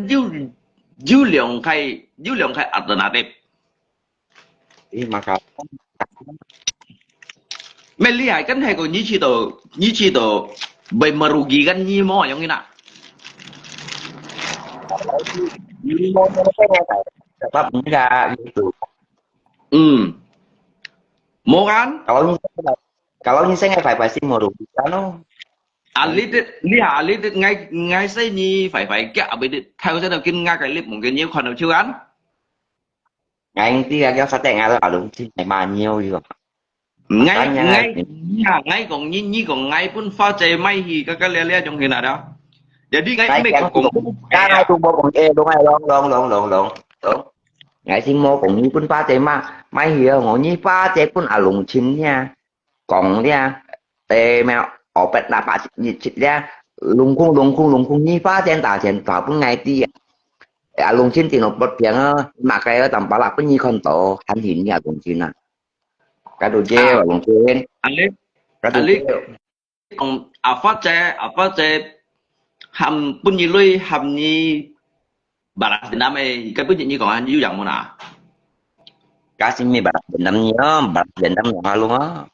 有，有兩個，有兩個alternative。你嘛搞。Melihat kan係講你知道，你知道會merugikan你無，yang ina。你無，sebab enggak gitu。嗯。無kan？Kalau你，kalau你現在白白是merugikan咯。 啊，你這，你啊，你這，𠊎，𠊎使你快快夾，啊，你這，頭先都跟𠊎个，你望見你看到手啊？𠊎知啊，叫啥个，𠊎都阿龍去買馬尿去咯。𠊎，𠊎，你啊，𠊎講你，你講𠊎分花姐買去，該，該，這，這種去哪了？Jadi𠊎，𠊎，𠊎，𠊎都無講，哎，龍，哎，龍，龍，龍，龍，龍，龍。𠊎先無講你分花姐買，買去哦，我你花姐分阿龍親呀。 講了，誒，咩，obat nak pak日出了，lungkung lungkung lungkung，你花錢打錢打分𠊎知啊。啊，lungkung tiền một bột tiền啊，買个啊，當巴拉分你看到，很便宜啊，lungkung啊。Kado je，lungkung。啊，你，啊，你，講，啊，花姐，啊，花姐，喊分你鐳，喊你 Balas dendam eh, ikan pun ni kong an yu yang muna. Kasi mi balas dendam ni, oh, balas dendam yang halu ah.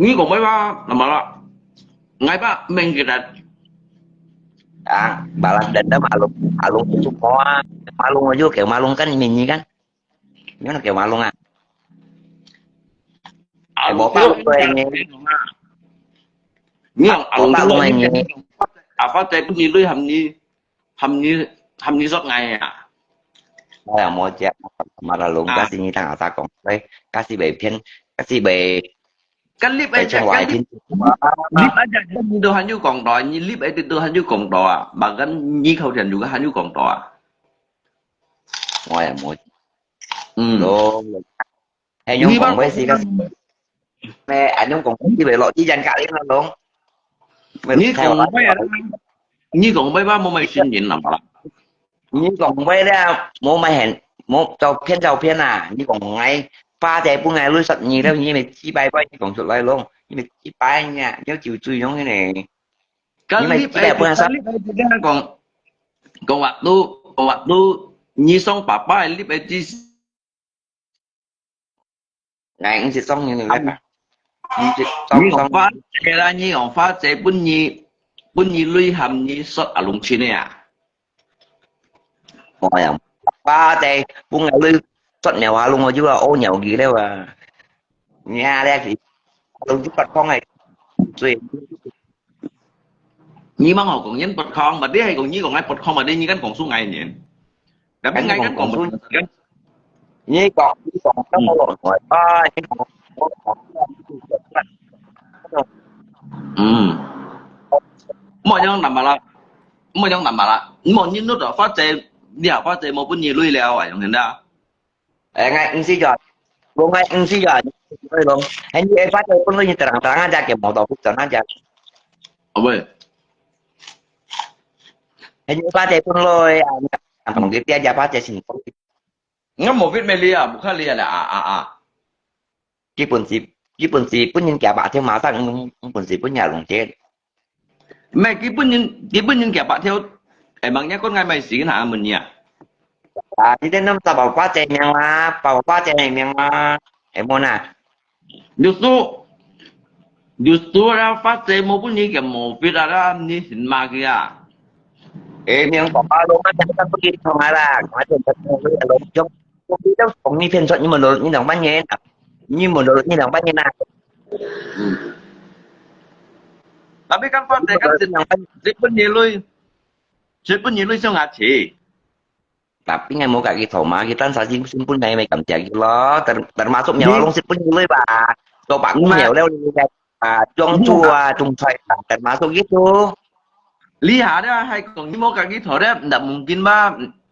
Ni kong bai ba, nama la. Ngai ba, meng kita. Ah, balas dendam halu, halu tu semua. Malung aja, kayak malung kan, mi ni kan. Nyo na kêu Malung ah. Ai, mo pa lu tuai ni. Nyo, Malung tuai ni. Apa cai pun ni lui ham ni, ham ni, ham ni sot ngai ah. Ai, mo cai, Malung kasi ni tang ata kong. Kasi bai pian, kasi bai 該立个隻，該立，立个隻，你都還有講到啊？你立个隻都還有講到啊？Bahkan你頭前有个還有講到啊？我也無。嗯。咯，係用講話時間，咩？係用講話時間落去人隔離咯，咯。你講話啊，你講話吧，無咩新人啦嘛啦。 你講話了，無買現，無照片照片啊！你講𠊎，花姐分𠊎鐳十二了，你咪幾百塊，你講出來咯，你咪幾百呀，你要酒醉用的呢。你咪幾百分啊？講，講waktu，講waktu，你送爸爸的立个隻 𠊎毋識裝你个啦。毋識裝裝。你講花姐啦，你講花姐分你，分你鐳喊你說阿龍親个啊？哎呀，花姐分𠊎鐳說尿阿龍，我就話屙尿佢了啊！你啊，你去，阿龍就發狂个，所以 你吂好講人發狂，berarti係講你講𠊎發狂，berarti你kan講出𠊎人。Tapi𠊎kan講，你講，你講，你講，啊，你講，嗯。莫樣難吧啦，莫樣難吧啦，莫你弄到花姐，你啊花姐莫分你鐳了啊，用真的啊。 哎，𠊎毋識做，𠊎𠊎毋識做，所以講，還有花姐分類，你terang-terang aja，佢無到複雜aja。哦，喂。還有花姐分類啊，你同佢爹爹花姐先講。我無fit咩你啊，無看你啊，啊啊啊。 佢本事，佢本事分人夾白條馬上，佢本事分人弄chết。咩？佢分人，佢分人夾白條，會問你講𠊎麼事，佢哪問你啊？啊，你在那找寶花姐名啦，寶花姐名啦，係無啦？Justru，justru啦，花姐無分你夾無fit啊啦，你信嘛佢啊？誒，名寶花龍啊，講到不給同啊啦，我就不同了，龍兄。 我記得講你騙出，你問到你兩萬元啊？你問到你兩萬元啊？Tapi kan花姐kan先，先分你鐳，先分你鐳先啊，切。Tapi ngai mau kaki thoma, kita saji simple ngai mai kam tiag lo, ter, termasuk nyawa long simple ngai ba. Coba aku nyawa leo, ah, jong chua, jong chai, termasuk gitu. 你下咧係講你無家己頭咧，毋得mungkin吧？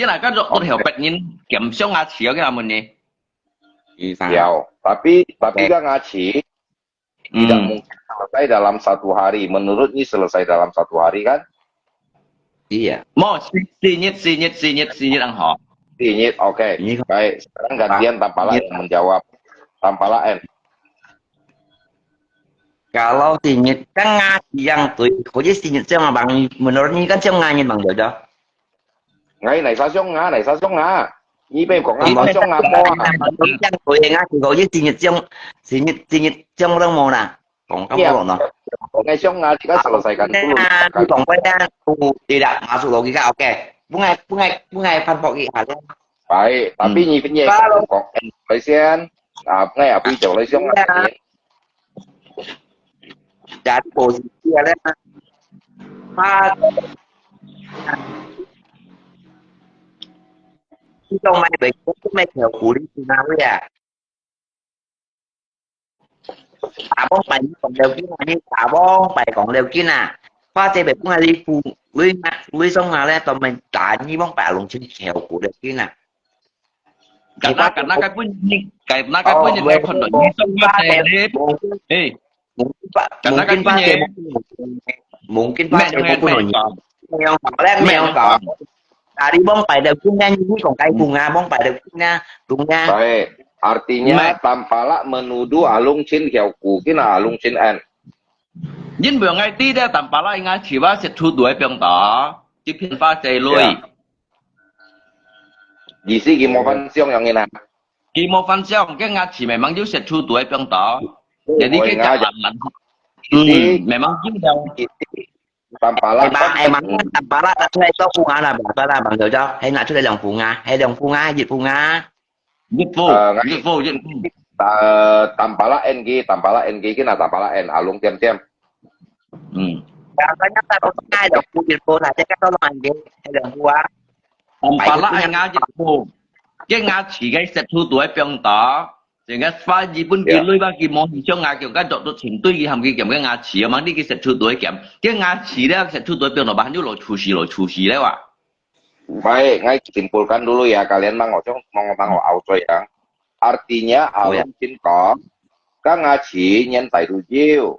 你哪个做做條別人減上牙齒，我跟他问你。有，tapi tapi kan ngaji tidak mungkin selesai dalam satu hari. Menurut你selesai dalam satu hari kan? Iya. Mo, si si nyit si nyit si nyit si nyit ang ho. Si nyit, oke. Baik, sekarang gantian Tampalak yang menjawab. Tampalak en. Kalau si nyit kan ngaji yang tu, kau je si nyit siang abang menurut ni kan siang ngaji bang dah. Ngai nai sa siang nga, nai sa siang nga. Ni pe kong ngai sa siang nga po. Yang tu yang ngaji kau je si nyit siang, si nyit si nyit siang orang mo na. Kong kamu lo na. Ngai siang nga, kita selesaikan dulu. Kong pe yang tu tidak masuk logika, oke. Bungai bungai bungai pan pok i ada. Baik, tapi ni punya kong en Malaysian. Ah, bungai apa itu Malaysian? Jadi posisi ada. Ha. Kita mai bai, kita mai kau kulit sinawi ya. 打幫拜講了緊啊，你打幫拜講了緊啊，花姐咪幫你付，你嘛，你送下咧，當面打你幫拜龍親橋股了緊啊。Karena karena cái pun cái karena cái pun cái phần đó như sông mà thế đấy. Ê, karena cái pun mungkin pasal mungkin pasal mungkin pasal mungkin pasal mungkin pasal Tadi bông phải đầu tiên nha, như còn cái cùng à, bông phải đầu tiên nha, đúng nha. Baik, artinya Tampalak menuduh Alung Chin khéo ku, kina Alung Chin en. Yin bùi ngai ti de Tampalak ngai chỉ ba set thu đuổi piang ta, chỉ phiền pha chạy lui. Ý思佢無翻相樣嘅啦。佢無翻相，跟牙齒memang有set thu đuổi piang ta. Jadi cái jalan, hmm, memang jin dah. Tampalak. Emang emang Tampalak拿出來做工啊啦，Tampalak bang jauh jauh，還拿出來兩封啊，還兩封啊，一封啊。一封，一封，一封。Tampalak en gi, Tampalak en gi, kina Tampalak en Alung tiam tiam. Hmm. Rasanya tak tahu saya ada pun info saja kan tolong anjing, ada buah. Tampalak en nga jin pu. Ke nga chi ke set thu đuổi piang ta. Sehingga fa ji pun ki lui ba ki mo hi chong nga kiong ka dok tu chim tui ki ham ki kiam ke nga chi mang di ki set thu đuổi kiam. Ke nga chi le set thu đuổi piang no ba han yu lo chu shi lo chu shi le wa. Baik, ngai simpulkan dulu ya, kalian mang ngok mang ngok mang ngok au ya. Artinya Alung Chin kong, ka nga chi nyen tai tu jiu.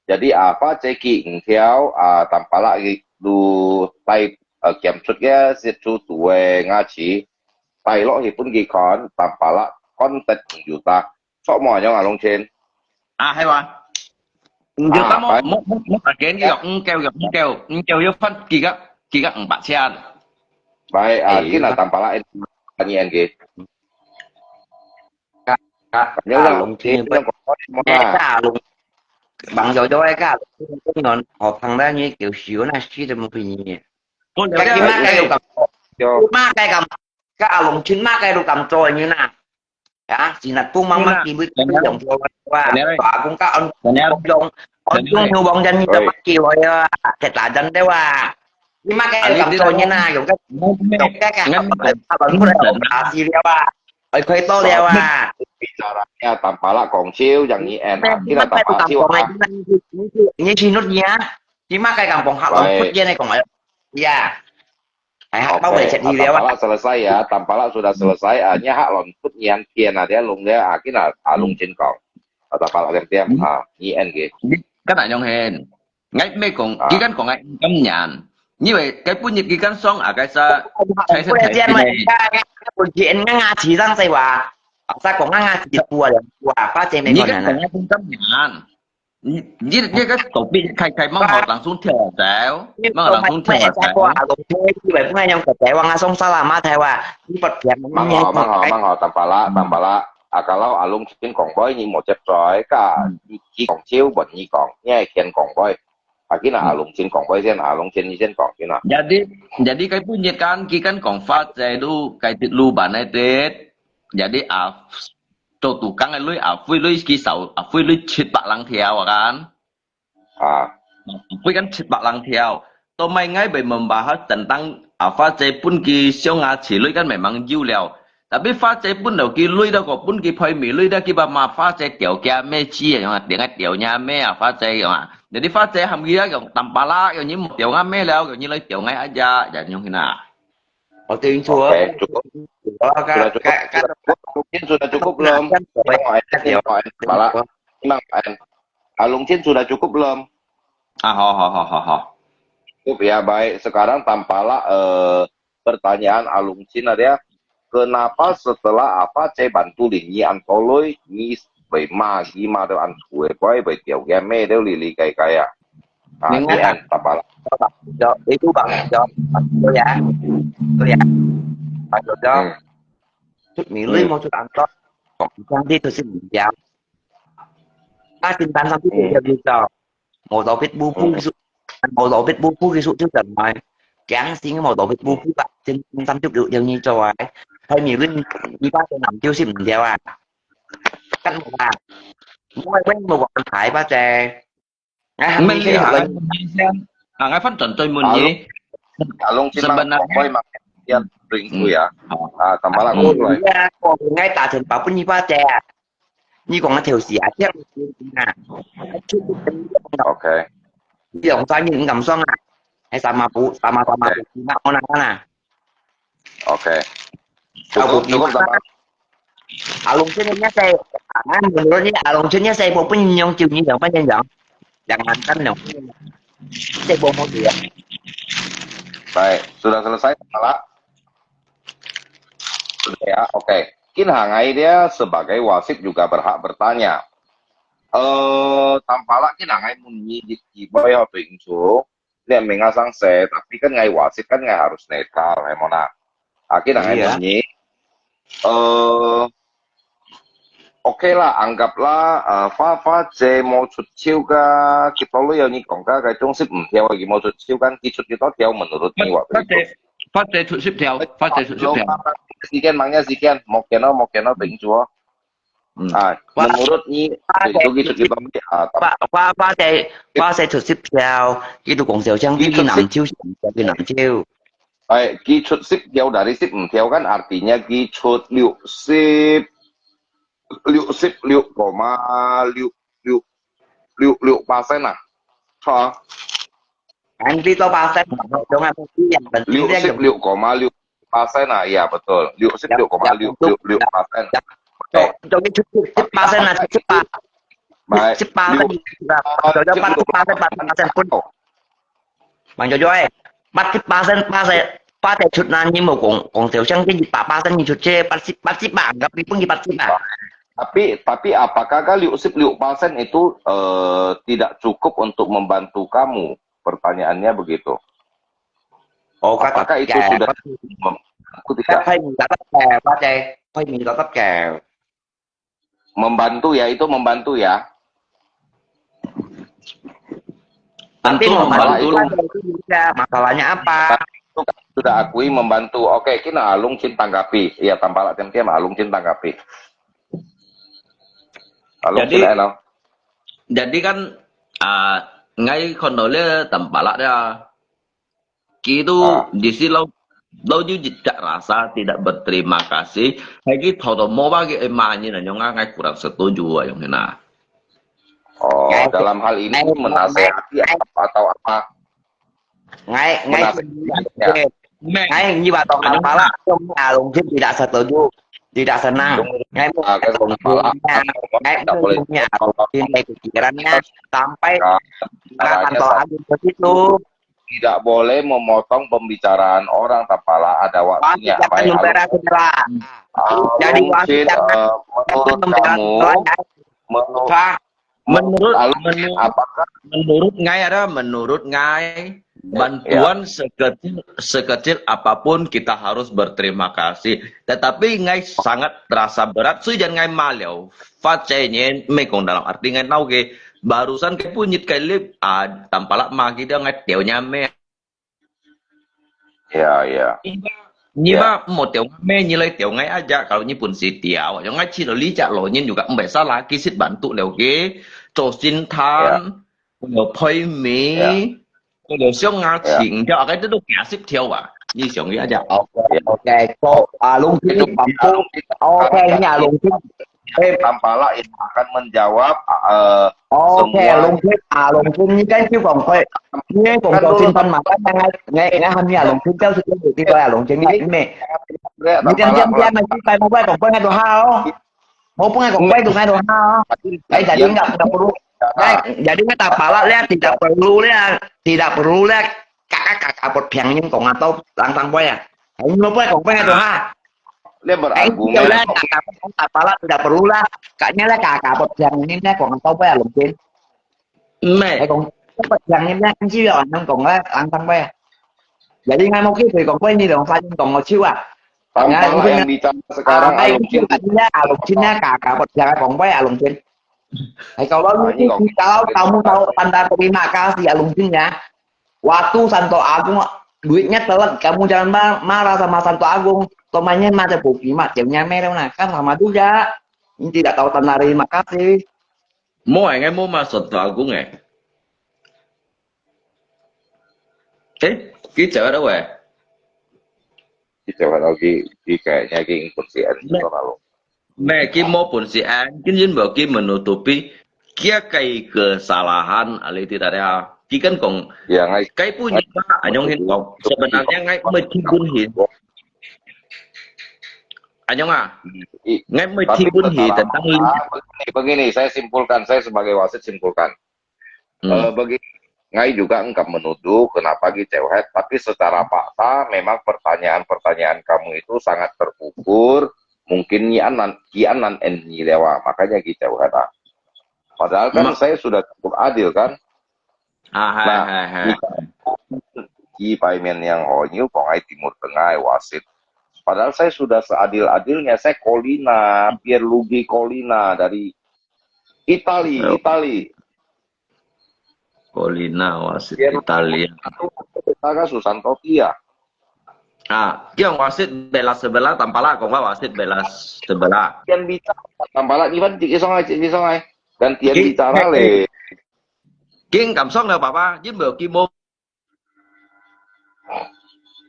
Jadi apa ceki engkau, ah, Tampalak gi lu tai, eh, kiam chut ke sit chu tu e nga chi. Tai lo hi pun gi kon, Tampalak kon tet eng juta. Sok mo nyong Alung Chin. Ah, hai wa. Eng juta mo, mo, mo, mo again gi yok, engkau yok, engkau, engkau yok fan gi ga, gi ga eng bak chian. Baik, ah, kina Tampalak en, ani en gi. Ka, ka, ka Alung Chin, ka Alung, bang yo yo ka Alung Chin, ngon, ho thang da ni, kiu xiu na, si de mo pi ni. Ka ki ma ka lu kam, ma ka kam, ka Alung Chin ma ka lu kam cho ni na. Ya, si na tung mang ma ki bu yong cho wa, ba kung ka on yong, on yong yu bong jan ni ta ma ki wa ya, ke ta jan de wa. Ni ma ka lu kam cho ni na, yong ka, yong ka ka, ka ba lu da, ka si le wa. Ai, khai to liao ah. Bicara nia Tampalak kong chiu, yang ni en ah, kina Tampalak chiu ah. Ni si nut nia. Ni ma kai kampung hak long put nia kong ai. Ya. Ai hak tau boleh chat ni liao ah. Tampalak selesai ya, Tampalak sudah selesai ah, nia hak long put nia pian ah, dia lung dia ah, kina Alung Chin kong. Tampalak tiam tiam ah, ni en ke. Kan nak nyong hen. Ngai mei kong, ki kan kong ngai kam nyan. Ni wei, kai pun yit ki kan song a kai sa, chai sa chai sa. Pun yit nga nga chi sang sai wa. Sa kong nga nga chi bua le, bua, pa che mei kong nyan. Ni kan kong ngai pun kam nyan. Ni, ni, ni kan topi kai, kai mang ho langsung thiau dai. Mang ho langsung thiau dai. Ni wei, pun ngai yang ka dai, wang asong sa la ma thai wa. Ni pat pian. Mang ho, mang ho, mang ho, Tampalak, Tampalak. Ah, kalau Alung Chin kong boy, ni mo cep choi, ka, ki kong chiu, bon ni kong, ni ai kian kong boy. Aki na Alung Chin kong boy sian, Alung Chin ni sian kong Chin ah. Jadi, jadi kai pun yit kan, ki kan kong fa zai lu, kai tit lu ban ai tit. Jadi, ah, cho tu kang ai lui, ah, fui lui ki sau, ah, fui lui chit pak lang thiau kan. Ah. Fui kan chit pak lang thiau. To mai ngai bai membahas tentang, ah, fa zai pun ki siong ah chi lui kan memang jiu liao. Tapi fa zai pun dau ki lui dau ko pun ki phoi mi lui dau ki ba ma fa zai tiau kia me chi yang ah, tiang ai tiau nya me ah, fa zai yang ah. Jadi fa zai ham kia yang Tampalak yang ni mo tiau nga me liao, yang ni lai tiau ngai aja, ya nyong hina. 我對你說，OK，cukup。Sudah cukup, sudah cukup. Alung Chin sudah cukup belum? Memang, memang. Alung Chin sudah cukup belum? Ah, 好，好，好，好，好。Cukup ya, baik. Sekarang tampaklah, eh, pertanyaan Alung Chin ada ya. Kenapa setelah apa cai bantu Lin Nyi Antoloi, Nyi bai ma, Nyi ma tu an cui, bai bai tiau ya, me tu li li kai kai ya. Ah, Memang. Tampaklah. Jawab, itu bang, jawab. Betul ya. Betul ya. Betul ya. Hmm. 出面你無出安到，講上帝都係毋掉。啊，先單上帝都有做，無做別步步去數，無做別步步去數就等來，驚醒無做別步步吧，先單就有有你做啊，開面論，你把這男就是毋掉啊，幹嘛？我我無安排吧啫。 哎，毋係，你行啊，你先，啊，𠊎翻轉對問你。Alung Chin sebenarnya，講開嘛，要對付啊。啊，怎麼了？過來。啊，我應該打電話分你爸姐啊。你講个條事啊，這樣啊。OK。你兩三日你敢爽啊？還三馬步，三馬三馬步，我哪看啊？ OK。Cukup, cukup, Tampalak. Alung Chin nya saya, ah, menurut ni Alung Chin nya saya pun pun nyong ciu ni yang panjang yang. Jangan kan nyong. Saya pun mau dia. Baik, sudah selesai, Tampalak? Sudah ya, oke. Kin hangai dia sebagai wasit juga berhak bertanya. Eh, Tampalak kin hangai mun ni di di boy ho tu insu. 你明啊生死，tapi kan ngai wasit kan ngai harus netral, hay mona. Aki nang ngai munyi. Eh, oke lah, anggaplah, eh, Fa Fa J 無出手个，幾多歲有你講个，該種係毋跳个，佢無出手，kan佢出幾多條 menurut 你話？Fa J，Fa J 出十條，Fa J 出十條。時間，慢些時間，莫見咯，莫見咯，等住哦。 嗯。啊，menurut你，Fa J，佢出幾多條啊？Fa，Fa，Fa J，Fa J 出十條，佢都講笑，像佢出十，佢男球，佢男球。哎，佢出十條，dari十五條，kan artinya佢出六十，六十六koma六六六六percent啊，錯啊。 Ang dito percent，用啊，六十六koma六percent啊，ya betul，六十六koma六六六percent。做做一出十percent啊，十八，十八个，做做八十percent，八十percent分。慢做做哎，八十percent，八十，八十出那你冇講講笑，像這一百percent你出這八十八十吧，tapi pun八十吧。Tapi tapi apakah 六十六 percent itu eh, tidak cukup untuk membantu kamu? Pertanyaannya begitu. Oh, apakah itu sudah membantu tidak? 開面就得嘅，或者開面就得嘅。Membantu ya, itu membantu ya. Tapi membantu itu masalahnya apa? Itu kan sudah akui membantu. Oke, kina Alung Chin tanggapi. Ya, Tampalak tiam-tiam Alung Chin tanggapi. Alung Chin, jadi kan, ah, ngai kono le Tampalak dia. Gitu, di sini lo, lo juga tidak rasa tidak berterima kasih. Lagi todo mo bagi emangnya nanya ngai kurang setuju ayong na. Oh, dalam hal ini menasehati atau apa? Ngai, ngai, ngai, ni ba tong Tampalak, Alung Chin tidak setuju, tidak senang. Ngai, Alung Chin, ngai, Alung Chin, pikirannya sampai kantor agung ke situ. Tidak boleh memotong pembicaraan orang, Tampalak, ada waktunya. Jadi wasit jangan membela. Jadi wasit jangan membela. Menurut kamu, menurut, menurut, menurut ngai ada, menurut ngai, bantuan sekecil sekecil apapun kita harus berterima kasih. Tetapi ngai sangat terasa berat, sui jangan ngai maliau. Fa cai nyen, me kong dalam arti ngai nau ke, barusan ke punyit kai lip, ah, Tampalak magi dia ngai tiau nyame. Ya, ya. Nyi ba mo tiau ngai me, nyi lai tiau ngai aja, kalau nyi pun si tiau. Yang ngai cilo li cak lo nyin juga mbai salah, kisit bantu leo ke. Cho sin tan, lo poi mi, lo siong ngar ching, tiau akai tu tu kia sip tiau ba. Nyi siong ya aja. Oke, oke. Ko, ah, Alung Chin itu mampu. Oke, nyi Alung Chin. Tampalak yang akan menjawab, eh, OK, semua. 龍青啊，龍青，你今朝講開，你講到先分嘛，該𠊎𠊎𠊎喊你啊，龍青，朝時間有機會啊，龍青，你你咩？你點點點啊，你快莫怪講開𠊎都好哦，莫怪講開都𠊎都好哦。哎，jadi nggak nggak perlu，哎，jadi nggak tampalak咧，tidak perlu咧，tidak perlu咧，kakak kakak buat piang ni kong atau langtang boy啊，你莫怪講開𠊎都好。 你 Ay, berargumen. Hindi, wala na. Tapos, tapos, tidak perlu lah. Kanya lah, kakapot yang ini na, kung ang tao ba, alungkin. Ay, kung kapot yang ini na, hindi yun, anong kung, ah, ang tang ba? Jadi nga mo, kito, kung pwede, kung pwede, kung mo, chiwa. Tampalak yang bicara sekarang, ah, alungkin. Hindi, alungkin na, kakapot yang, kung ba, alungkin. Ay, kalau, ah, hindi, kalau kamu tahu tanda terima kasih, alungkin ya. Waktu Santo Agung, duitnya telat, kamu jangan ma- marah sama Santo Agung. Tomanya macam kopi mak, dia punya merah nah, kan sama juga. Ini tidak tahu tanda terima kasih. Mo eh, ngai mo ma Santo Agung eh. Eh, kita ada weh. Kita ada lagi, di kayaknya lagi ikut si Andi Tonalong. 咩，佢無本事，佢因為佢 menutupi 佢个 kesalahan，啊，你知道啊？佢跟講，佢本人啊，恁樣講，sebenarnya𠊎無天分去。恁樣啊，𠊎無天分去，tentang ini。Begini, begini, saya simpulkan, saya sebagai wasit simpulkan. Eh, bagi ngai juga engkau menuduh kenapa gitu, tapi secara fakta memang pertanyaan-pertanyaan kamu itu sangat terukur, mungkin nyi anan, ki anan en nyi lewa, makanya gitu, ah. Padahal kan saya sudah cukup adil kan. Ah, hai, nah, hai, hai. Ki paimen yang honyu, kong ai Timur Tengah, wasit. Padahal saya sudah seadil-adilnya, saya Colina, Pierluigi Colina dari Itali, Itali. Colina, wasit Italia. Taga Susanto Tia. Ah, kiang wasit bela sebelah, tampala kong wasit bela sebelah. Kian bicara tampala, iban di isong ai, di isong ai. Dan tian bicara le. King kam song le papa, jin bo ki mo.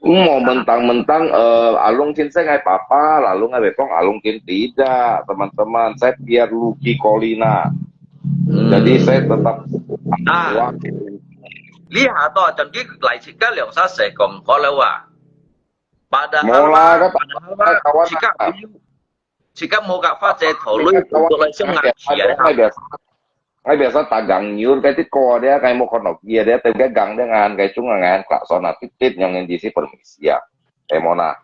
Mo mentang-mentang, eh, Alung Chin saya ngai papa, lalu ngai bepong Alung Chin tidak, teman-teman. Saya Pierluigi Colina. Jadi saya tetap 啊，你下到陣佢來自家兩三世講過了哇。Padahal 無啦，padahal kawan自家，自家無甲發這頭鐳，過來想硬起來。Ngai biasa, ngai biasa tagang nyur, kaya ti ko dia, kaya mo kono kia dia, tapi kaya gang dia ngan, kaya cuma ngan, kak sona titit yang yang di si permisi ya. Eh, mona.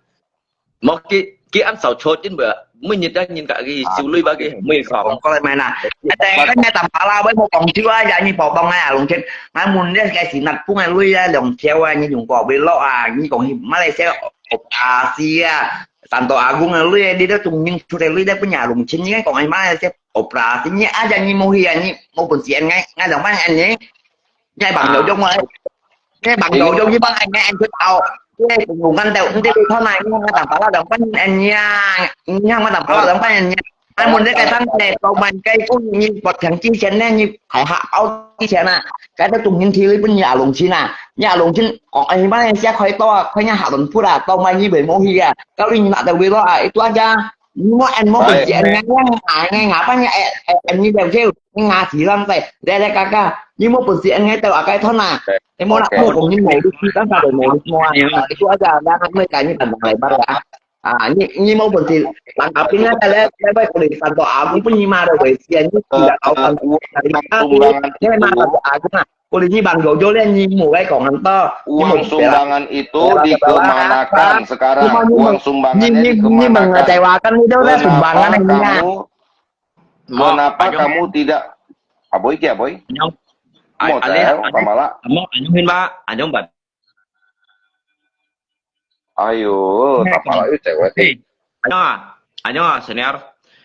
莫佢佢恁少坐，因為每日都人家佢收鐳把佢每房。講過來咩啦？但係今日淡薄啦，我無講笑啊，也你報幫啊，龍天，我問你个是哪本个鐳啊，兩條啊，你用過未落啊？你講去馬來西亞operasi啊，Santo Agung个鐳，你都中人出个鐳，你本也龍天，你講去馬來西亞operasi，你啊，你無去啊，你無本事，你你兩萬你。 Ngai bang jauh jauh ngai. Ngai bang jauh jauh ngai bang ngai ngai ngai tau. Ngai bung bung kan tau. Ngai tau ngai ngai tang pala dang pan ngai ngai. Ngai ngai tang pala dang pan ngai. Ai mun dai kai tang dai tau man kai kun ngai bot thang chi chen ngai ngai hai ha au chi chen na. Kai ta tung hin thi lui pun ngai alung chin na. Ngai alung chin ong ai ma ngai sia khoi to khoi ngai ha lun pu da tau man ngai bei mo hi ya. Kau ling na da wei lo a itu aja. Ngai mo en mo bei chi en ngai ngai ngai ngai pa ngai en ngai deu keu. Nga chỉ lắm tay, để để kaka, nhưng mà bữa gì anh ngay tàu à cái thon à, em mua nạp mua cũng như mày đi, đang sao để mày mua à, cái chỗ ra đang ăn mấy cái như tầm này bắt à, à, nhưng nhưng mà bữa gì, bạn áp tính ngay tay lẽ lẽ bây giờ tầm đó áo cũng như mà rồi vậy, tiền như chỉ là áo tầm, cái mà tầm đó áo cũng à, cô đi như bạn gấu vô lên như mua cái còn ăn to, uang sumbangan itu dikemanakan sekarang, uang sumbangannya dikemanakan, kenapa kamu Kenapa kamu tidak? Aboy ki aboy? Anyong. Mo tayo, pamala. Amo, anyong hin ba? Anyong ba? Ayo, pamala yu cewek. Hey, anyong ah, anyong ah, senior.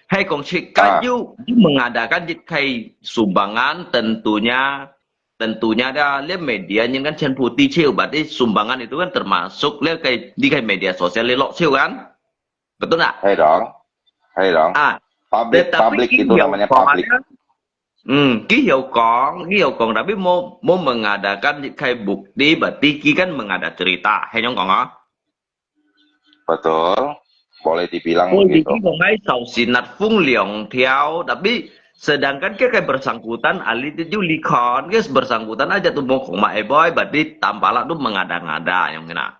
Hey, kung si kayu, yu mengadakan di kai sumbangan, tentunya, tentunya dia, le media nyen kan chen putih ciu, berarti sumbangan itu kan termasuk le kai di kai media sosial le lok ciu kan? Betul nggak? Hay dong. Hay dong. Ah, public, tetapi public itu namanya public. Hmm, ki hiu kong, ki hiu kong, tapi mau mau mengadakan kai bukti, berarti ki kan mengada cerita. Hay nyong kong ah. Betul. Boleh dibilang begitu. Boleh dibilang ay sau sinar pung liang tiao, tapi sedangkan ke kai bersangkutan ahli itu likan, ke bersangkutan aja tu mau kong ma eboy, berarti tampala tu mengada-ngada yang kena.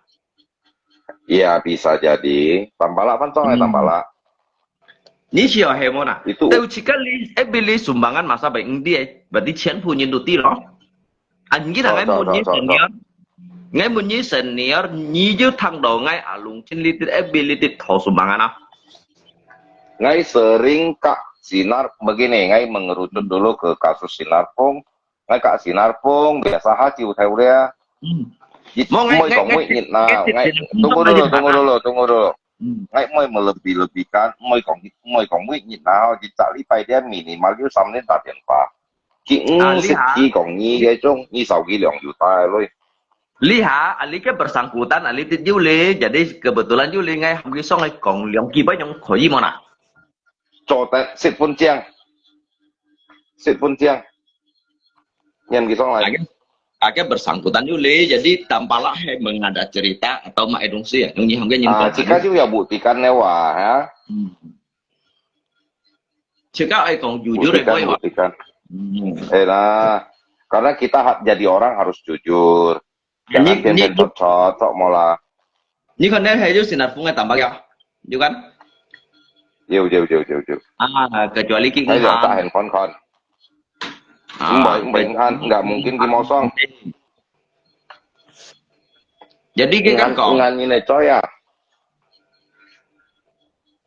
Iya, bisa jadi. Tampala kan cong ay tampala. Ni siya hemo na. Itu. Tahu jika li, eh, bili sumbangan masa baik ngendi eh. Berarti 全部人都知咯。啊，你那个问你 senior，你问你 senior，你就听到 ngai alung chin litit eh bilitit thau sumbangan ah. Ngai sering kak sinar begini, ngai mengerucut dulu ke kasus Sinar Pung. Ngai kak Sinar Pung biasa haji utai ulia. Mo ngai ngai ngai ngai ngai tunggu dulu, tunggu dulu, tunggu dulu. Ngai moi melebih-lebihkan, moi kong moi kong wik nyit na, jicak lipai dia minimal yu samnin ta tian pa. Ki ng sit ki kong ni ge zong ni sau ki liang yu tai lui. 你好，啊，你个 bersangkutan，啊，你个有理，jadi kebetulan 有理，我喊佢上来讲两句，不用可以吗啦？做得，十分钟，十分钟，让佢上来。Agak, agak bersangkutan 有理，jadi tampala hai mengada cerita atau mak edung si ya, yang nyiham ke nyin. Ah, jika 就要 buktikan 了哇，哈。嗯。Jika ai kong jujur ai buktikan, buktikan. Hmm. Eh lah, karena kita ha- jadi orang harus jujur. Jangan ni, ni, ni, cocok, cocok mola. Ni kan dia hai ju sinar pung ai tambah ya, ju kan? Yo, yo, yo, yo, yo. Ah, kecuali ki hai yo tak handphone kon. Ah, mbak, mbak han, nggak mungkin ki mosong. Jadi ki kan kong. Ngan ni ne coy ya.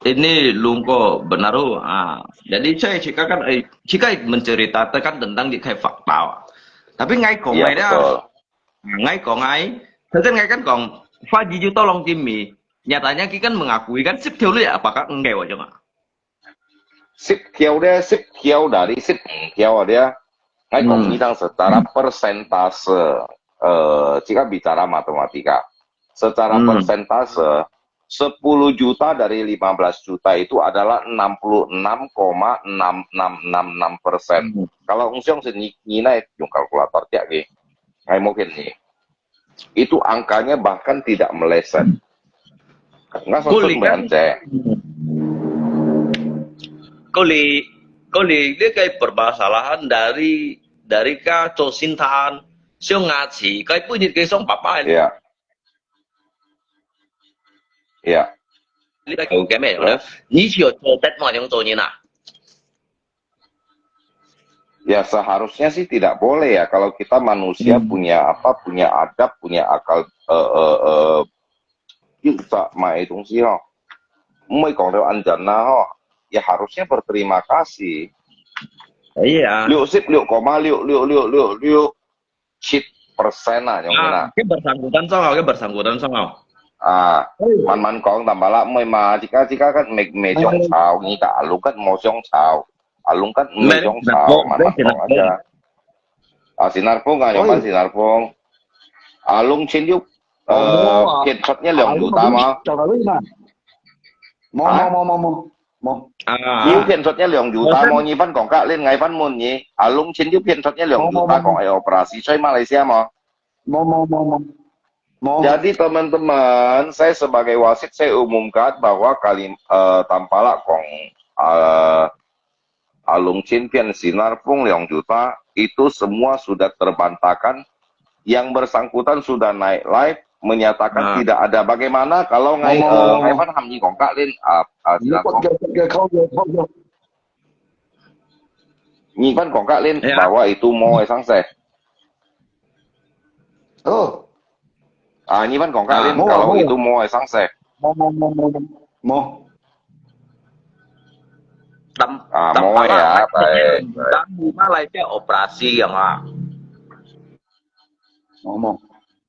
Ini lungko benar tu. Ah, jadi saya cakap kan, eh, jika menceritakan tentang di kai fakta. Tapi ngai kong ai dia. Ngai kong ai, sedangkan ngai kan kong, Faji ju tolong Jimmy. Nyatanya ki kan mengakui kan sip theo lu ya, apakah enggak wajah nggak? Sip theo dia, sip theo dari sip theo dia. Ngai kong ni tang secara persentase, eh, jika bicara matematika, secara persentase, 10 juta dari 15 juta itu adalah 66,6666%. Kalau Ung Siong sini, ni nai yung kalkulator tiak ki. Ngai mungkin ni. Itu angkanya bahkan tidak meleset. Nggak 个，个你，个你个 permasalahan dari dari ka 做生产，想牙齿，个本日个上爸爸。 Ya. Ya. 你个个咩咧？你是有做得嘛？样做人啊？ Ya seharusnya sih tidak boleh ya kalau kita manusia punya apa, punya adab, punya akal, eh, eh, eh, 又在买东西哦，唔會講到安全啦吼，也 harusnya berterima kasih。 Iya. 六十六 koma 六六六六六七 persen lah，用啦。 Cái bersangkutan sao, cái bersangkutan sao. Ah, man man 講，但係啦，唔會嘛，自家自家个未未上炒，你打攏个無上炒，啊攏个未上炒，慢慢講啊。啊，Sinar Pung啊，用翻 Sinar Pung。啊，攏千六，呃，騙出一兩 juta 嘛。冇冇冇冇冇冇。 啊，你有騙出一兩 juta 無？你翻講格，你𠊎翻問你，啊，攏千六騙出一兩 juta 講係 operasi，在馬來西亞無？冇冇冇冇冇。 Jadi teman-teman, saya sebagai wasit saya umumkan bahwa Kalim, eh, Tampalak Kong, eh, Alung Chin Pian Sinar Pung 两 juta itu semua sudah terbantahkan. Yang bersangkutan sudah naik live menyatakan tidak ada. Bagaimana kalau ngai, eh, ngai fan ham ni kong kak lin, ah, ah, Sinar Pung. Ni fan kong kak lin bahwa itu mo sang se. Oh. Ah, ni fan kong kak lin kalau itu mo sang se. Mo mo mo mo mo. Tam, Ah, mo ya, baik. Tam di Malaysia operasi yang ah. Mo mo.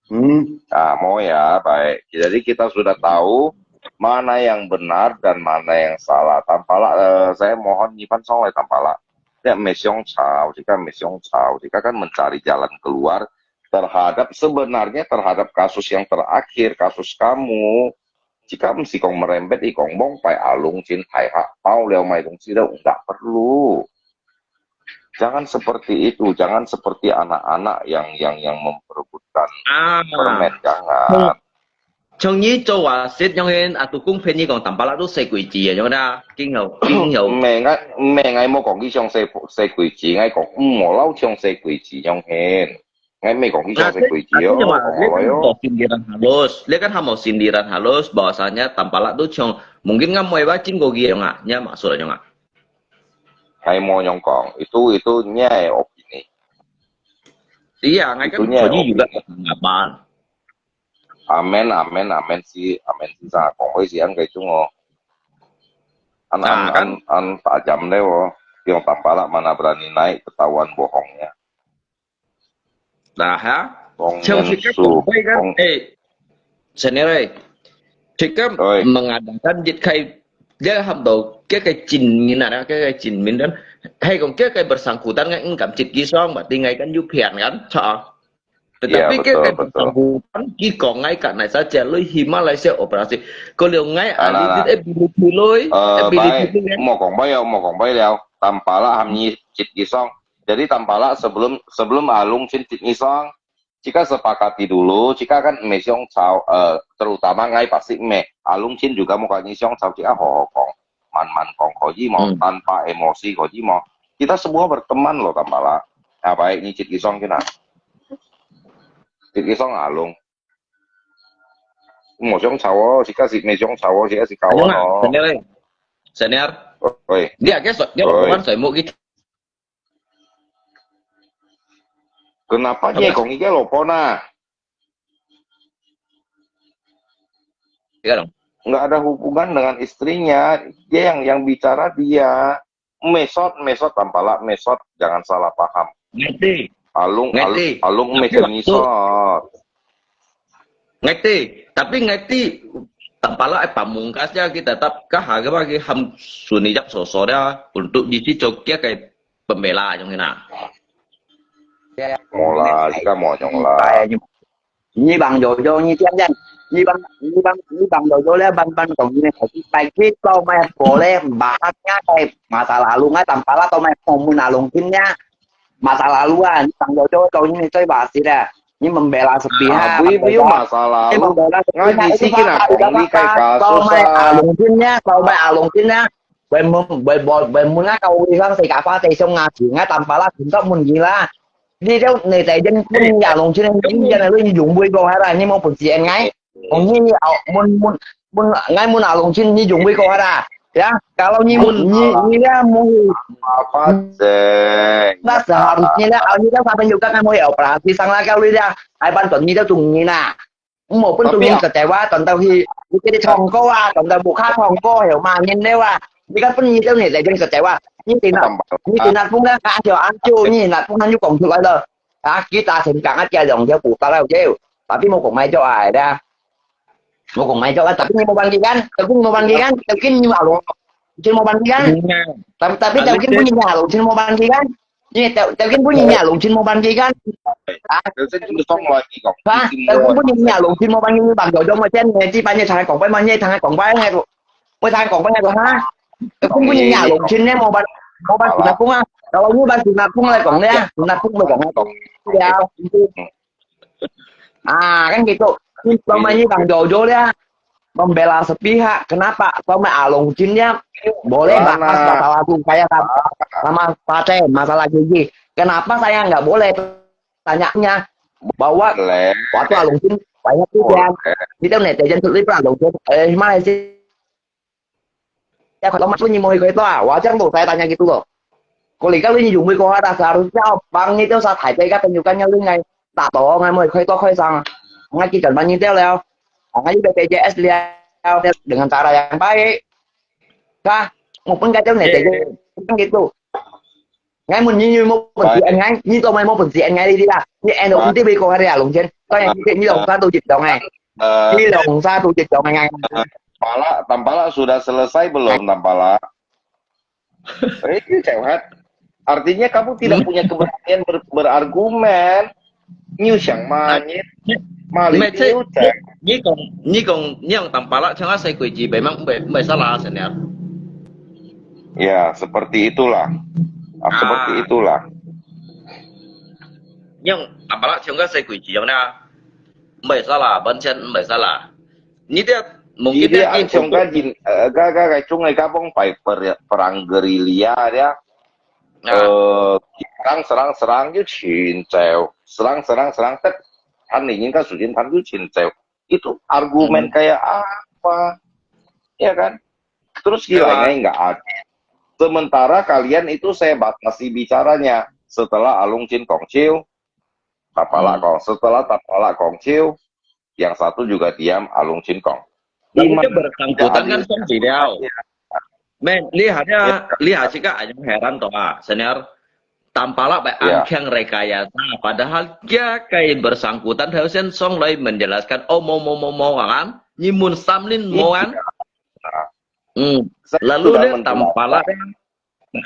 Hmm. Ah, mo ya, baik. Jadi kita sudah tahu mana yang benar dan mana yang salah. Tampalak, eh, saya mohon ni fan song lai Tampalak. Ya, mesyong chao, jika mesyong chao, jika kan mencari jalan keluar terhadap sebenarnya terhadap kasus yang terakhir, kasus kamu. Jika mesti kong merembet i kong bong pai Alung Chin Thai hak pau liau mai dong sida nggak perlu. Jangan seperti itu, jangan seperti anak-anak yang yang yang memperebutkan permen, jangan. 像你做話，實樣个啊，都公平你講，Tampalak都設規矩个，樣啦，今後，今後。毋係，𠊎，毋係，𠊎無講佢像設，設規矩，𠊎講毋好老像設規矩樣形。𠊎毋係講佢像設規矩哦，啊，這，啊，這講來哦。你kan sindiran halus，你kan sindiran halus，bahwasanya Tampalak都像，mungkin kan mau iba經過佢樣啊，你maksud樣啊。𠊎無樣講，itu，itu你个opini。Iya，𠊎kan opini juga。Amin，amin，amin si，amin si，講話時間該種哦。An，an，an，an tajam咧哦，用Tampalak mana berani naik，ketahuan bohongnya。Nah，ha？講嚴肅，像佢講話kan，講，eh，senior，eh，佢kan mengadakan一個，dia喊到，佢个證明啊，佢个證明kan，係講佢个bersangkutan kan，應該接佢上，berarti𠊎kan有騙kan，著啊。 Tetapi 佢个bersangkutan，佢講𠊎kan naik saja，lui hi Malaysia operasi。Kalau𠊎ahli，ability lui，ability lui。莫講白了，莫講白了。Tampalak含你接佢上。Jadi Tampalak sebelum，sebelum Alung Chin接你上，jika sepakati dulu，jika kan毋係想吵，呃，terutama𠊎pasti毋係，Alung Chin juga無跟你想吵，jika好好講。 慢慢講可以無？嗯。Tanpa emosi可以無？Kita semua berteman loh，Tampalak。啊，baik，你接佢上去啦。接佢上Alung。莫想吵哦，自家是莫想吵哦，自家是kawan哦。Senior，senior。喂。你啊，佢水，你啊，水木佢。Kenapa dia講佢个老婆呢？ Nggak ada hubungan dengan istrinya. Dia yang, yang bicara dia. Mesot, mesot, Tampalak mesot. Jangan salah paham. Ngerti. Alung, Alung mesot. Ngerti. Tapi ngerti, Tampalak pamungkas ya, kita tetap kah harga bagi ham sunijak sosok dia untuk isi cokia kayak pembela yang ini. Mola, kita mau nyong lah. 你放久久，你天天，你放，你放，你放久久了，慢慢講，你个頭先白痴到咩火咧，bahasnya kayak masa lalu，nggak Tampalak到咩，我們那龍天呀，masa lalu啊，你放久久到你最巴適咧，你們bela sepihak，啊，不，不用masa lalu，你們bela sepihak，你自己拿講，你該kasus啊。到咩啊，龍天呀，到咩啊，龍天呀。 Wei mun, wei bo, wei mun啊，kau orang sekapa teh song ngaji，nggak Tampalak bentuk mun gila。你就你在人分呀，龍村人人家都用不过海啦，你没本事，哎，我你要mun mun mun，哎，mun啊，龍村你用不过海啦，ya。Kalau你mun，你你呀，mun，apa sih？那seharusnya lah，你kan sampai juga kan mau operasi sang lah kau lihat，哎，bantu你就中你啦。 Mo pun tapi tungging kecewa，等到去，你给你唱歌啊，等到不卡唱歌，有骂人了啊。你看分你这种人在这里kecewa，你听了，你听了不能看就安就，你那不能就讲出来了。啊，kita sengkang aja dong，dia buka lah，dia。Tapi mau kong mai jo ada，mau kong mai jo ada，tapi你mau bangkikan，tapi mau bangkikan，tapi你malu，你mau bangkikan，tapi tapi tapi pun你malu，你mau bangkikan。 你頭，頭先本人也龍村無辦法間。啊？頭先你講話，你講，哈？你頭先本人也龍村無辦法間，你辦到咗，我真係知，班嘢聽佢講，班嘢聽佢講，班嘢，我聽佢講，班嘢講，哈？頭先本人也龍村咧，無辦，無辦事乜工啊？就話你辦事乜工來講咧，事乜工來講啊，講。了。 Ah, kan gitu. Selama ini Bang Jojo dia membela sepihak. Kenapa? Selama Along Jin dia boleh bahas masalah itu, kayak sama, sama Fateh, masalah gigi. Kenapa saya nggak boleh tanyanya bahwa waktu Along Jin banyak juga. Kita netizen tulis Along Jin, eh, Malaysia. Ya, kalau Mas Punyi mau ikut itu, ah, wajar tuh saya tanya gitu loh. Kalau ikan lu nyung mui kohara, seharusnya bang itu saat hari itu tunjukkannya lu ngai tak tahu ngai mau ikut itu koi sang. Ngai kita banyak itu lah. Ngai B P J S lihat dengan cara yang baik. Kah, mau pun kacau nih, gitu. Ngai mun nyi nyi mo pun si en ngai, nyi to mai mo pun si en ngai li di la. Nyi en ong ti bi ko hari along chen. Ko yang ti nyi long sa tu jit dong ai. Nyi long sa tu jit dong ai ngai. Tampala, Tampala sudah selesai belum Tampala? Eh, ini sehat. Artinya kamu tidak punya keberanian ber, berargumen. 你有想嘛？你，你，你講，你講，你用Tampala像啊細鬼子，袂，袂，袂使啦，成了。Ya, seperti itulah. Ah, seperti itulah. 你用Tampala像个細鬼子樣啦，袂使啦，完全袂使啦。你這，mungkin你這安全个人，呃，个个个中个个幫派perang gerilya dia，呃，serang serang serang就全走，serang serang serang，tak，han ni kan sudah han就全走。Itu argumen kayak apa? Ya kan? Terus gila enggak ada. Sementara kalian itu saya batasi bicaranya. Setelah Alung Chin Kong Chiu, Tapala Kong. Setelah Tapala Kong Chiu, yang satu juga diam, Alung Chin Kong. Tapi dia bersangkutan kan song tidak. Men, lihat ya, lihat sih kak, yang heran toh ah, senior. Tampalak baik angkang rekayasa, padahal dia kayak bersangkutan harusnya song lai menjelaskan, oh mau mau mau mau kan, nyimun samlin mau kan. Hmm. Lalu dia tampalak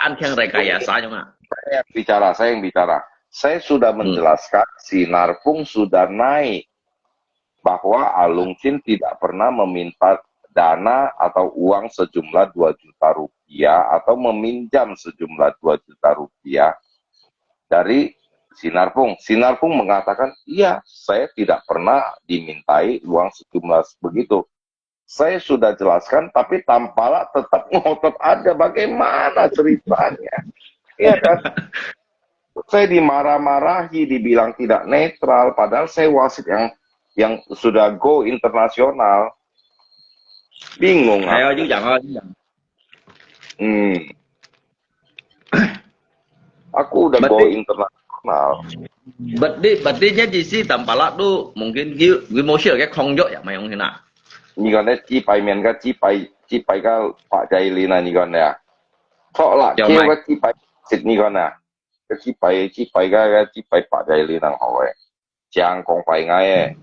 angkang rekayasa juga. Saya yang bicara, saya yang bicara. Saya sudah menjelaskan, si Narpung sudah naik bahwa Alung Chin tidak pernah meminta dana atau uang sejumlah dua juta rupiah atau meminjam sejumlah dua juta rupiah dari Sinarpung. Sinarpung mengatakan, iya, saya tidak pernah dimintai uang sejumlah begitu. Saya sudah jelaskan, tapi Tampalak tetap ngotot aja. Bagaimana ceritanya? Iya kan? Saya dimarah-marahi, dibilang tidak netral, padahal saya wasit yang yang sudah go internasional. Bingung aku. Ayo, you 讲啊，you 讲。 Hmm. Aku udah go internasional. Berarti, berarti nya di si Tampalak tu mungkin you, you mau share ke kong yok ya, mayong hina. 你講咧，幾百面个，幾百，幾百个白仔里呢？你講咧啊？錯啦，叫个幾百，你講啊？个幾百，幾百个，个幾百白仔里能好诶，正講白个诶。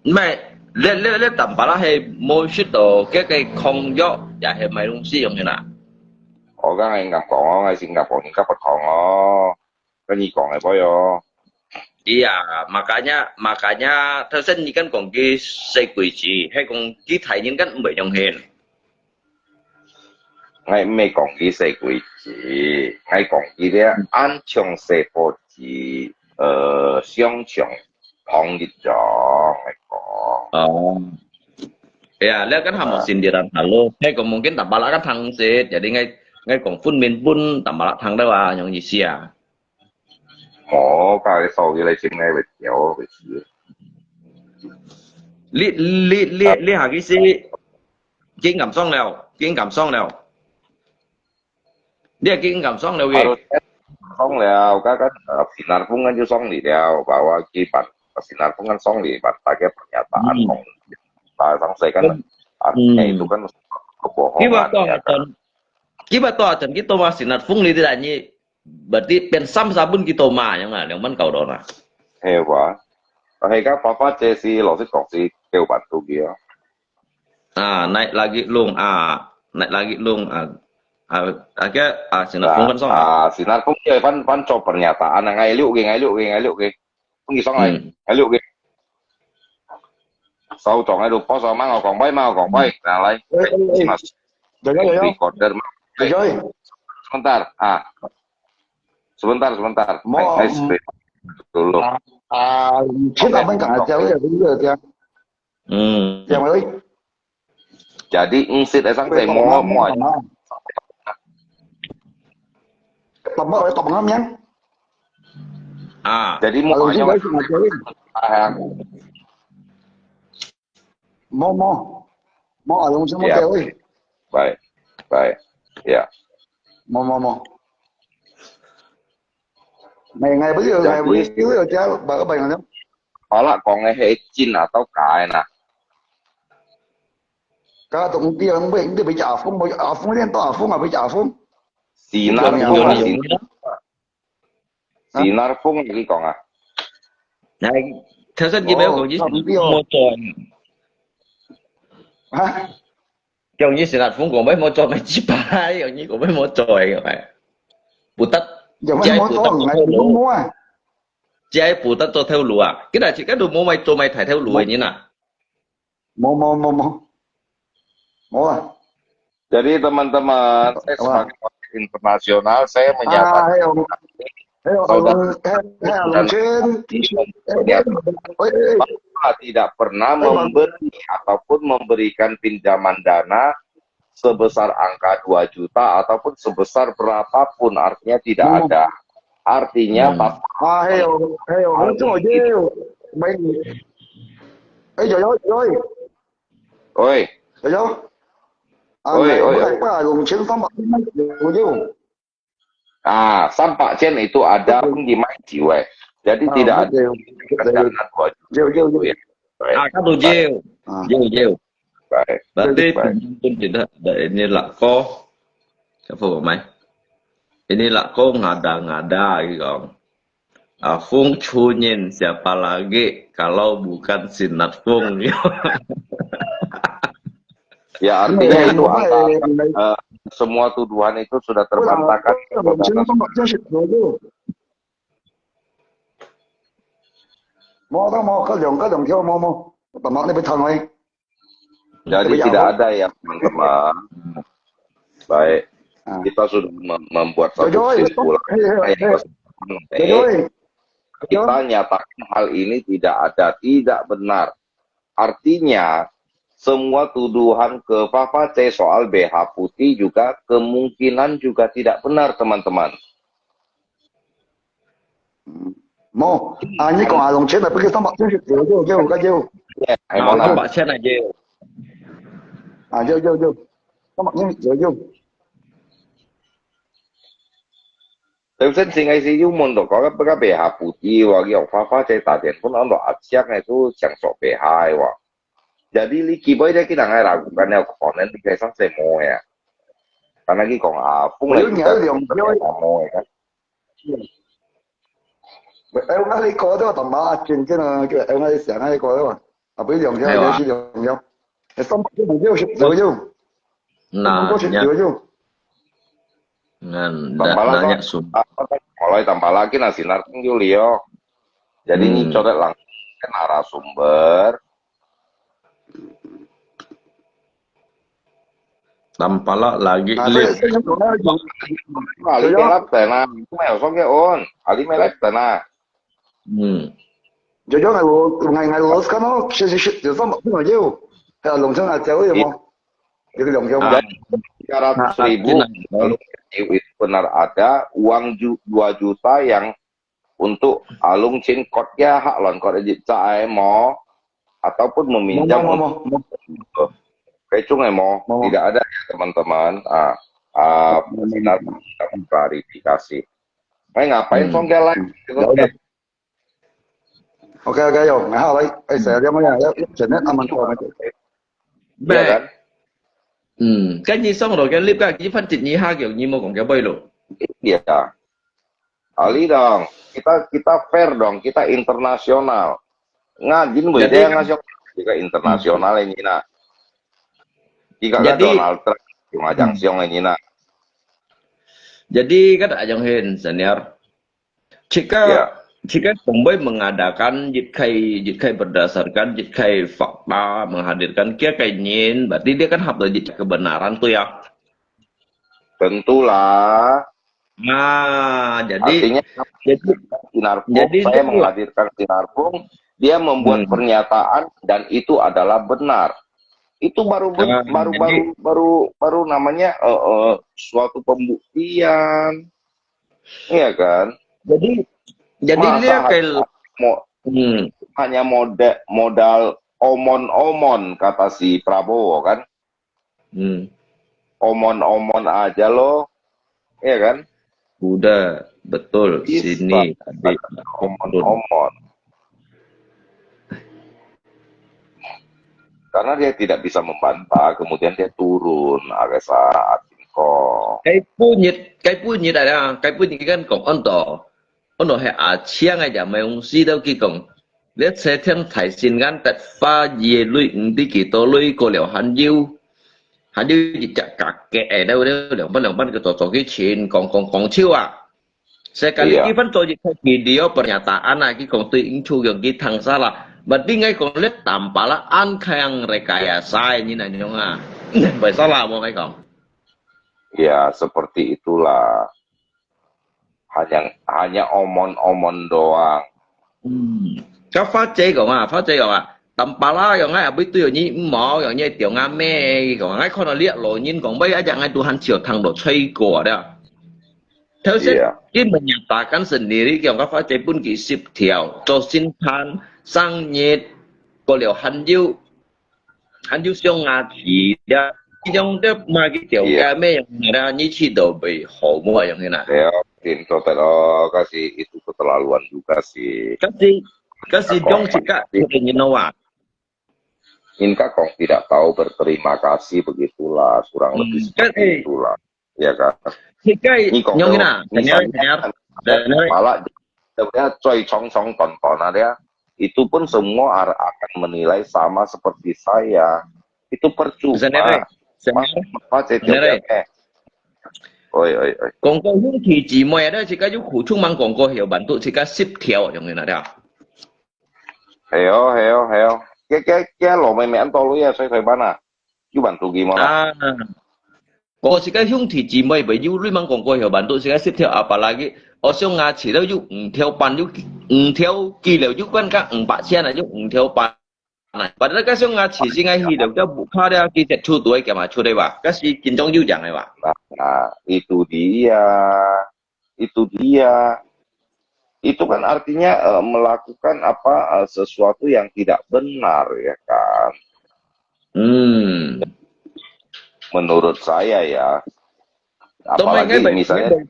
唔係，你，你，你Tampalak係冇食到，个个空藥也係買東西用个啦。我剛才應該講哦，我應該講，應該不講哦。 跟你講个，boy哦。Iya, makanya, makanya，頭先你跟講佢細鬼子，係講佢大人跟毋會用hin。𠊎毋係講佢細鬼子，𠊎講佢咧，安像細波子，呃，想像同一樣，𠊎講。哦。Iya，你跟他們sindiran halo，係講mungkin Tampalak kan tangsit，jadi ngai ngai kong pun min pun Tampalak tang dah wah，yang意思啊。 哦，該个所以來整个會掉个事。你你你你下个是，已經感傷了，已經感傷了。你已經感傷了个。Kalau saya 傷了，剛剛呃，Sinarpung kan就傷你了，把我去把Sinarpung kan 傷你，把大家 pernyataan 嗯。 kong，打傷saya kan，嗯。啊，嗯。Itu kan kebohongan，kibat to ya kan。Kibat to aton kita masih Sinarpung ni tidak ni Berarti pen sam sabun kita ma yang lah, yang man kau dona. Hewa. Hei ka papa cesi lo si kok si kêu bạn tu kia. Ah, naik lagi lung, ah, naik lagi lung, ah, ah, ah, ke, ah, Sinarpung kan song. Ah, Sinarpung dia pan pan cho pernyataan, ngai liu ke, ngai liu ke, ngai liu ke. Pung song ai, ngai liu ke. Sau trong ai lu, po sau mang au kong bai, mang au kong bai. Nah, lai. Oi, oi, oi. Mas. Joy, joy, joy. Recorder mang. Joy. Sebentar, ah. Sebentar, sebentar. Mo, eh, eh, dulu. Ah, ah, kita main kang aja ya, dulu ya. Hmm. Ya, mai. Jadi, ngsit ai sang te mo mo. Tama, tama yang. Ah. Jadi mo. Kalau sih, guys, ngajarin. Ah. Mo, mo. Mo, alung sih mo. Ya. Baik. Baik. Ya. Mo, mo, mo. Ngai, ngai beli, ngai beli. Jadi, sih, ya, baru bayar. Pala kong eh, hecin atau kain ah. Ka tong ti ang bai, ti bai ja afung, bai afung lian to afung, bai ja afung. Sinar Sinar Fung, Sinar Fung lagi kong ah. Nah, 頭先佢有講佢冇做。Ha? 用你Sinar Fung講，喂，冇做，咪自白，用你講，喂，冇做，用哎。不得，有咩冇做？哎，你都冇啊。只係不得做頭路啊。今日自家都冇咪做咪大頭路个人啊。冇，冇，冇，冇。冇啊。Jadi teman-teman, saya sebagai orang internasional, saya menyatakan 還有，還有，還有，還有，還有，哎，哎，哎， tidak pernah memberi ataupun memberikan pinjaman dana sebesar angka dua juta ataupun sebesar berapapun, artinya tidak ada. Artinya, hmm. Pas- ah, hei, hei, hei, hei, hei, hei. Oi, 啊，oi, oi, oi. 兩千三百，有，有。 啊，三百千 itu ada pun dimain jiwa. Jadi tidak ada. Ah, kan tu jiu. Jiu, jiu. Baik. Berarti pun tidak ada ini lako. Siapa mai? Ini lako ngada-ngada gitu. Ah, 风吹人 siapa lagi kalau bukan Sinar Fung. Ya, artinya itu angka, eh, semua tuduhan itu sudah terbantahkan. 冇，冇，佢兩，佢兩條，冇，冇，慢慢你會聽誒。 Jadi tidak ada ya, teman-teman. Baik, kita sudah mem- membuat satu kesimpulan. Kita nyatakan hal ini tidak ada, tidak benar. Artinya, semua tuduhan ke Fafa C soal B H putih juga kemungkinan juga tidak benar, teman-teman. 無，啊，你講啊，兩千啊，不過三百千係少少，少較少。啊，三百千啊，少。啊，少少少，三百千少少。頭先先个是有問到講，不過B H putih話，用花花在打電話，講到阿強个都想做B H个話。Jadi你基本上佢人个lakukan有可能，你可以上些摸呀。但係佢講啊，風來有兩條。摸呀。 哎，我你講到淡薄仔正經啊，哎，我想那個啊，啊，不是兩條，係啊。也是兩條，哎，三百六十左右，那不過是左右。那，那，那也算。我來淡薄仔，佢那是那朋友了。Jadi你做得人narasumber, Tampalak lagi live. Ali melak tena, aku may osok ya on. Ali melak tena. Hmm. Jojo ngai lu, ngai ngai luruskan oh, si si si, yo sama pun aja. Ya, longcang aja ya mau. Jadi longcang. Dan tiga ratus ribu, kalau itu benar ada, uang ju, dua juta yang untuk alung chin kot ya hak lon kot aja cai mo, ataupun meminjam untuk kecung eh mo, tidak ada ya teman-teman. Ah, ah, benar kita klarifikasi. Eh, ngapain songkel lagi? Oke, oke, yo, ngah lai, eh, saya dia mana ya, ya, jenet aman kau macam. Iya kan? Hmm, kan ni song lo, kan lip kan, ni fan tit ni ha, ni mau kong kau boy lo. Iya. Ali dong, kita kita fair dong, kita internasional. Ngajin boleh dia nasional, kita internasional ini nak. Jika kan Donald Trump, cuma jang siong ini nak. Jadi kan Ajong Hin senior, jika jika Bombay mengadakan jitkai jitkai berdasarkan jitkai fakta menghadirkan kia kainin, berarti dia kan hap jitkai kebenaran tu ya. Tentulah. Nah, jadi artinya jadi Sinarpung, jadi saya menghadirkan Sinarpung, dia membuat pernyataan dan itu adalah benar. Itu baru baru baru baru baru namanya eh, eh, suatu pembuktian. Iya kan? Jadi jadi dia kayak mo, hmm. Hanya modal modal omon-omon kata si Prabowo kan? Hmm. Omon-omon aja lo, ya kan? Udah, betul. Bisa. Sini, adik. Omon-omon. Karena dia tidak bisa membantah, kemudian dia turun, agak saat ko. Cái bữa nhiệt, cái bữa nhiệt này là, cái bữa nhiệt kan kong on to. Ono hai a chiang ai jam mai ung si tau ki kong. Lihat saya tiang thai sin kan tat fa ye lui ng di ki to lui ko liao han yu. Han yu ji jak kak ke ai dau dau liang ban liang ban ke to to ki chin kong kong kong chiu a. Saya kali ki fan to ji thai video pernyataan a ki kong tui ing chu yong ki thang salah. Bat di ngai kong lihat tampala an kayang rekayasa ni na nyong a. Bai salah mo ngai kong. Ya, seperti itulah. Hanya hanya omon-omon doang. Hmm. 該花姐講啊，花姐講啊，Tampalak講啊，會對你毋好，講你中阿妹，講，𠊎看到你老人講，喂，啊，𠊎都還少聽到吹過了。頭先，你問人打緊係你，你講个花姐分佢十條，做聖誕、生日，過了還有，還有上牙齒了，這種都嘛去條街咩用啦，你去到袂好無用个啦。對，聽到的咯，可是itu keterlaluan juga sih。可是，可是用自家个人咯啊。 Inka kong tidak tahu berterima kasih begitulah, kurang lebih seperti itulah, ya kan? 世界用啦，等下等下等下， Malah sebenarnya coy cong cong tonton aja, itu pun semua akan menilai sama seperti saya. Itu percuma. Senere, senere. Apa saya tidak eh. Oi oi oi. 講過兄弟姊妹咧，自家有苦衷，吂講過後半途，自家十條用个啦。 係哦，係哦，係哦。佢佢佢老妹妹恁多女啊，所以台灣啊，有辦法佢無啦？啊，我自家兄弟姊妹，袂有你吂講過後半途，自家十條，apalagi，我上牙齒了有五條半，有五條幾了，有關加五百千啊，有五條半啊。Padahal該上牙齒是𠊎去了，該屋下了，佢隻手都會夾嘛出來吧？該是緊張有樣个吧？ Nah, itu dia. Itu dia. Itu kan artinya eh, melakukan apa eh, sesuatu yang tidak benar ya kan. Hmm. Menurut saya ya. Apalagi misalnya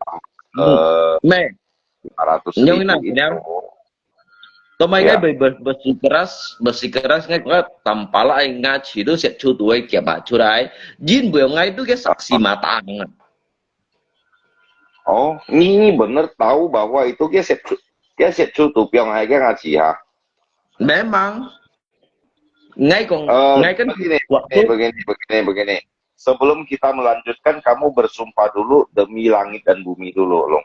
eh, 咩？ lima ratus 你用 ribu 那 itu. 你用 Tomai ngai ber ber bersikeras bersikeras ngai ngai Tampalak ngai ngaci tu set chu tu ai kiap chu lai. Jin bu ngai tu ke saksi mata ang. Oh, ni ni bener tahu bahwa itu ke set chu ke set chu tu piong hai ke ngaci ha. Memang ngai kong Eh, ngai kan begini, waktu begini, begini, begini. Sebelum kita melanjutkan, kamu bersumpah dulu demi langit dan bumi dulu, Long.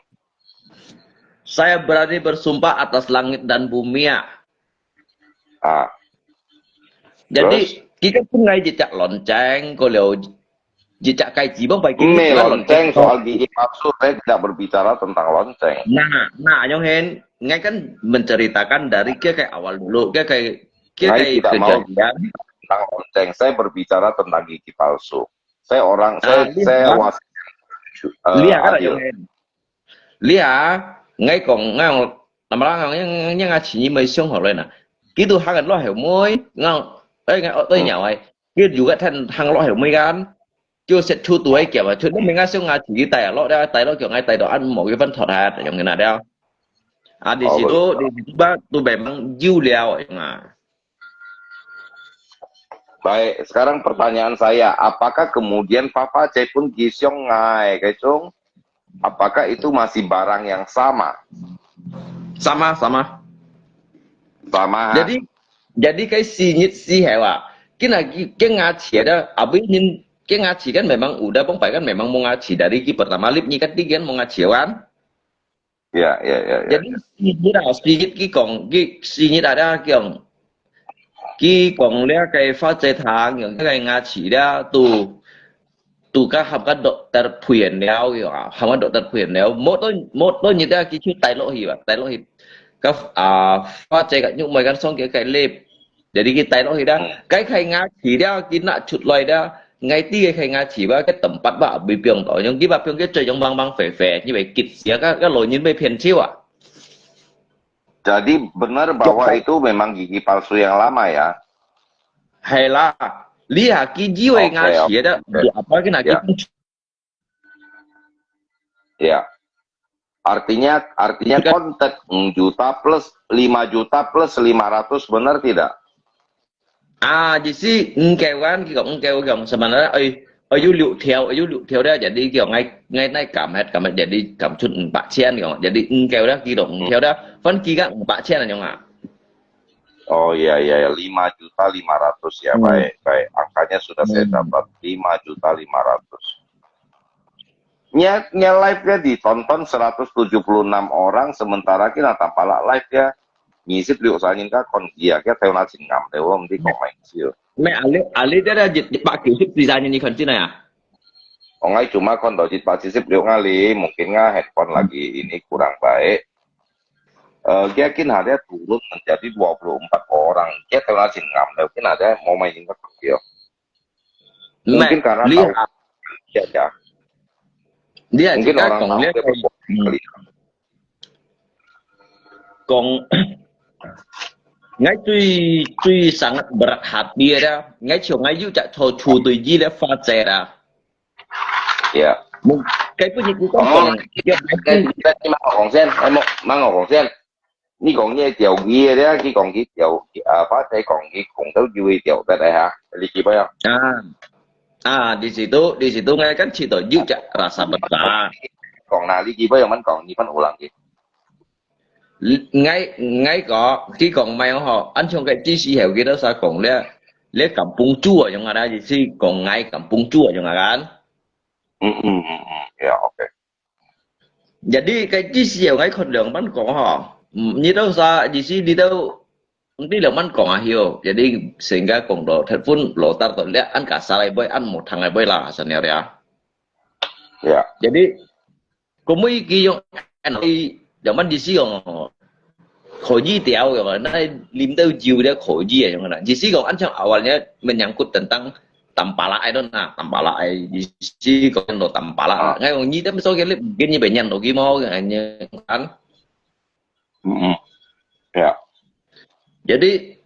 Saya berani bersumpah atas langit dan bumi ya. Ah, Jadi kita pun ngai jejak lonceng ko leo jejak kai jibong pai ini kita lonceng soal gigi palsu, saya tidak berbicara tentang lonceng. Nah, nah, Yong Hen, ngai kan menceritakan dari ke kai awal dulu, ke kai ke Saya kai tidak mau kejadian. Tentang lonceng, saya berbicara tentang gigi palsu. Saya orang, saya, Ah, lihat, saya kan? was, eh, Lihat kan, adil. Yong Hen? Lihat, ngai kong ngai nama ngai ngai ngai cini mai siang hor na. Kitu hangan lo heo moi, ngai eh ngai ot toi nyawai. Kitu juga than hang lo heo moi kan. Kiu set chu tu ai kiap chu, ngai ngai siang ngai cini tai lo da, tai lo kiu ngai tai do an mo kiu ban thot hat, Yong Hen na da. Ah, di Oh, situ, di situ ba tu memang jiu liao, Yong ah. Baik, sekarang pertanyaan saya, apakah kemudian Papa Cai pun gisiong ngai, Kai Cung? Apakah itu masih barang yang sama? Sama, sama. Sama. Jadi, jadi cái sinh nhật si hè à. Cái này cái, cái ngã chia đó, à bây nhìn cái ngã chia kan memang udah bông phải kan memang mau ngã chia dari cái pertama lip ni kan tiga mau ngã chia kan. Ya, ya, ya, ya. Jadi sinh nhật à, sinh nhật cái còn cái sinh nhật ada cái cái còn lia cái phát chế tháng cái ngã chia đó tu tu ka ham ka doktor phuyen liao yo, ham ka doktor phuyen liao. Một đôi một đôi như ta ki chu tai lo hi ba, tai lo hi. Ka à phát chế ka nhung mai kan song cái cái lip. Jadi ki tai lo hi da. Cái khai ngã chỉ da ki na chut loi da. Ngai ti cái khai ngã chỉ ba cái tempat ba bi piong to. Yang ki ba piong cái chơi yang bang bang fe fe như vậy kit sia ka ka lo nhìn bị phiền chiu à. Jadi benar bahwa itu memang gigi palsu yang lama ya. Hay là lý hà ki jiu ai ngã chỉ da. Apa cái na ki Ya. Artinya artinya kontak juta plus lima juta plus lima ratus, benar tidak? À, chỉ si ngkeu kan, ki kong ngkeu kong sebenarnya, ai, ai yu liu thiau, ai yu liu thiau da, jadi ki kong ngai ngai nai kam het kam het, jadi kam chun 五百千 kong, jadi ngkeu da, ki dong ngkeu da, fan ki ka 五百千 anh à. Oh iya iya ya, lima juta lima ratus ya, baik baik. Angkanya sudah saya dapat, lima juta lima ratus. Nya nya live-nya ditonton seratus tujuh puluh enam orang, sementara kita tanpa live ya. Ngisip liu saya nyingka kon dia, kita tahu nasi ngam deh, wong di komen sih. Mẹ ali ali dia dah jit pak kisip di sana ni kan sini ya. Ongai cuma kon do jit pak sisip liu ngali, mungkin nga headphone lagi ini kurang baik. 呃，佢今下咧討論 menjadi dua puluh empat orang，佢都那真啱了，佢那咧無乜應該講佢哦。Mungkin karena你tahu，啊，ya ya。你啊，mungkin orang tahu，佢不可以。講，𠊎最最 sangat berat hati 个，𠊎像𠊎有隻錯處對佢个法則啊。 Ya。該本日佢講講，哦，該該你莫講先，哎，莫莫講先。你講你个條件个咧，佢講佢條啊，或者講佢講到有个條件个哈，你記不要？啊啊，di situ di situ，𠊎感覺到有隻 rasa bersalah。講啦，你記不要？慢講，你慢ulang佢。 𠊎𠊎講，佢講毋係好，恁像个知識係幾多儕講咧，咧敢幫助啊，用啊啦，意思講𠊎敢幫助啊，用啊啦。嗯嗯嗯嗯，ya OK。 Jadi 个知識係𠊎看兩班講吼，嗯，你兜儕意思你兜，你兩班講啊，曉，jadi sehingga講到 telepon 落得到咧，恁个儕來會，恁無通來會啦，係了咧。Ya。Jadi 个每句用，用乜意思講，可以調用啊，那啉到酒了可以啊，用啊。意思講，恁像awalnya menyangkut tentang tampalak ai đó na, tampalak ai，意思講到 tampalak。啊。𠊎講你點所以你毋見你被人落去麼？恁樣。 嗯嗯，ya。 Jadi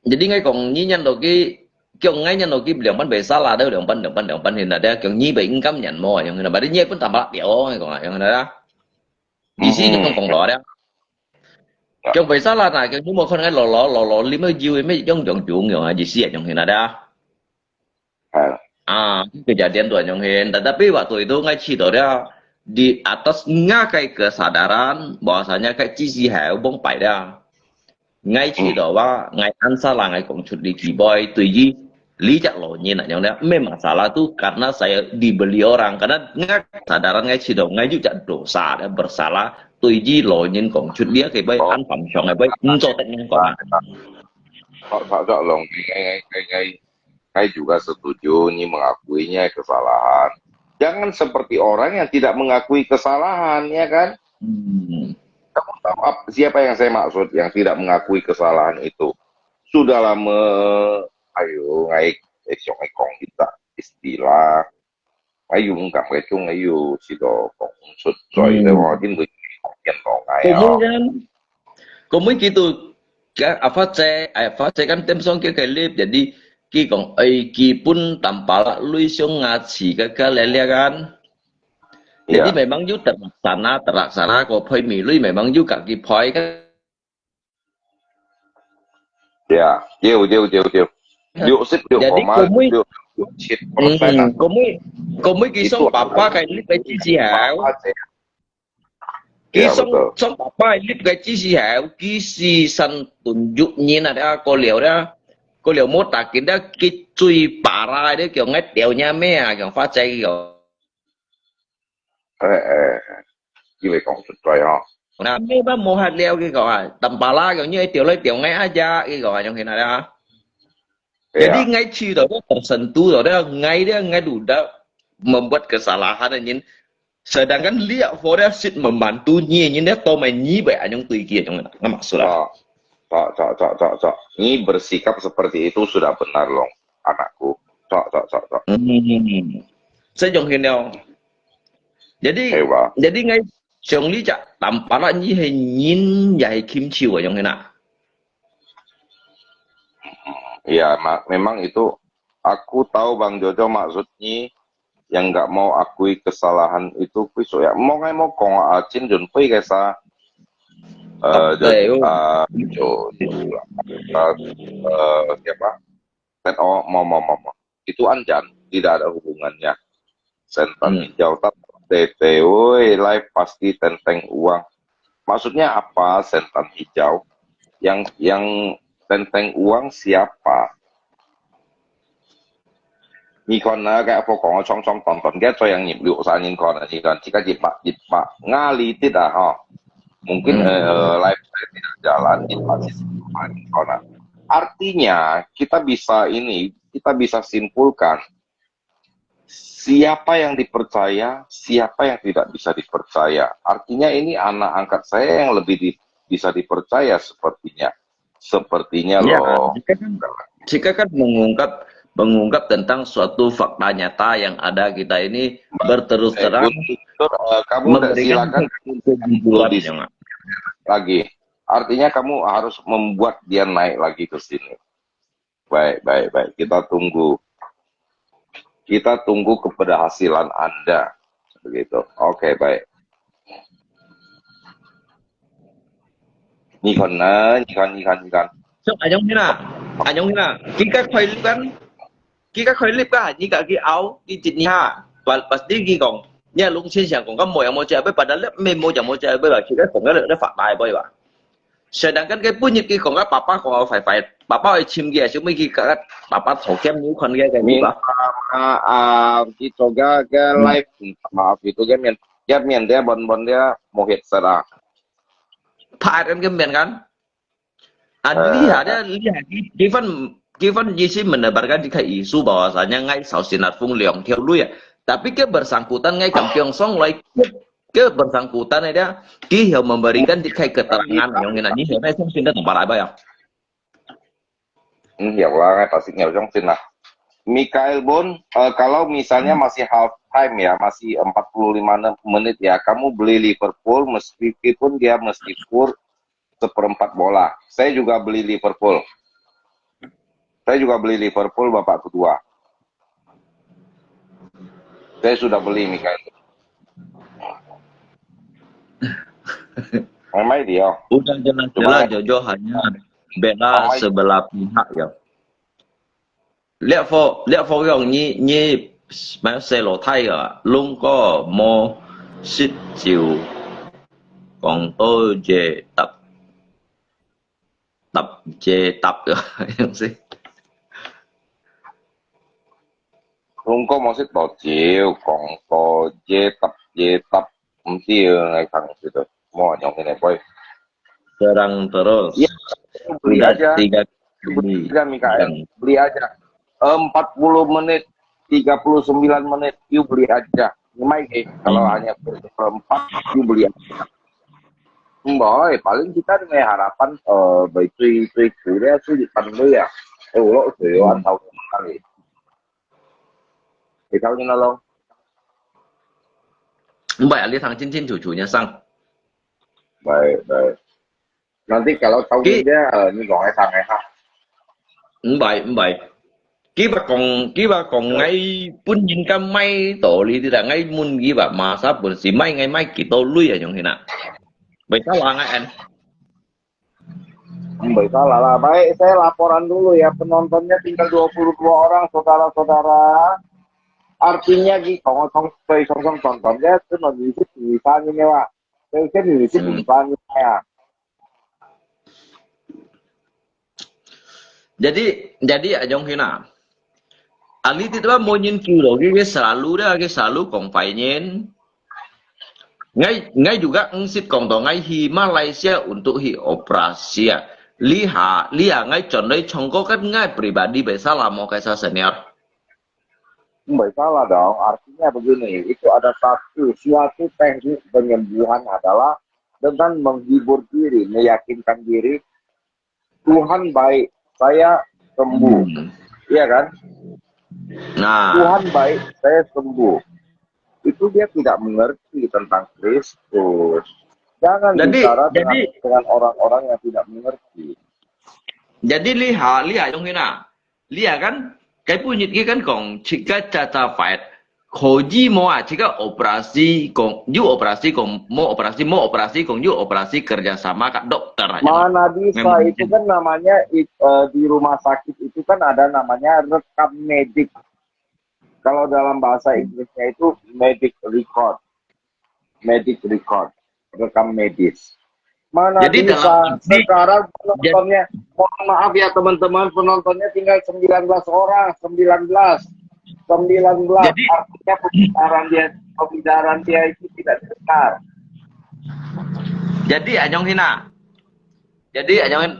jadi𠊎講你人落去，叫𠊎人落去兩班被salah，都兩班兩班兩班現在，叫你被應該人麼？用現在，berarti你pun tampalak調，𠊎講啊，用現在啦。意思就講講落咧。叫被salah啊，叫你無看𠊎落落落落，你乜要乜用用用用啊，意思啊，用現在啊。 啊。 啊，kejadian tu yang hin. Tetapi waktu itu ngai cito dia di atas ngakai kesadaran bahwasanya kai cisi hai bong pai dia. Ngai cito wa ngai ansala ngai kong cut di kiboi tu yi li jak lo nyi nak yang dia. Memang salah tu karena saya dibeli orang. Karena ngai kesadaran ngai cito ngai ju jak dosa dia bersalah. Tu yi lo nyin kong cut dia kiboi an pam shong kiboi nco tek nyin kong. 好，好，好，龙，哎哎哎哎， Hai juga setuju ni mengakui ni kesalahan. Jangan seperti orang yang tidak mengakui kesalahan, ya kan? Hmm. Kamu tahu ap, siapa yang saya maksud yang tidak mengakui kesalahan itu? Sudah lama, ayo, ngai, eh, siang ngai kong kita istilah. Ngai yung kam ngai chung ngai yo si do kong sut zoi de wa din bu kong yan kong ngai. 个妹佢都个阿發姐，阿發姐跟點上叫佢 live，jadi佢講，哎，佢本淡薄啦，類似牙齒个个咧咧kan。Jadi memang you terlaksana，terlaksana个配米類memang you家己配个。 Ya，有有有有，六十六 Jadi koma个妹，六六七 persen 啊嗯，。个妹，个妹佢送爸爸个 live 个支持好。 Ya, 佢送 betul. 送爸爸个 live 个支持好，佢是三tunjuk nyin啊，个了啦，个了莫打紧啦，佢最巴拉个叫𠊎掉nya咩啊，叫發仔个。哎哎，哎，因為講實在哦，那咩乜無法了，佢講啊，淡薄啦，講你掉來掉𠊎啊，佢講啊，用現在啊。對啊 Jadi ngai cito tersentuh，ngai dia ngai duda membuat kesalahan nyin. Sedangkan dia for dia sit membantu nyi nyin dia to mai nyi bai anyong tui kia nyong na maksud lah. 哦，这这这这这，你 bersikap seperti itu sudah benar loh, anakku. 这这这这， Hmm. Saya jong hin leo. Jadi 对吧？ jadi ngai jong li cak tampala nyi he nyin ya he kim chiu jong hin na. Ya, ma- memang itu aku tahu Bang Jojo maksudnya yang nggak mau akui kesalahan itu kuwi so ya. Mau ngai mau kong acin jun pui kaisa. Eh, Apa Jojo, yo? ah, Jo- Jo- eh, siapa? Tet oh, mau mau mau mau. Itu anjan, tidak ada hubungannya. Sentan Hmm. hijau tak tete, woi, live pasti tenteng uang. Maksudnya apa sentan hijau? Yang yang tenteng uang siapa? 你看啊，該阿婆講个長長短短，該最樣入六三人看啊，你看，這個一百一百，壓力啲啊，哈。Mungkin Hmm. eh, live saya tidak jalan, 一百七十塊，你看啊。Artinya kita bisa ini, kita bisa simpulkan siapa yang dipercaya, siapa yang tidak bisa dipercaya. Artinya ini anak angkat saya yang lebih di, bisa dipercaya sepertinya. Sepertinya Ya, loh. Jika kan, jika kan mengungkap mengungkap tentang suatu fakta nyata yang ada kita ini berterus Eh, terang Guntur, eh, kamu udah memberikan silakan kejujuran di yang lagi. Artinya kamu harus membuat dia naik lagi ke sini. Baik, baik, baik. Kita tunggu. Kita tunggu keberhasilan Anda. Begitu. Oke, baik. 你看呢？你看，你看，你看。 So, ayong hina, ayong hina, kita koi lip kan, kita koi lip kan, kita ki au, di jit ni ha. Pas, pas di ki kong, nia lung chin siang kong, kan mo yang mo jia, bai pada lip me mo yang mo jia, bai ba, kita kong kan lip fak bai bai ba. Sedangkan kai pun yit ki kong kan papa kong au fai fai, papa ai chim ki, ai chim ki kan, papa thok kem ni kon ki kai ni Minta ba. Maaf, kita ga ke live minta maaf itu dia 面，dia 面 dia bon bon dia mohit sara. Thai kan kem kan. An Eh. Liha dia, liha, Given, Given isi menebarkan jika isu bahwasanya ngai sau sinar fung liang tiau lui ya. Tapi ke bersangkutan ngai kampiong song lai, ke, ke bersangkutan dia, ki hiau memberikan jika keterangan yang ngena ni hiau nai song sinda tempat apa ya. Hmm, ya lah, ngai pasti ngai song sin lah. Mikael Bon, eh, kalau misalnya masih half time ya, masih empat puluh lima menit ya, kamu beli Liverpool meskipun dia mesti full seperempat bola. Saya juga beli Liverpool. Saya juga beli Liverpool babak kedua. Saya sudah beli, Mikael. Mai mai dia. Udah jelas-jelas Jojo hanya bela sebelah pihak ya. Liak fo, liak fo yong ni, ni mai se lo thai ya, lung ko mo sit jiu, kong to je tap, tap je tap ya, yang si. 中國模式多少，講到一搭一搭，毋知啊，𠊎講知道，無用个呢，boy。 Serang terus. Ya, beli Udah aja. tiga Beli kali. aja, Mikael. Yang Beli aja. Empat puluh menit, tiga puluh sembilan menit, you beli aja. Mai ke, kalau hanya empat, you beli aja. Boy, paling kita dengan harapan eh, baik tui tui kuliah tu di pandai ya. Eh, ulo tu yo, Hmm. Atau kali. Kita ni nolong. Mbak, ali thang chin chin chu chu nya sang. Baik, baik. Nanti kalau tahu Ki- dia, eh, ni kong ai sang ai ha. 毋係，毋係。佢話講，佢話講，𠊎本人个買道理，你啦，𠊎問佢話，masa本是買，𠊎買幾多鐳啊，用去哪？袂使話𠊎安。 Hmm, baik, salah lah. Baik, saya laporan dulu ya, penontonnya tinggal dua puluh dua orang, saudara-saudara. Artinya, ki kong kong kong kong tonton ya, tu nanti itu tulisannya ni, Wak. Saya kan ini itu Hmm. tulisannya ya. Jadi, jadi ayong hina. Ali ti ba mo nyin kiu lo, ki selalu da, ki selalu kong pai nyin. Ngai, ngai juga ngsit kong to ngai hi Malaysia untuk hi operasi. Liha, liha ngai chon lei chong ko kan ngai pribadi bai salah mo kai sa senior. Nggak salah dong, artinya begini, itu ada satu, suatu teknik penyembuhan adalah dengan menghibur diri, meyakinkan diri, Tuhan baik, saya sembuh. Hmm. Iya kan? Nah, Tuhan baik, saya sembuh. Itu dia tidak mengerti tentang Kristus. Jangan Jadi, bicara dengan, jadi dengan orang-orang yang tidak mengerti. Jadi liha, liha ayong hina. Liha kan, kai punyit ki kan kong, chika caca fight. Koji mo a, chika operasi kong, yu operasi kong, mo operasi, mo operasi kong, yu operasi kerja sama ka dokter. Mana bisa, Memang itu kan namanya it- eh, di rumah sakit itu kan ada namanya rekam medik. Kalau dalam bahasa Inggrisnya itu medic record. Medic record, rekam medis. Mana Jadi bisa dalam arti- sekarang penontonnya, mohon maaf ya teman-teman, penontonnya tinggal sembilan belas orang, sembilan belas. Sembilan belas, Jadi- artinya pembicaraan dia, pembicaraan dia itu tidak didengar. Jadi ayong hina. Jadi ayong hin,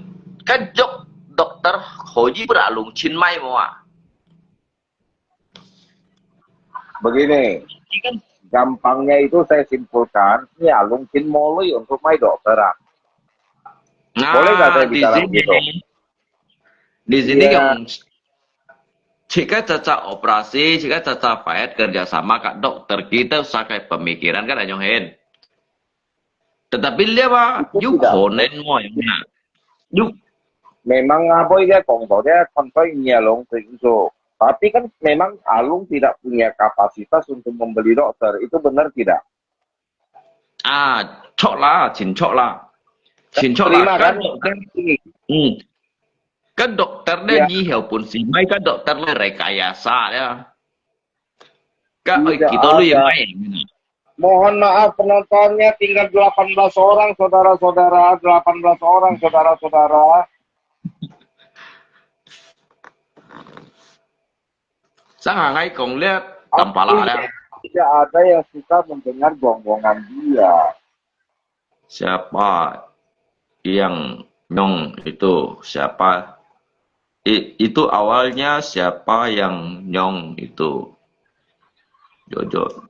kan jok dokter Koji beralung chin mai mo a. Begini, Ki kan gampangnya itu saya simpulkan, ya mungkin mulai untuk mai dokter. Ah. Boleh nggak saya bicara begitu? Di sini, di sini ya, yang cika caca operasi, cika caca pahit kerjasama kat dokter, kita sakai pemikiran kan anyong hen. Tetapi dia apa? Itu tidak. Yuk konen mo yang na. Yuk. Memang apa dia kong to dia kan to ini along itu. Tapi kan memang Alung tidak punya kapasitas untuk membeli dokter. Itu benar tidak? 啊，著啦，盡著啦，盡著啦。Terima kasih. 該dokter，嗯，該dokter呢，以後本事，買該dokter呢，rekayasa呢。該愛幾多鐳買？Mohon maaf, penontonnya tinggal delapan belas orang, saudara-saudara. Delapan belas orang, saudara-saudara. Sangka ngai kong liat tampala liat. Tidak ada yang suka mendengar bohongan dia. Siapa yang nyong itu? Siapa? I, itu awalnya siapa yang nyong itu? Jojo.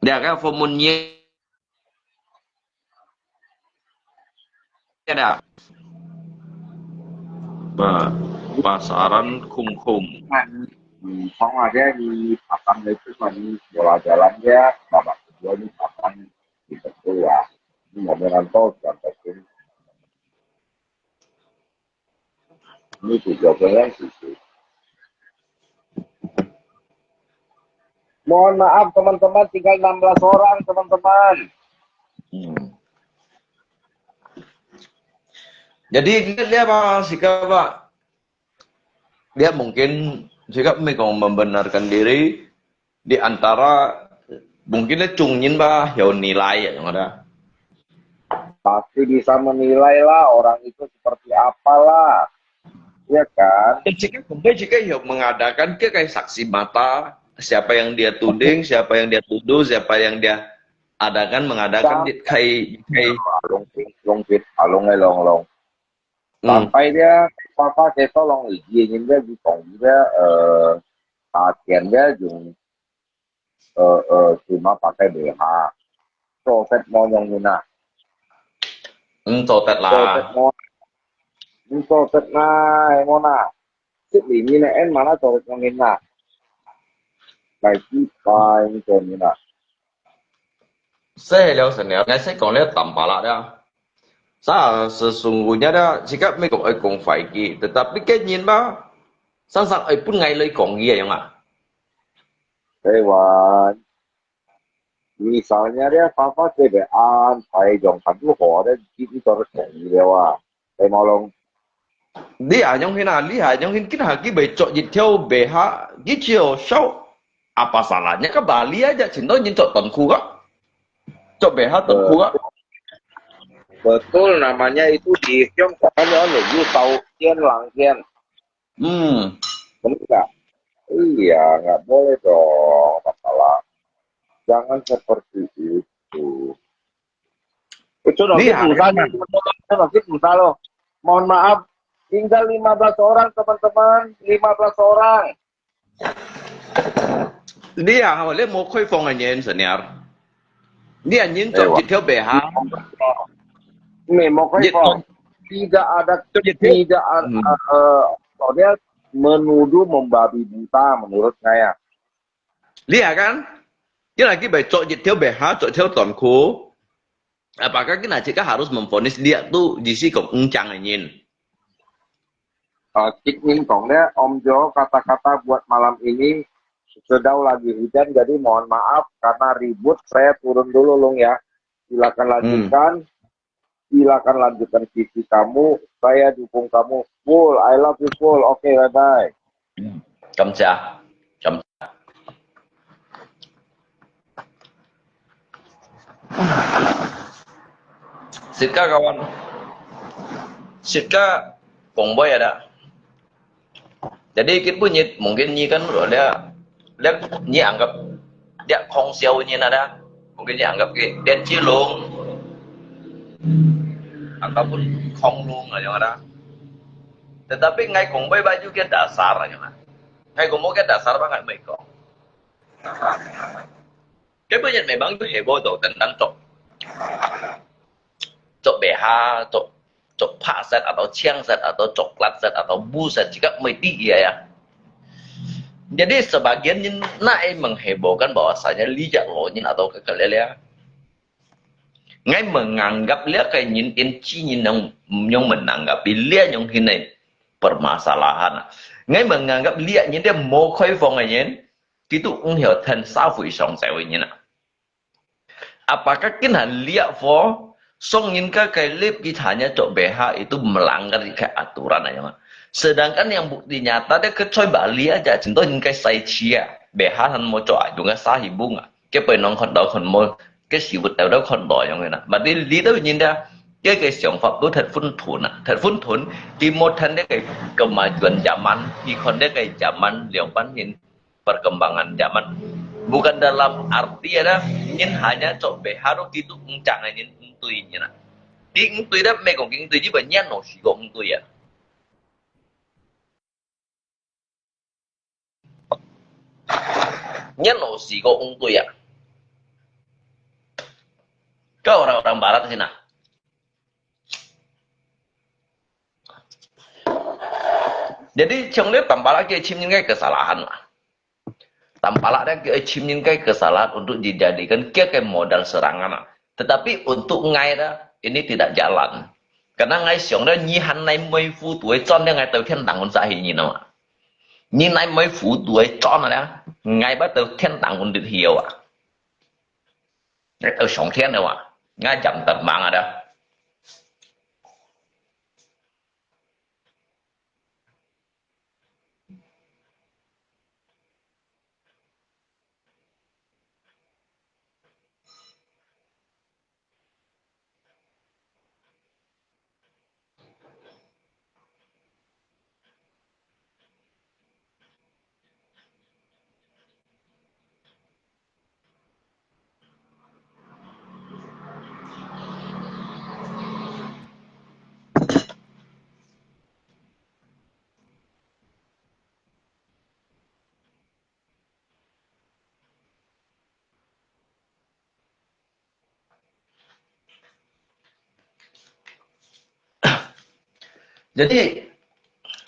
Dia kan formunye. Ada. Ba, pasaran kungkung. Di Pangwa dia di papan itu kan di bola jalan dia, babak kedua di papan di ketua. Ini mobil rantau sudah. Ini tujuh belas itu. Mohon maaf teman-teman, tinggal enam belas orang teman-teman. Hmm. Jadi dia apa sikap apa? Dia mungkin sikap mi kong membenarkan diri di antara mungkin dia cungin ba yo nilai ya ada. Pasti bisa menilai lah orang itu seperti apalah. Ya kan? Jika, jika yang mengadakan ke kayak saksi mata, siapa yang dia tuding, siapa yang dia tuduh, siapa yang dia adakan, mengadakan, kayak, kayak Alung, Alung, Alung, Alung. Sampai dia papa kita long izin dia di kong dia eh 打钱 dia jung eh, eh, cuma pakai B H. Coset mo nyong mina. Hmm, coset lah. Coset mo. Hmm, coset na, eh, mo na. Sit li mina en mana coset nyong mina. Lai ki pai ni ko mina. Saya liao sen liao, ngai saya kong liao tampala liao. Sa sesungguhnya dia, jika mi kong ai kong fai ki, tetapi kenyin ba, sang sang ai pun ngai lai kong ye yang ah. 台灣。Misalnya dia papa ke be an, pai jong kan tu ho dia, di di tor kong ye wa. Pai mau long. Dia nyong hin ah, dia nyong hin kin ha ki be chok yit theo be ha, ki chiu shau. Apa salahnya ke Bali aja, cinta nyin chok tuan ku ka. Chok be ha tuan ku ka. Betul, namanya itu di Tiongkok kan anu, yu tau tian lang tian. Hmm. Benar nggak? Iya, nggak boleh dong, masalah. Jangan seperti itu. Itu nanti susah nih, teman-teman, nanti susah loh. Mohon maaf, tinggal lima belas orang, teman-teman, lima belas orang. Dia, dia mau 開放个人，senior。你个人做一條白行。你無開放，tidak ada，tidak ada，呃，dia menuduh membabi buta menurut saya。你啊，kan？你若去做一條白行，做一條短褲，apakah kita juga harus memvonis dia tu，你係講五張个人？ 啊，直接講咧，Om Jo kata-kata buat malam ini, sedang lagi hujan, jadi mohon maaf karena ribut, saya turun dulu, Lung, ya. Silakan lanjutkan, silakan lanjutkan visi kamu, saya dukung kamu full, I love you full, oke, bye bye. 感謝，感謝。 Sitka kawan, Sitka kong boy ada. Jadi kit bunyi mungkin nyi kan udah dia, dia nyi anggap dia kong siau nyi ada. Mungkin nyi anggap ke dia cilung ataupun kong lung aja ada. Tetapi ngai kong boy baju ke dasar aja lah. Ngai kong boy ke dasar banget mai kong. Cái bữa nhật mày bắn cái hệ vô độ tình đang trục. 白客，做，做白色，atau青色，atau coklat色，atau blue色，自家毋會知佢啊。Jadi sebagian人那會menghebohkan bahwasanya liak lo人atau kekelelia. Ngai menganggap liak kayak nyin in ci nyin yang, yang menanggapi liak yang hini permasalahan. Ngai menganggap liak nyin dia mau khai fong nyin, kitu ung hiao ten sa fui song sai nyin. Apakah kin han liak fo, song nyin ka kai lip kitanya cok beha itu melanggar ke aturan aja. Sedangkan yang bukti nyata dia kecoi bali aja, cinta nyin kai sai cia. Beha han mau cok aja, nggak sah ibu nggak. Cái bơi nông khôn đó khôn mô, cái sự vượt đầu đó khôn đó yang na. Mà đi lý đó nhìn ra, cái, cái想法都thật phun thuần à, thật phun thuần, thì một thành cái, cái kemajuan zaman, thì khôn cái zaman, liang pan nhìn perkembangan zaman. Bukan dalam arti ada, nhìn hanya cok beha đó gitu, encang nhìn tui nhìn à. Đi tui đó, mấy con kinh tui chứ, bà nhát nó xí con tui à. Nyan lo si ko ung tui ya. Kau orang-orang barat sini nah. Jadi, cuma dia tampalak ke cim nyin kai kesalahan lah. Tampalak dia ke cim nyin kai kesalahan untuk dijadikan ke, ke modal serangan lah. Tetapi untuk ngai dah, ini tidak jalan. Karena ngai siang dah nyihan nai mai fu tuai con dia ngai tau thian tangun sahi nyin nama. Nyi nai mai fu tuai con dah, ngai ba tau thian tangun dit hiu ah. Ngai tau song thian dah wa, ngai jam terbang dah. Jadi,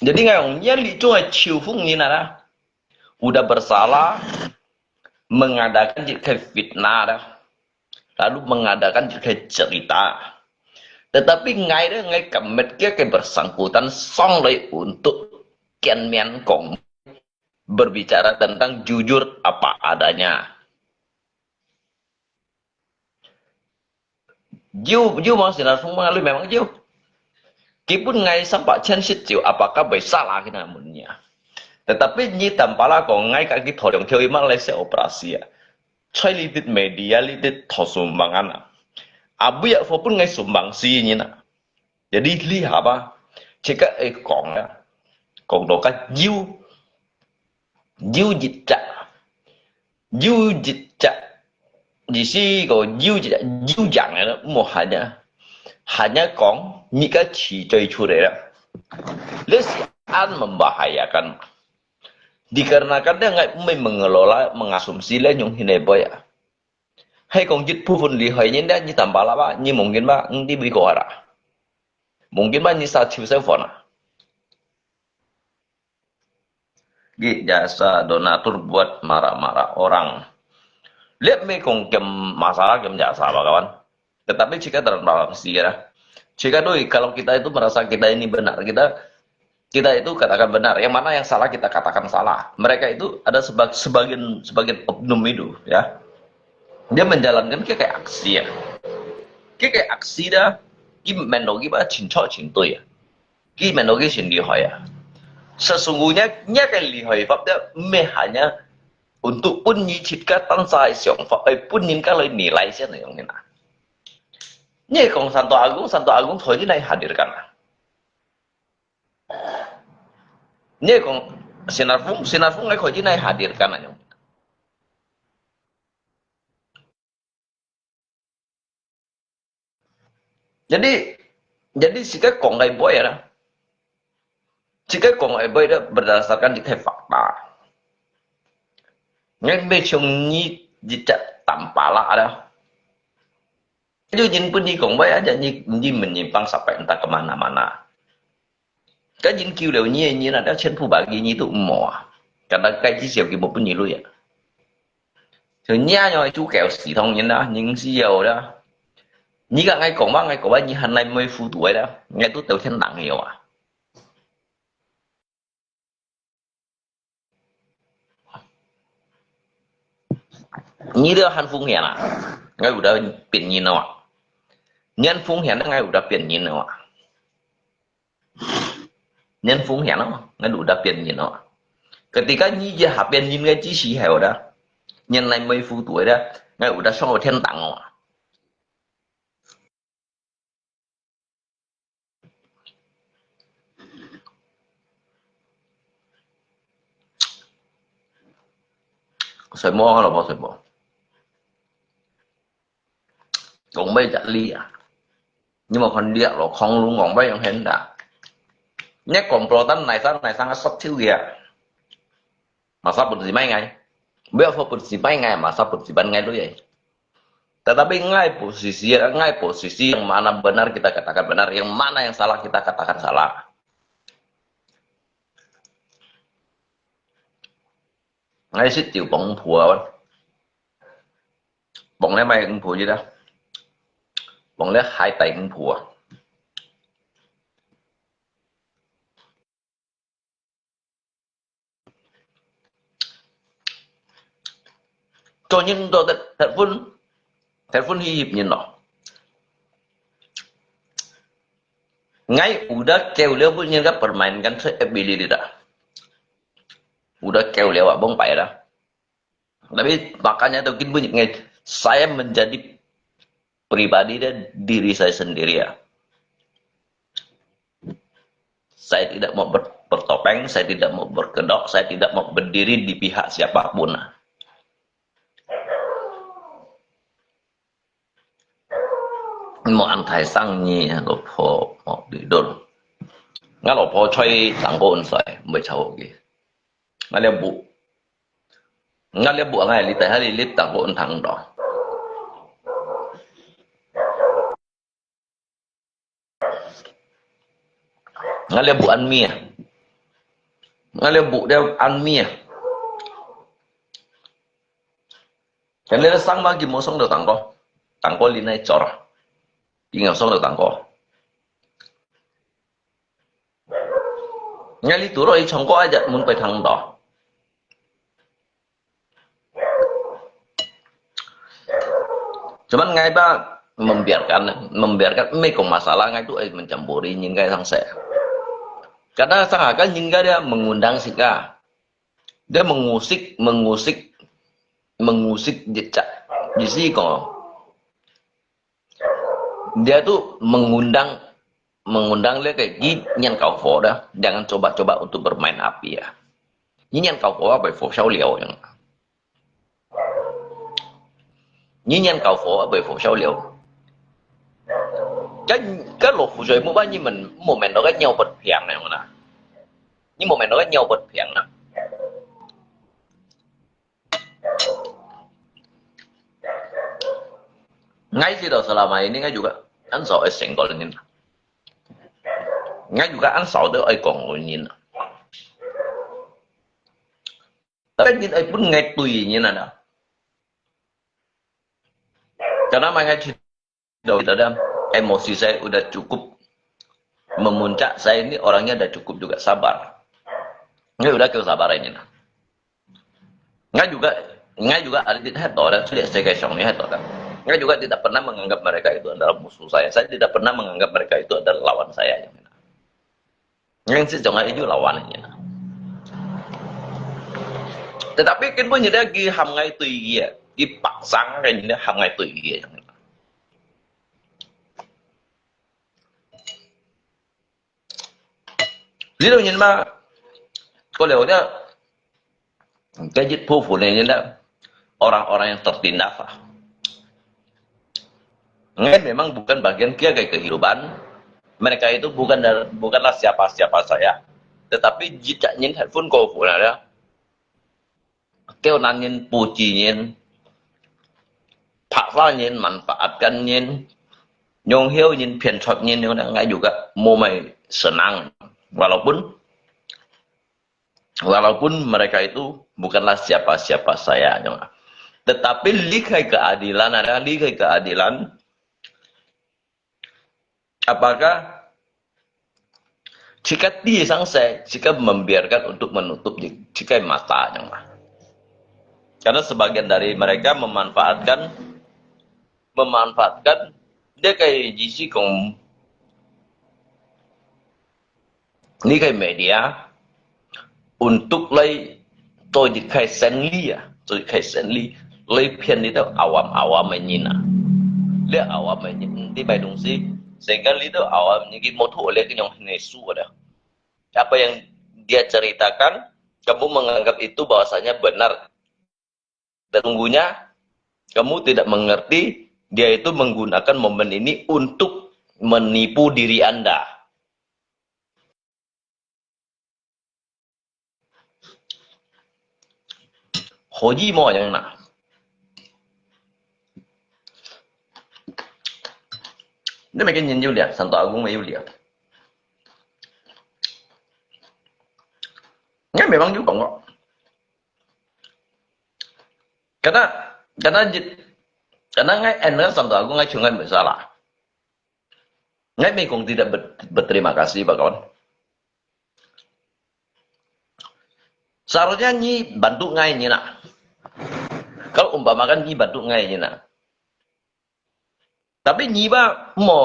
jadi ngai ong nyan li cung ai chiu fung nyin ah, udah bersalah, mengadakan jit kai fitnah dah, lalu mengadakan jit kai cerita. Tetapi ngai dah ngai kemet kia kai bersangkutan song lai untuk kian mian kong berbicara tentang jujur apa adanya. Jiu, jiu mau sinar fung mengalui memang jiu. Kipun ngai sampak chen sit jiu, apakah bai salah kina munnya. Tetapi nyi tampala ko ngai kaki thorong kiau ima lai se operasi ya. Choi litit media litit thosumbangan ah. Abu ya fo pun ngai sumbang si nyi na. Jadi li haba, cika e kong ya. Kong do ka jiu. Jiu jit chak. Jiu jit chak. Di si ko jiu jit chak, jiu jang ya, mo hanya. Hanya kong, ni ka chi choi chu de la. Le si an membahayakan. Dikarenakan dia ngai umi mengelola, mengasumsi le nyong hine boy ya. Hai kong jit pu fun li hoi nyin dia, nyi tambah la ba, nyi mungkin ba, ngi di bui ko ara. Mungkin ba nyi sa chiu se fon ah. Gi jasa donatur buat marah-marah orang. Lihat me kong kem masalah kem jasa ba kawan. Tetapi jika dalam, dalam sejarah, jika doi kalau kita itu merasa kita ini benar, kita, kita itu katakan benar. Yang mana yang salah kita katakan salah. Mereka itu ada sebag-, sebagian, sebagian oknum itu, ya. Dia menjalankan kayak, kayak aksi ya. Kayak, kayak aksi dah, ki mendoki ba chin cho chin tui ya. Ki mendoki chin lihoi ya. Sesungguhnya, nya kayak lihoi fap dia me hanya untuk pun nyi chit ka tan sa siang fap, eh, pun nyin ka lai nilai sian yang nina. Nyi kong Santo Agung, Santo Agung koi nai hadirkan ah. Nyi kong Sinar Fung, Sinar Fung ngai koi nai hadirkan ah nyong. Jadi, jadi sika kong ai boy ah. Sika kong ai boy dah berdasarkan di kai fakta. Ngai me chung nyi jicak tampala ada. 就人分你講話啊，你，你問人幫十擺，你打个mana-mana。該人救了你个人啊，該千呼萬喚你都毋好啊。簡單該至少佢無分你鐳啊。就你啊，要主教死當然啦，人死了啦。你甲𠊎講話，𠊎講話，你還來妹糊塗个啦，𠊎都到天堂了啊。 你這還風險啊？𠊎有得變人哦啊。你還風險，𠊎有得變人哦啊。你還風險哦，𠊎有得變人哦啊。Ketika你一下變人个之時候啦，你來妹糊塗个啦，𠊎有得上到天堂哦啊。 睡無啊，老婆睡無。講咩隻理啊？你無看這老空路講咩樣現在？你講不單哪sang哪sang个說手个啊？ Masa pun si mai ngai. Biar pun si mai ngai, masa pun si ban ngai lu ya. Tetapi ngai posisi, ngai posisi yang mana benar kita katakan benar, yang mana yang salah kita katakan salah. Ngai sit tiu bong pua. Bong le mai eng pua ji da. Bong le hai tai eng pua. 做人做得，得分，得分去翕人咯。𠊎有得救了，分人家permainkan saya ability dah. 有得救了啊，崩敗啦。Tapi makanya tu kin bunyi ngai, saya menjadi pribadi dan diri saya sendiri ya. Saya tidak mau ber-, bertopeng, saya tidak mau berkedok, saya tidak mau berdiri di pihak siapapun. 莫恁大聲呢，老婆莫理論。𠊎老婆吹當高音衰，毋會吵佢。𠊎了不，𠊎了不，𠊎你等下你你當高音聽到。 Ngalih buk an mi ah. Ngalih buk dia an mi ah. Kan dia sang ma ki mo song do tangko. Tangko li nai chor. Inga song do tangko. Ngalih turo i chongko aja mun pai thang do. Cuman ngai ba membiarkan, membiarkan, mei kong masalah ngai tu ai mencampuri nyin kai sang se. Karena sang akan nyin kai dia mengundang sika. Dia mengusik, mengusik, mengusik jejak. Di siko. Dia tu mengundang, mengundang le ke ji nyan kau fo dah, jangan coba-coba untuk bermain api ya. Ji nyan kau fo apa fo shau liao yang. Ji nyan kau fo apa fo shau liao. Kan, kan lo fu shoi mu ba ni men, mo men lo kan nyau bot piang yang na. Ni mo men lo kan nyau bot piang na. Ngai sih selama ini ngai juga an sao ai single nyin. Ngai juga an sao tu ai kong nyin. Tapi nyin ai pun ngai tui nyin ada. Karena mai ngai Emosi saya udah cukup memuncak, saya ini orangnya udah cukup juga sabar. Ngai udah kêu sabar ini nah. Ngai juga, ngai juga ada di heto dan sudah saya kaisong ni heto dan. Ngai juga tidak pernah menganggap mereka itu adalah musuh saya. Saya tidak pernah menganggap mereka itu adalah lawan saya. Ngan si jong ai ju lawan ni. Tetapi kin pun jadi gi ham ngai tui gi, gi paksang kan jadi ham ngai tui gi. Jadi nyin ma, ko leo dia, Cái dịch phu phu ni nyin orang-orang yang tertindas lah. Ngai memang bukan bagian kia ke kehidupan. Mereka itu bukan, bukanlah siapa-siapa saya. Tetapi jika nyin headphone ko phu na ya. Kêu nan nyin puji nyin. Paksa nyin, manfaatkan nyin. Nyong hiau nyin phian chot nyin nyong ngai juga mo mai senang. Walaupun, walaupun mereka itu bukanlah siapa-siapa saya, nyong. Tetapi lihai keadilan ada, lihai keadilan. Apakah jika dia sang saya, jika membiarkan untuk menutup di-, jika mata, nyong. Karena sebagian dari mereka memanfaatkan, memanfaatkan dia kayak jisi kong 呢個 media untuk來做一個生理啊，做一個生理，來騙這兜awam-awam个人啊。這awam个人，你買東西，sehingga這兜awam个人佢無討這個樣个事啊。Apa yang dia ceritakan, kamu menganggap itu bahwasanya benar. Sesungguhnya, kamu tidak mengerti, dia itu menggunakan momen ini untuk menipu diri Anda. 可以無樣啦？你咪跟人有聊，上到阿公咪有聊。你咪幫佢講過。 Karena, karena, karena ngai endang sangka aku ngai chungai masalah. Ngai mekong tidak ber-, berterima kasih, Pak kawan. Seharusnya nyi bantu ngai nyi nak. Kalau umpamakan nyi bantu ngai nyi nak. Tapi nyi ba mo,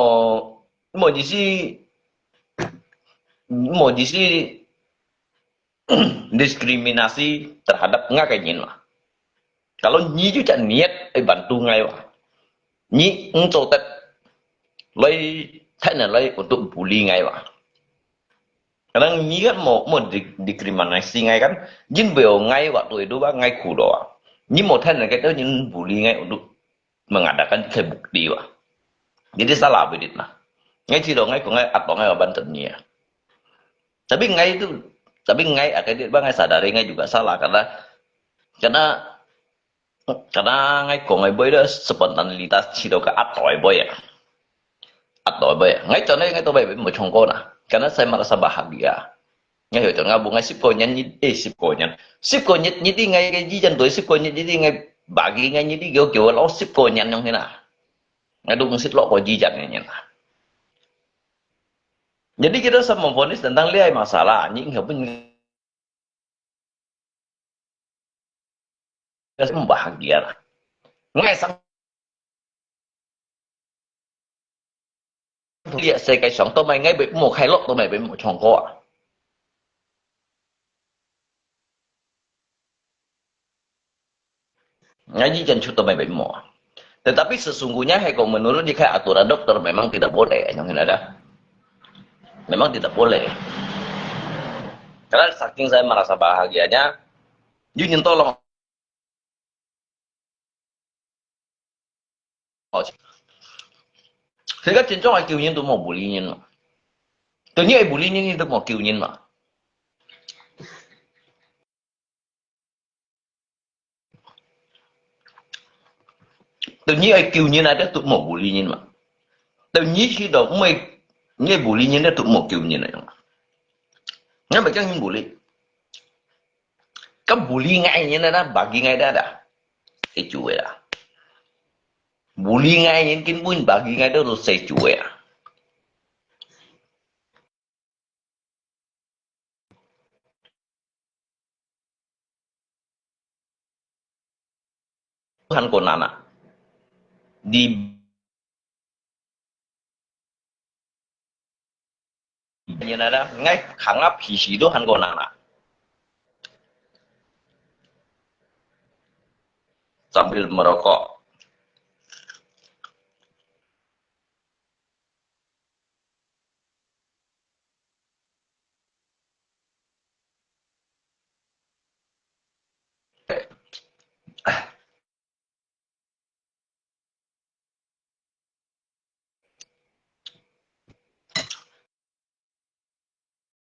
mo jisi, mo jisi diskriminasi terhadap ngai ka nyin lah. Kalau nyi ju cak niat ai bantu ngai wa. Nyi eng cotet lai, thai na lai untuk bully ngai wa. Kadang nyi kan mo, mo di-, diskriminasi ngai kan, jin beo ngai waktu itu ba ngai kudo wa. Nyi mo thai na kai tu nyin bully ngai untuk mengadakan ke bukti wa. Jadi salah bidit nah. Ngai ciro ngai ko ngai atau ngai wa banten nyi ya. Tapi ngai itu, tapi ngai akai dit ba ngai sadari ngai juga salah karena, karena, karena ngai ko ngai boy itu spontanitas ciro ke atau boy ya. Atau boy ya. Ngai chonai ngai to boy mo chongko nah. Karena saya merasa bahagia. Ngai hoi to ngai bu ngai sip ko nyan nyi, eh, sip ko nyan. Sip ko nyi, nyi di ngai ke ji jan to sip ko nyi, nyi di ngai bagi ngai nyi di kyo kyo lo sip ko nyan nyong hina. Ngai tu ngesit lo ko ji jan ngai nyan. Jadi kita semua vonis tentang liai masalah, nyi ngai pun ngai bahagia lah. Ngai sang lihat saya kai sang to mai ngai be mo khai lo to mai be mo chongko ah. Ngaji jan chuto mai bemo. Tetapi sesungguhnya hai kong menurut di kai aturan dokter memang tidak boleh, yang ada. Memang tidak boleh. Karena saking saya merasa bahagianya, yun yung tolong. Sehingga 真正愛救人都無無理人嘛。對你愛無理人，你都無救人嘛。 對你愛救人啊，都無無理人嘛。對你去到毋愛，你愛無理人，都無救人啊。你咪講你無理，該無理𠊎人啊，bagi𠊎dah，一句話啦。無理𠊎人根本bagi𠊎都係一句話啊。 Tuhan ko nana. Di nyan ada, ngai khangap hisi Tuhan ko nana. Sambil merokok.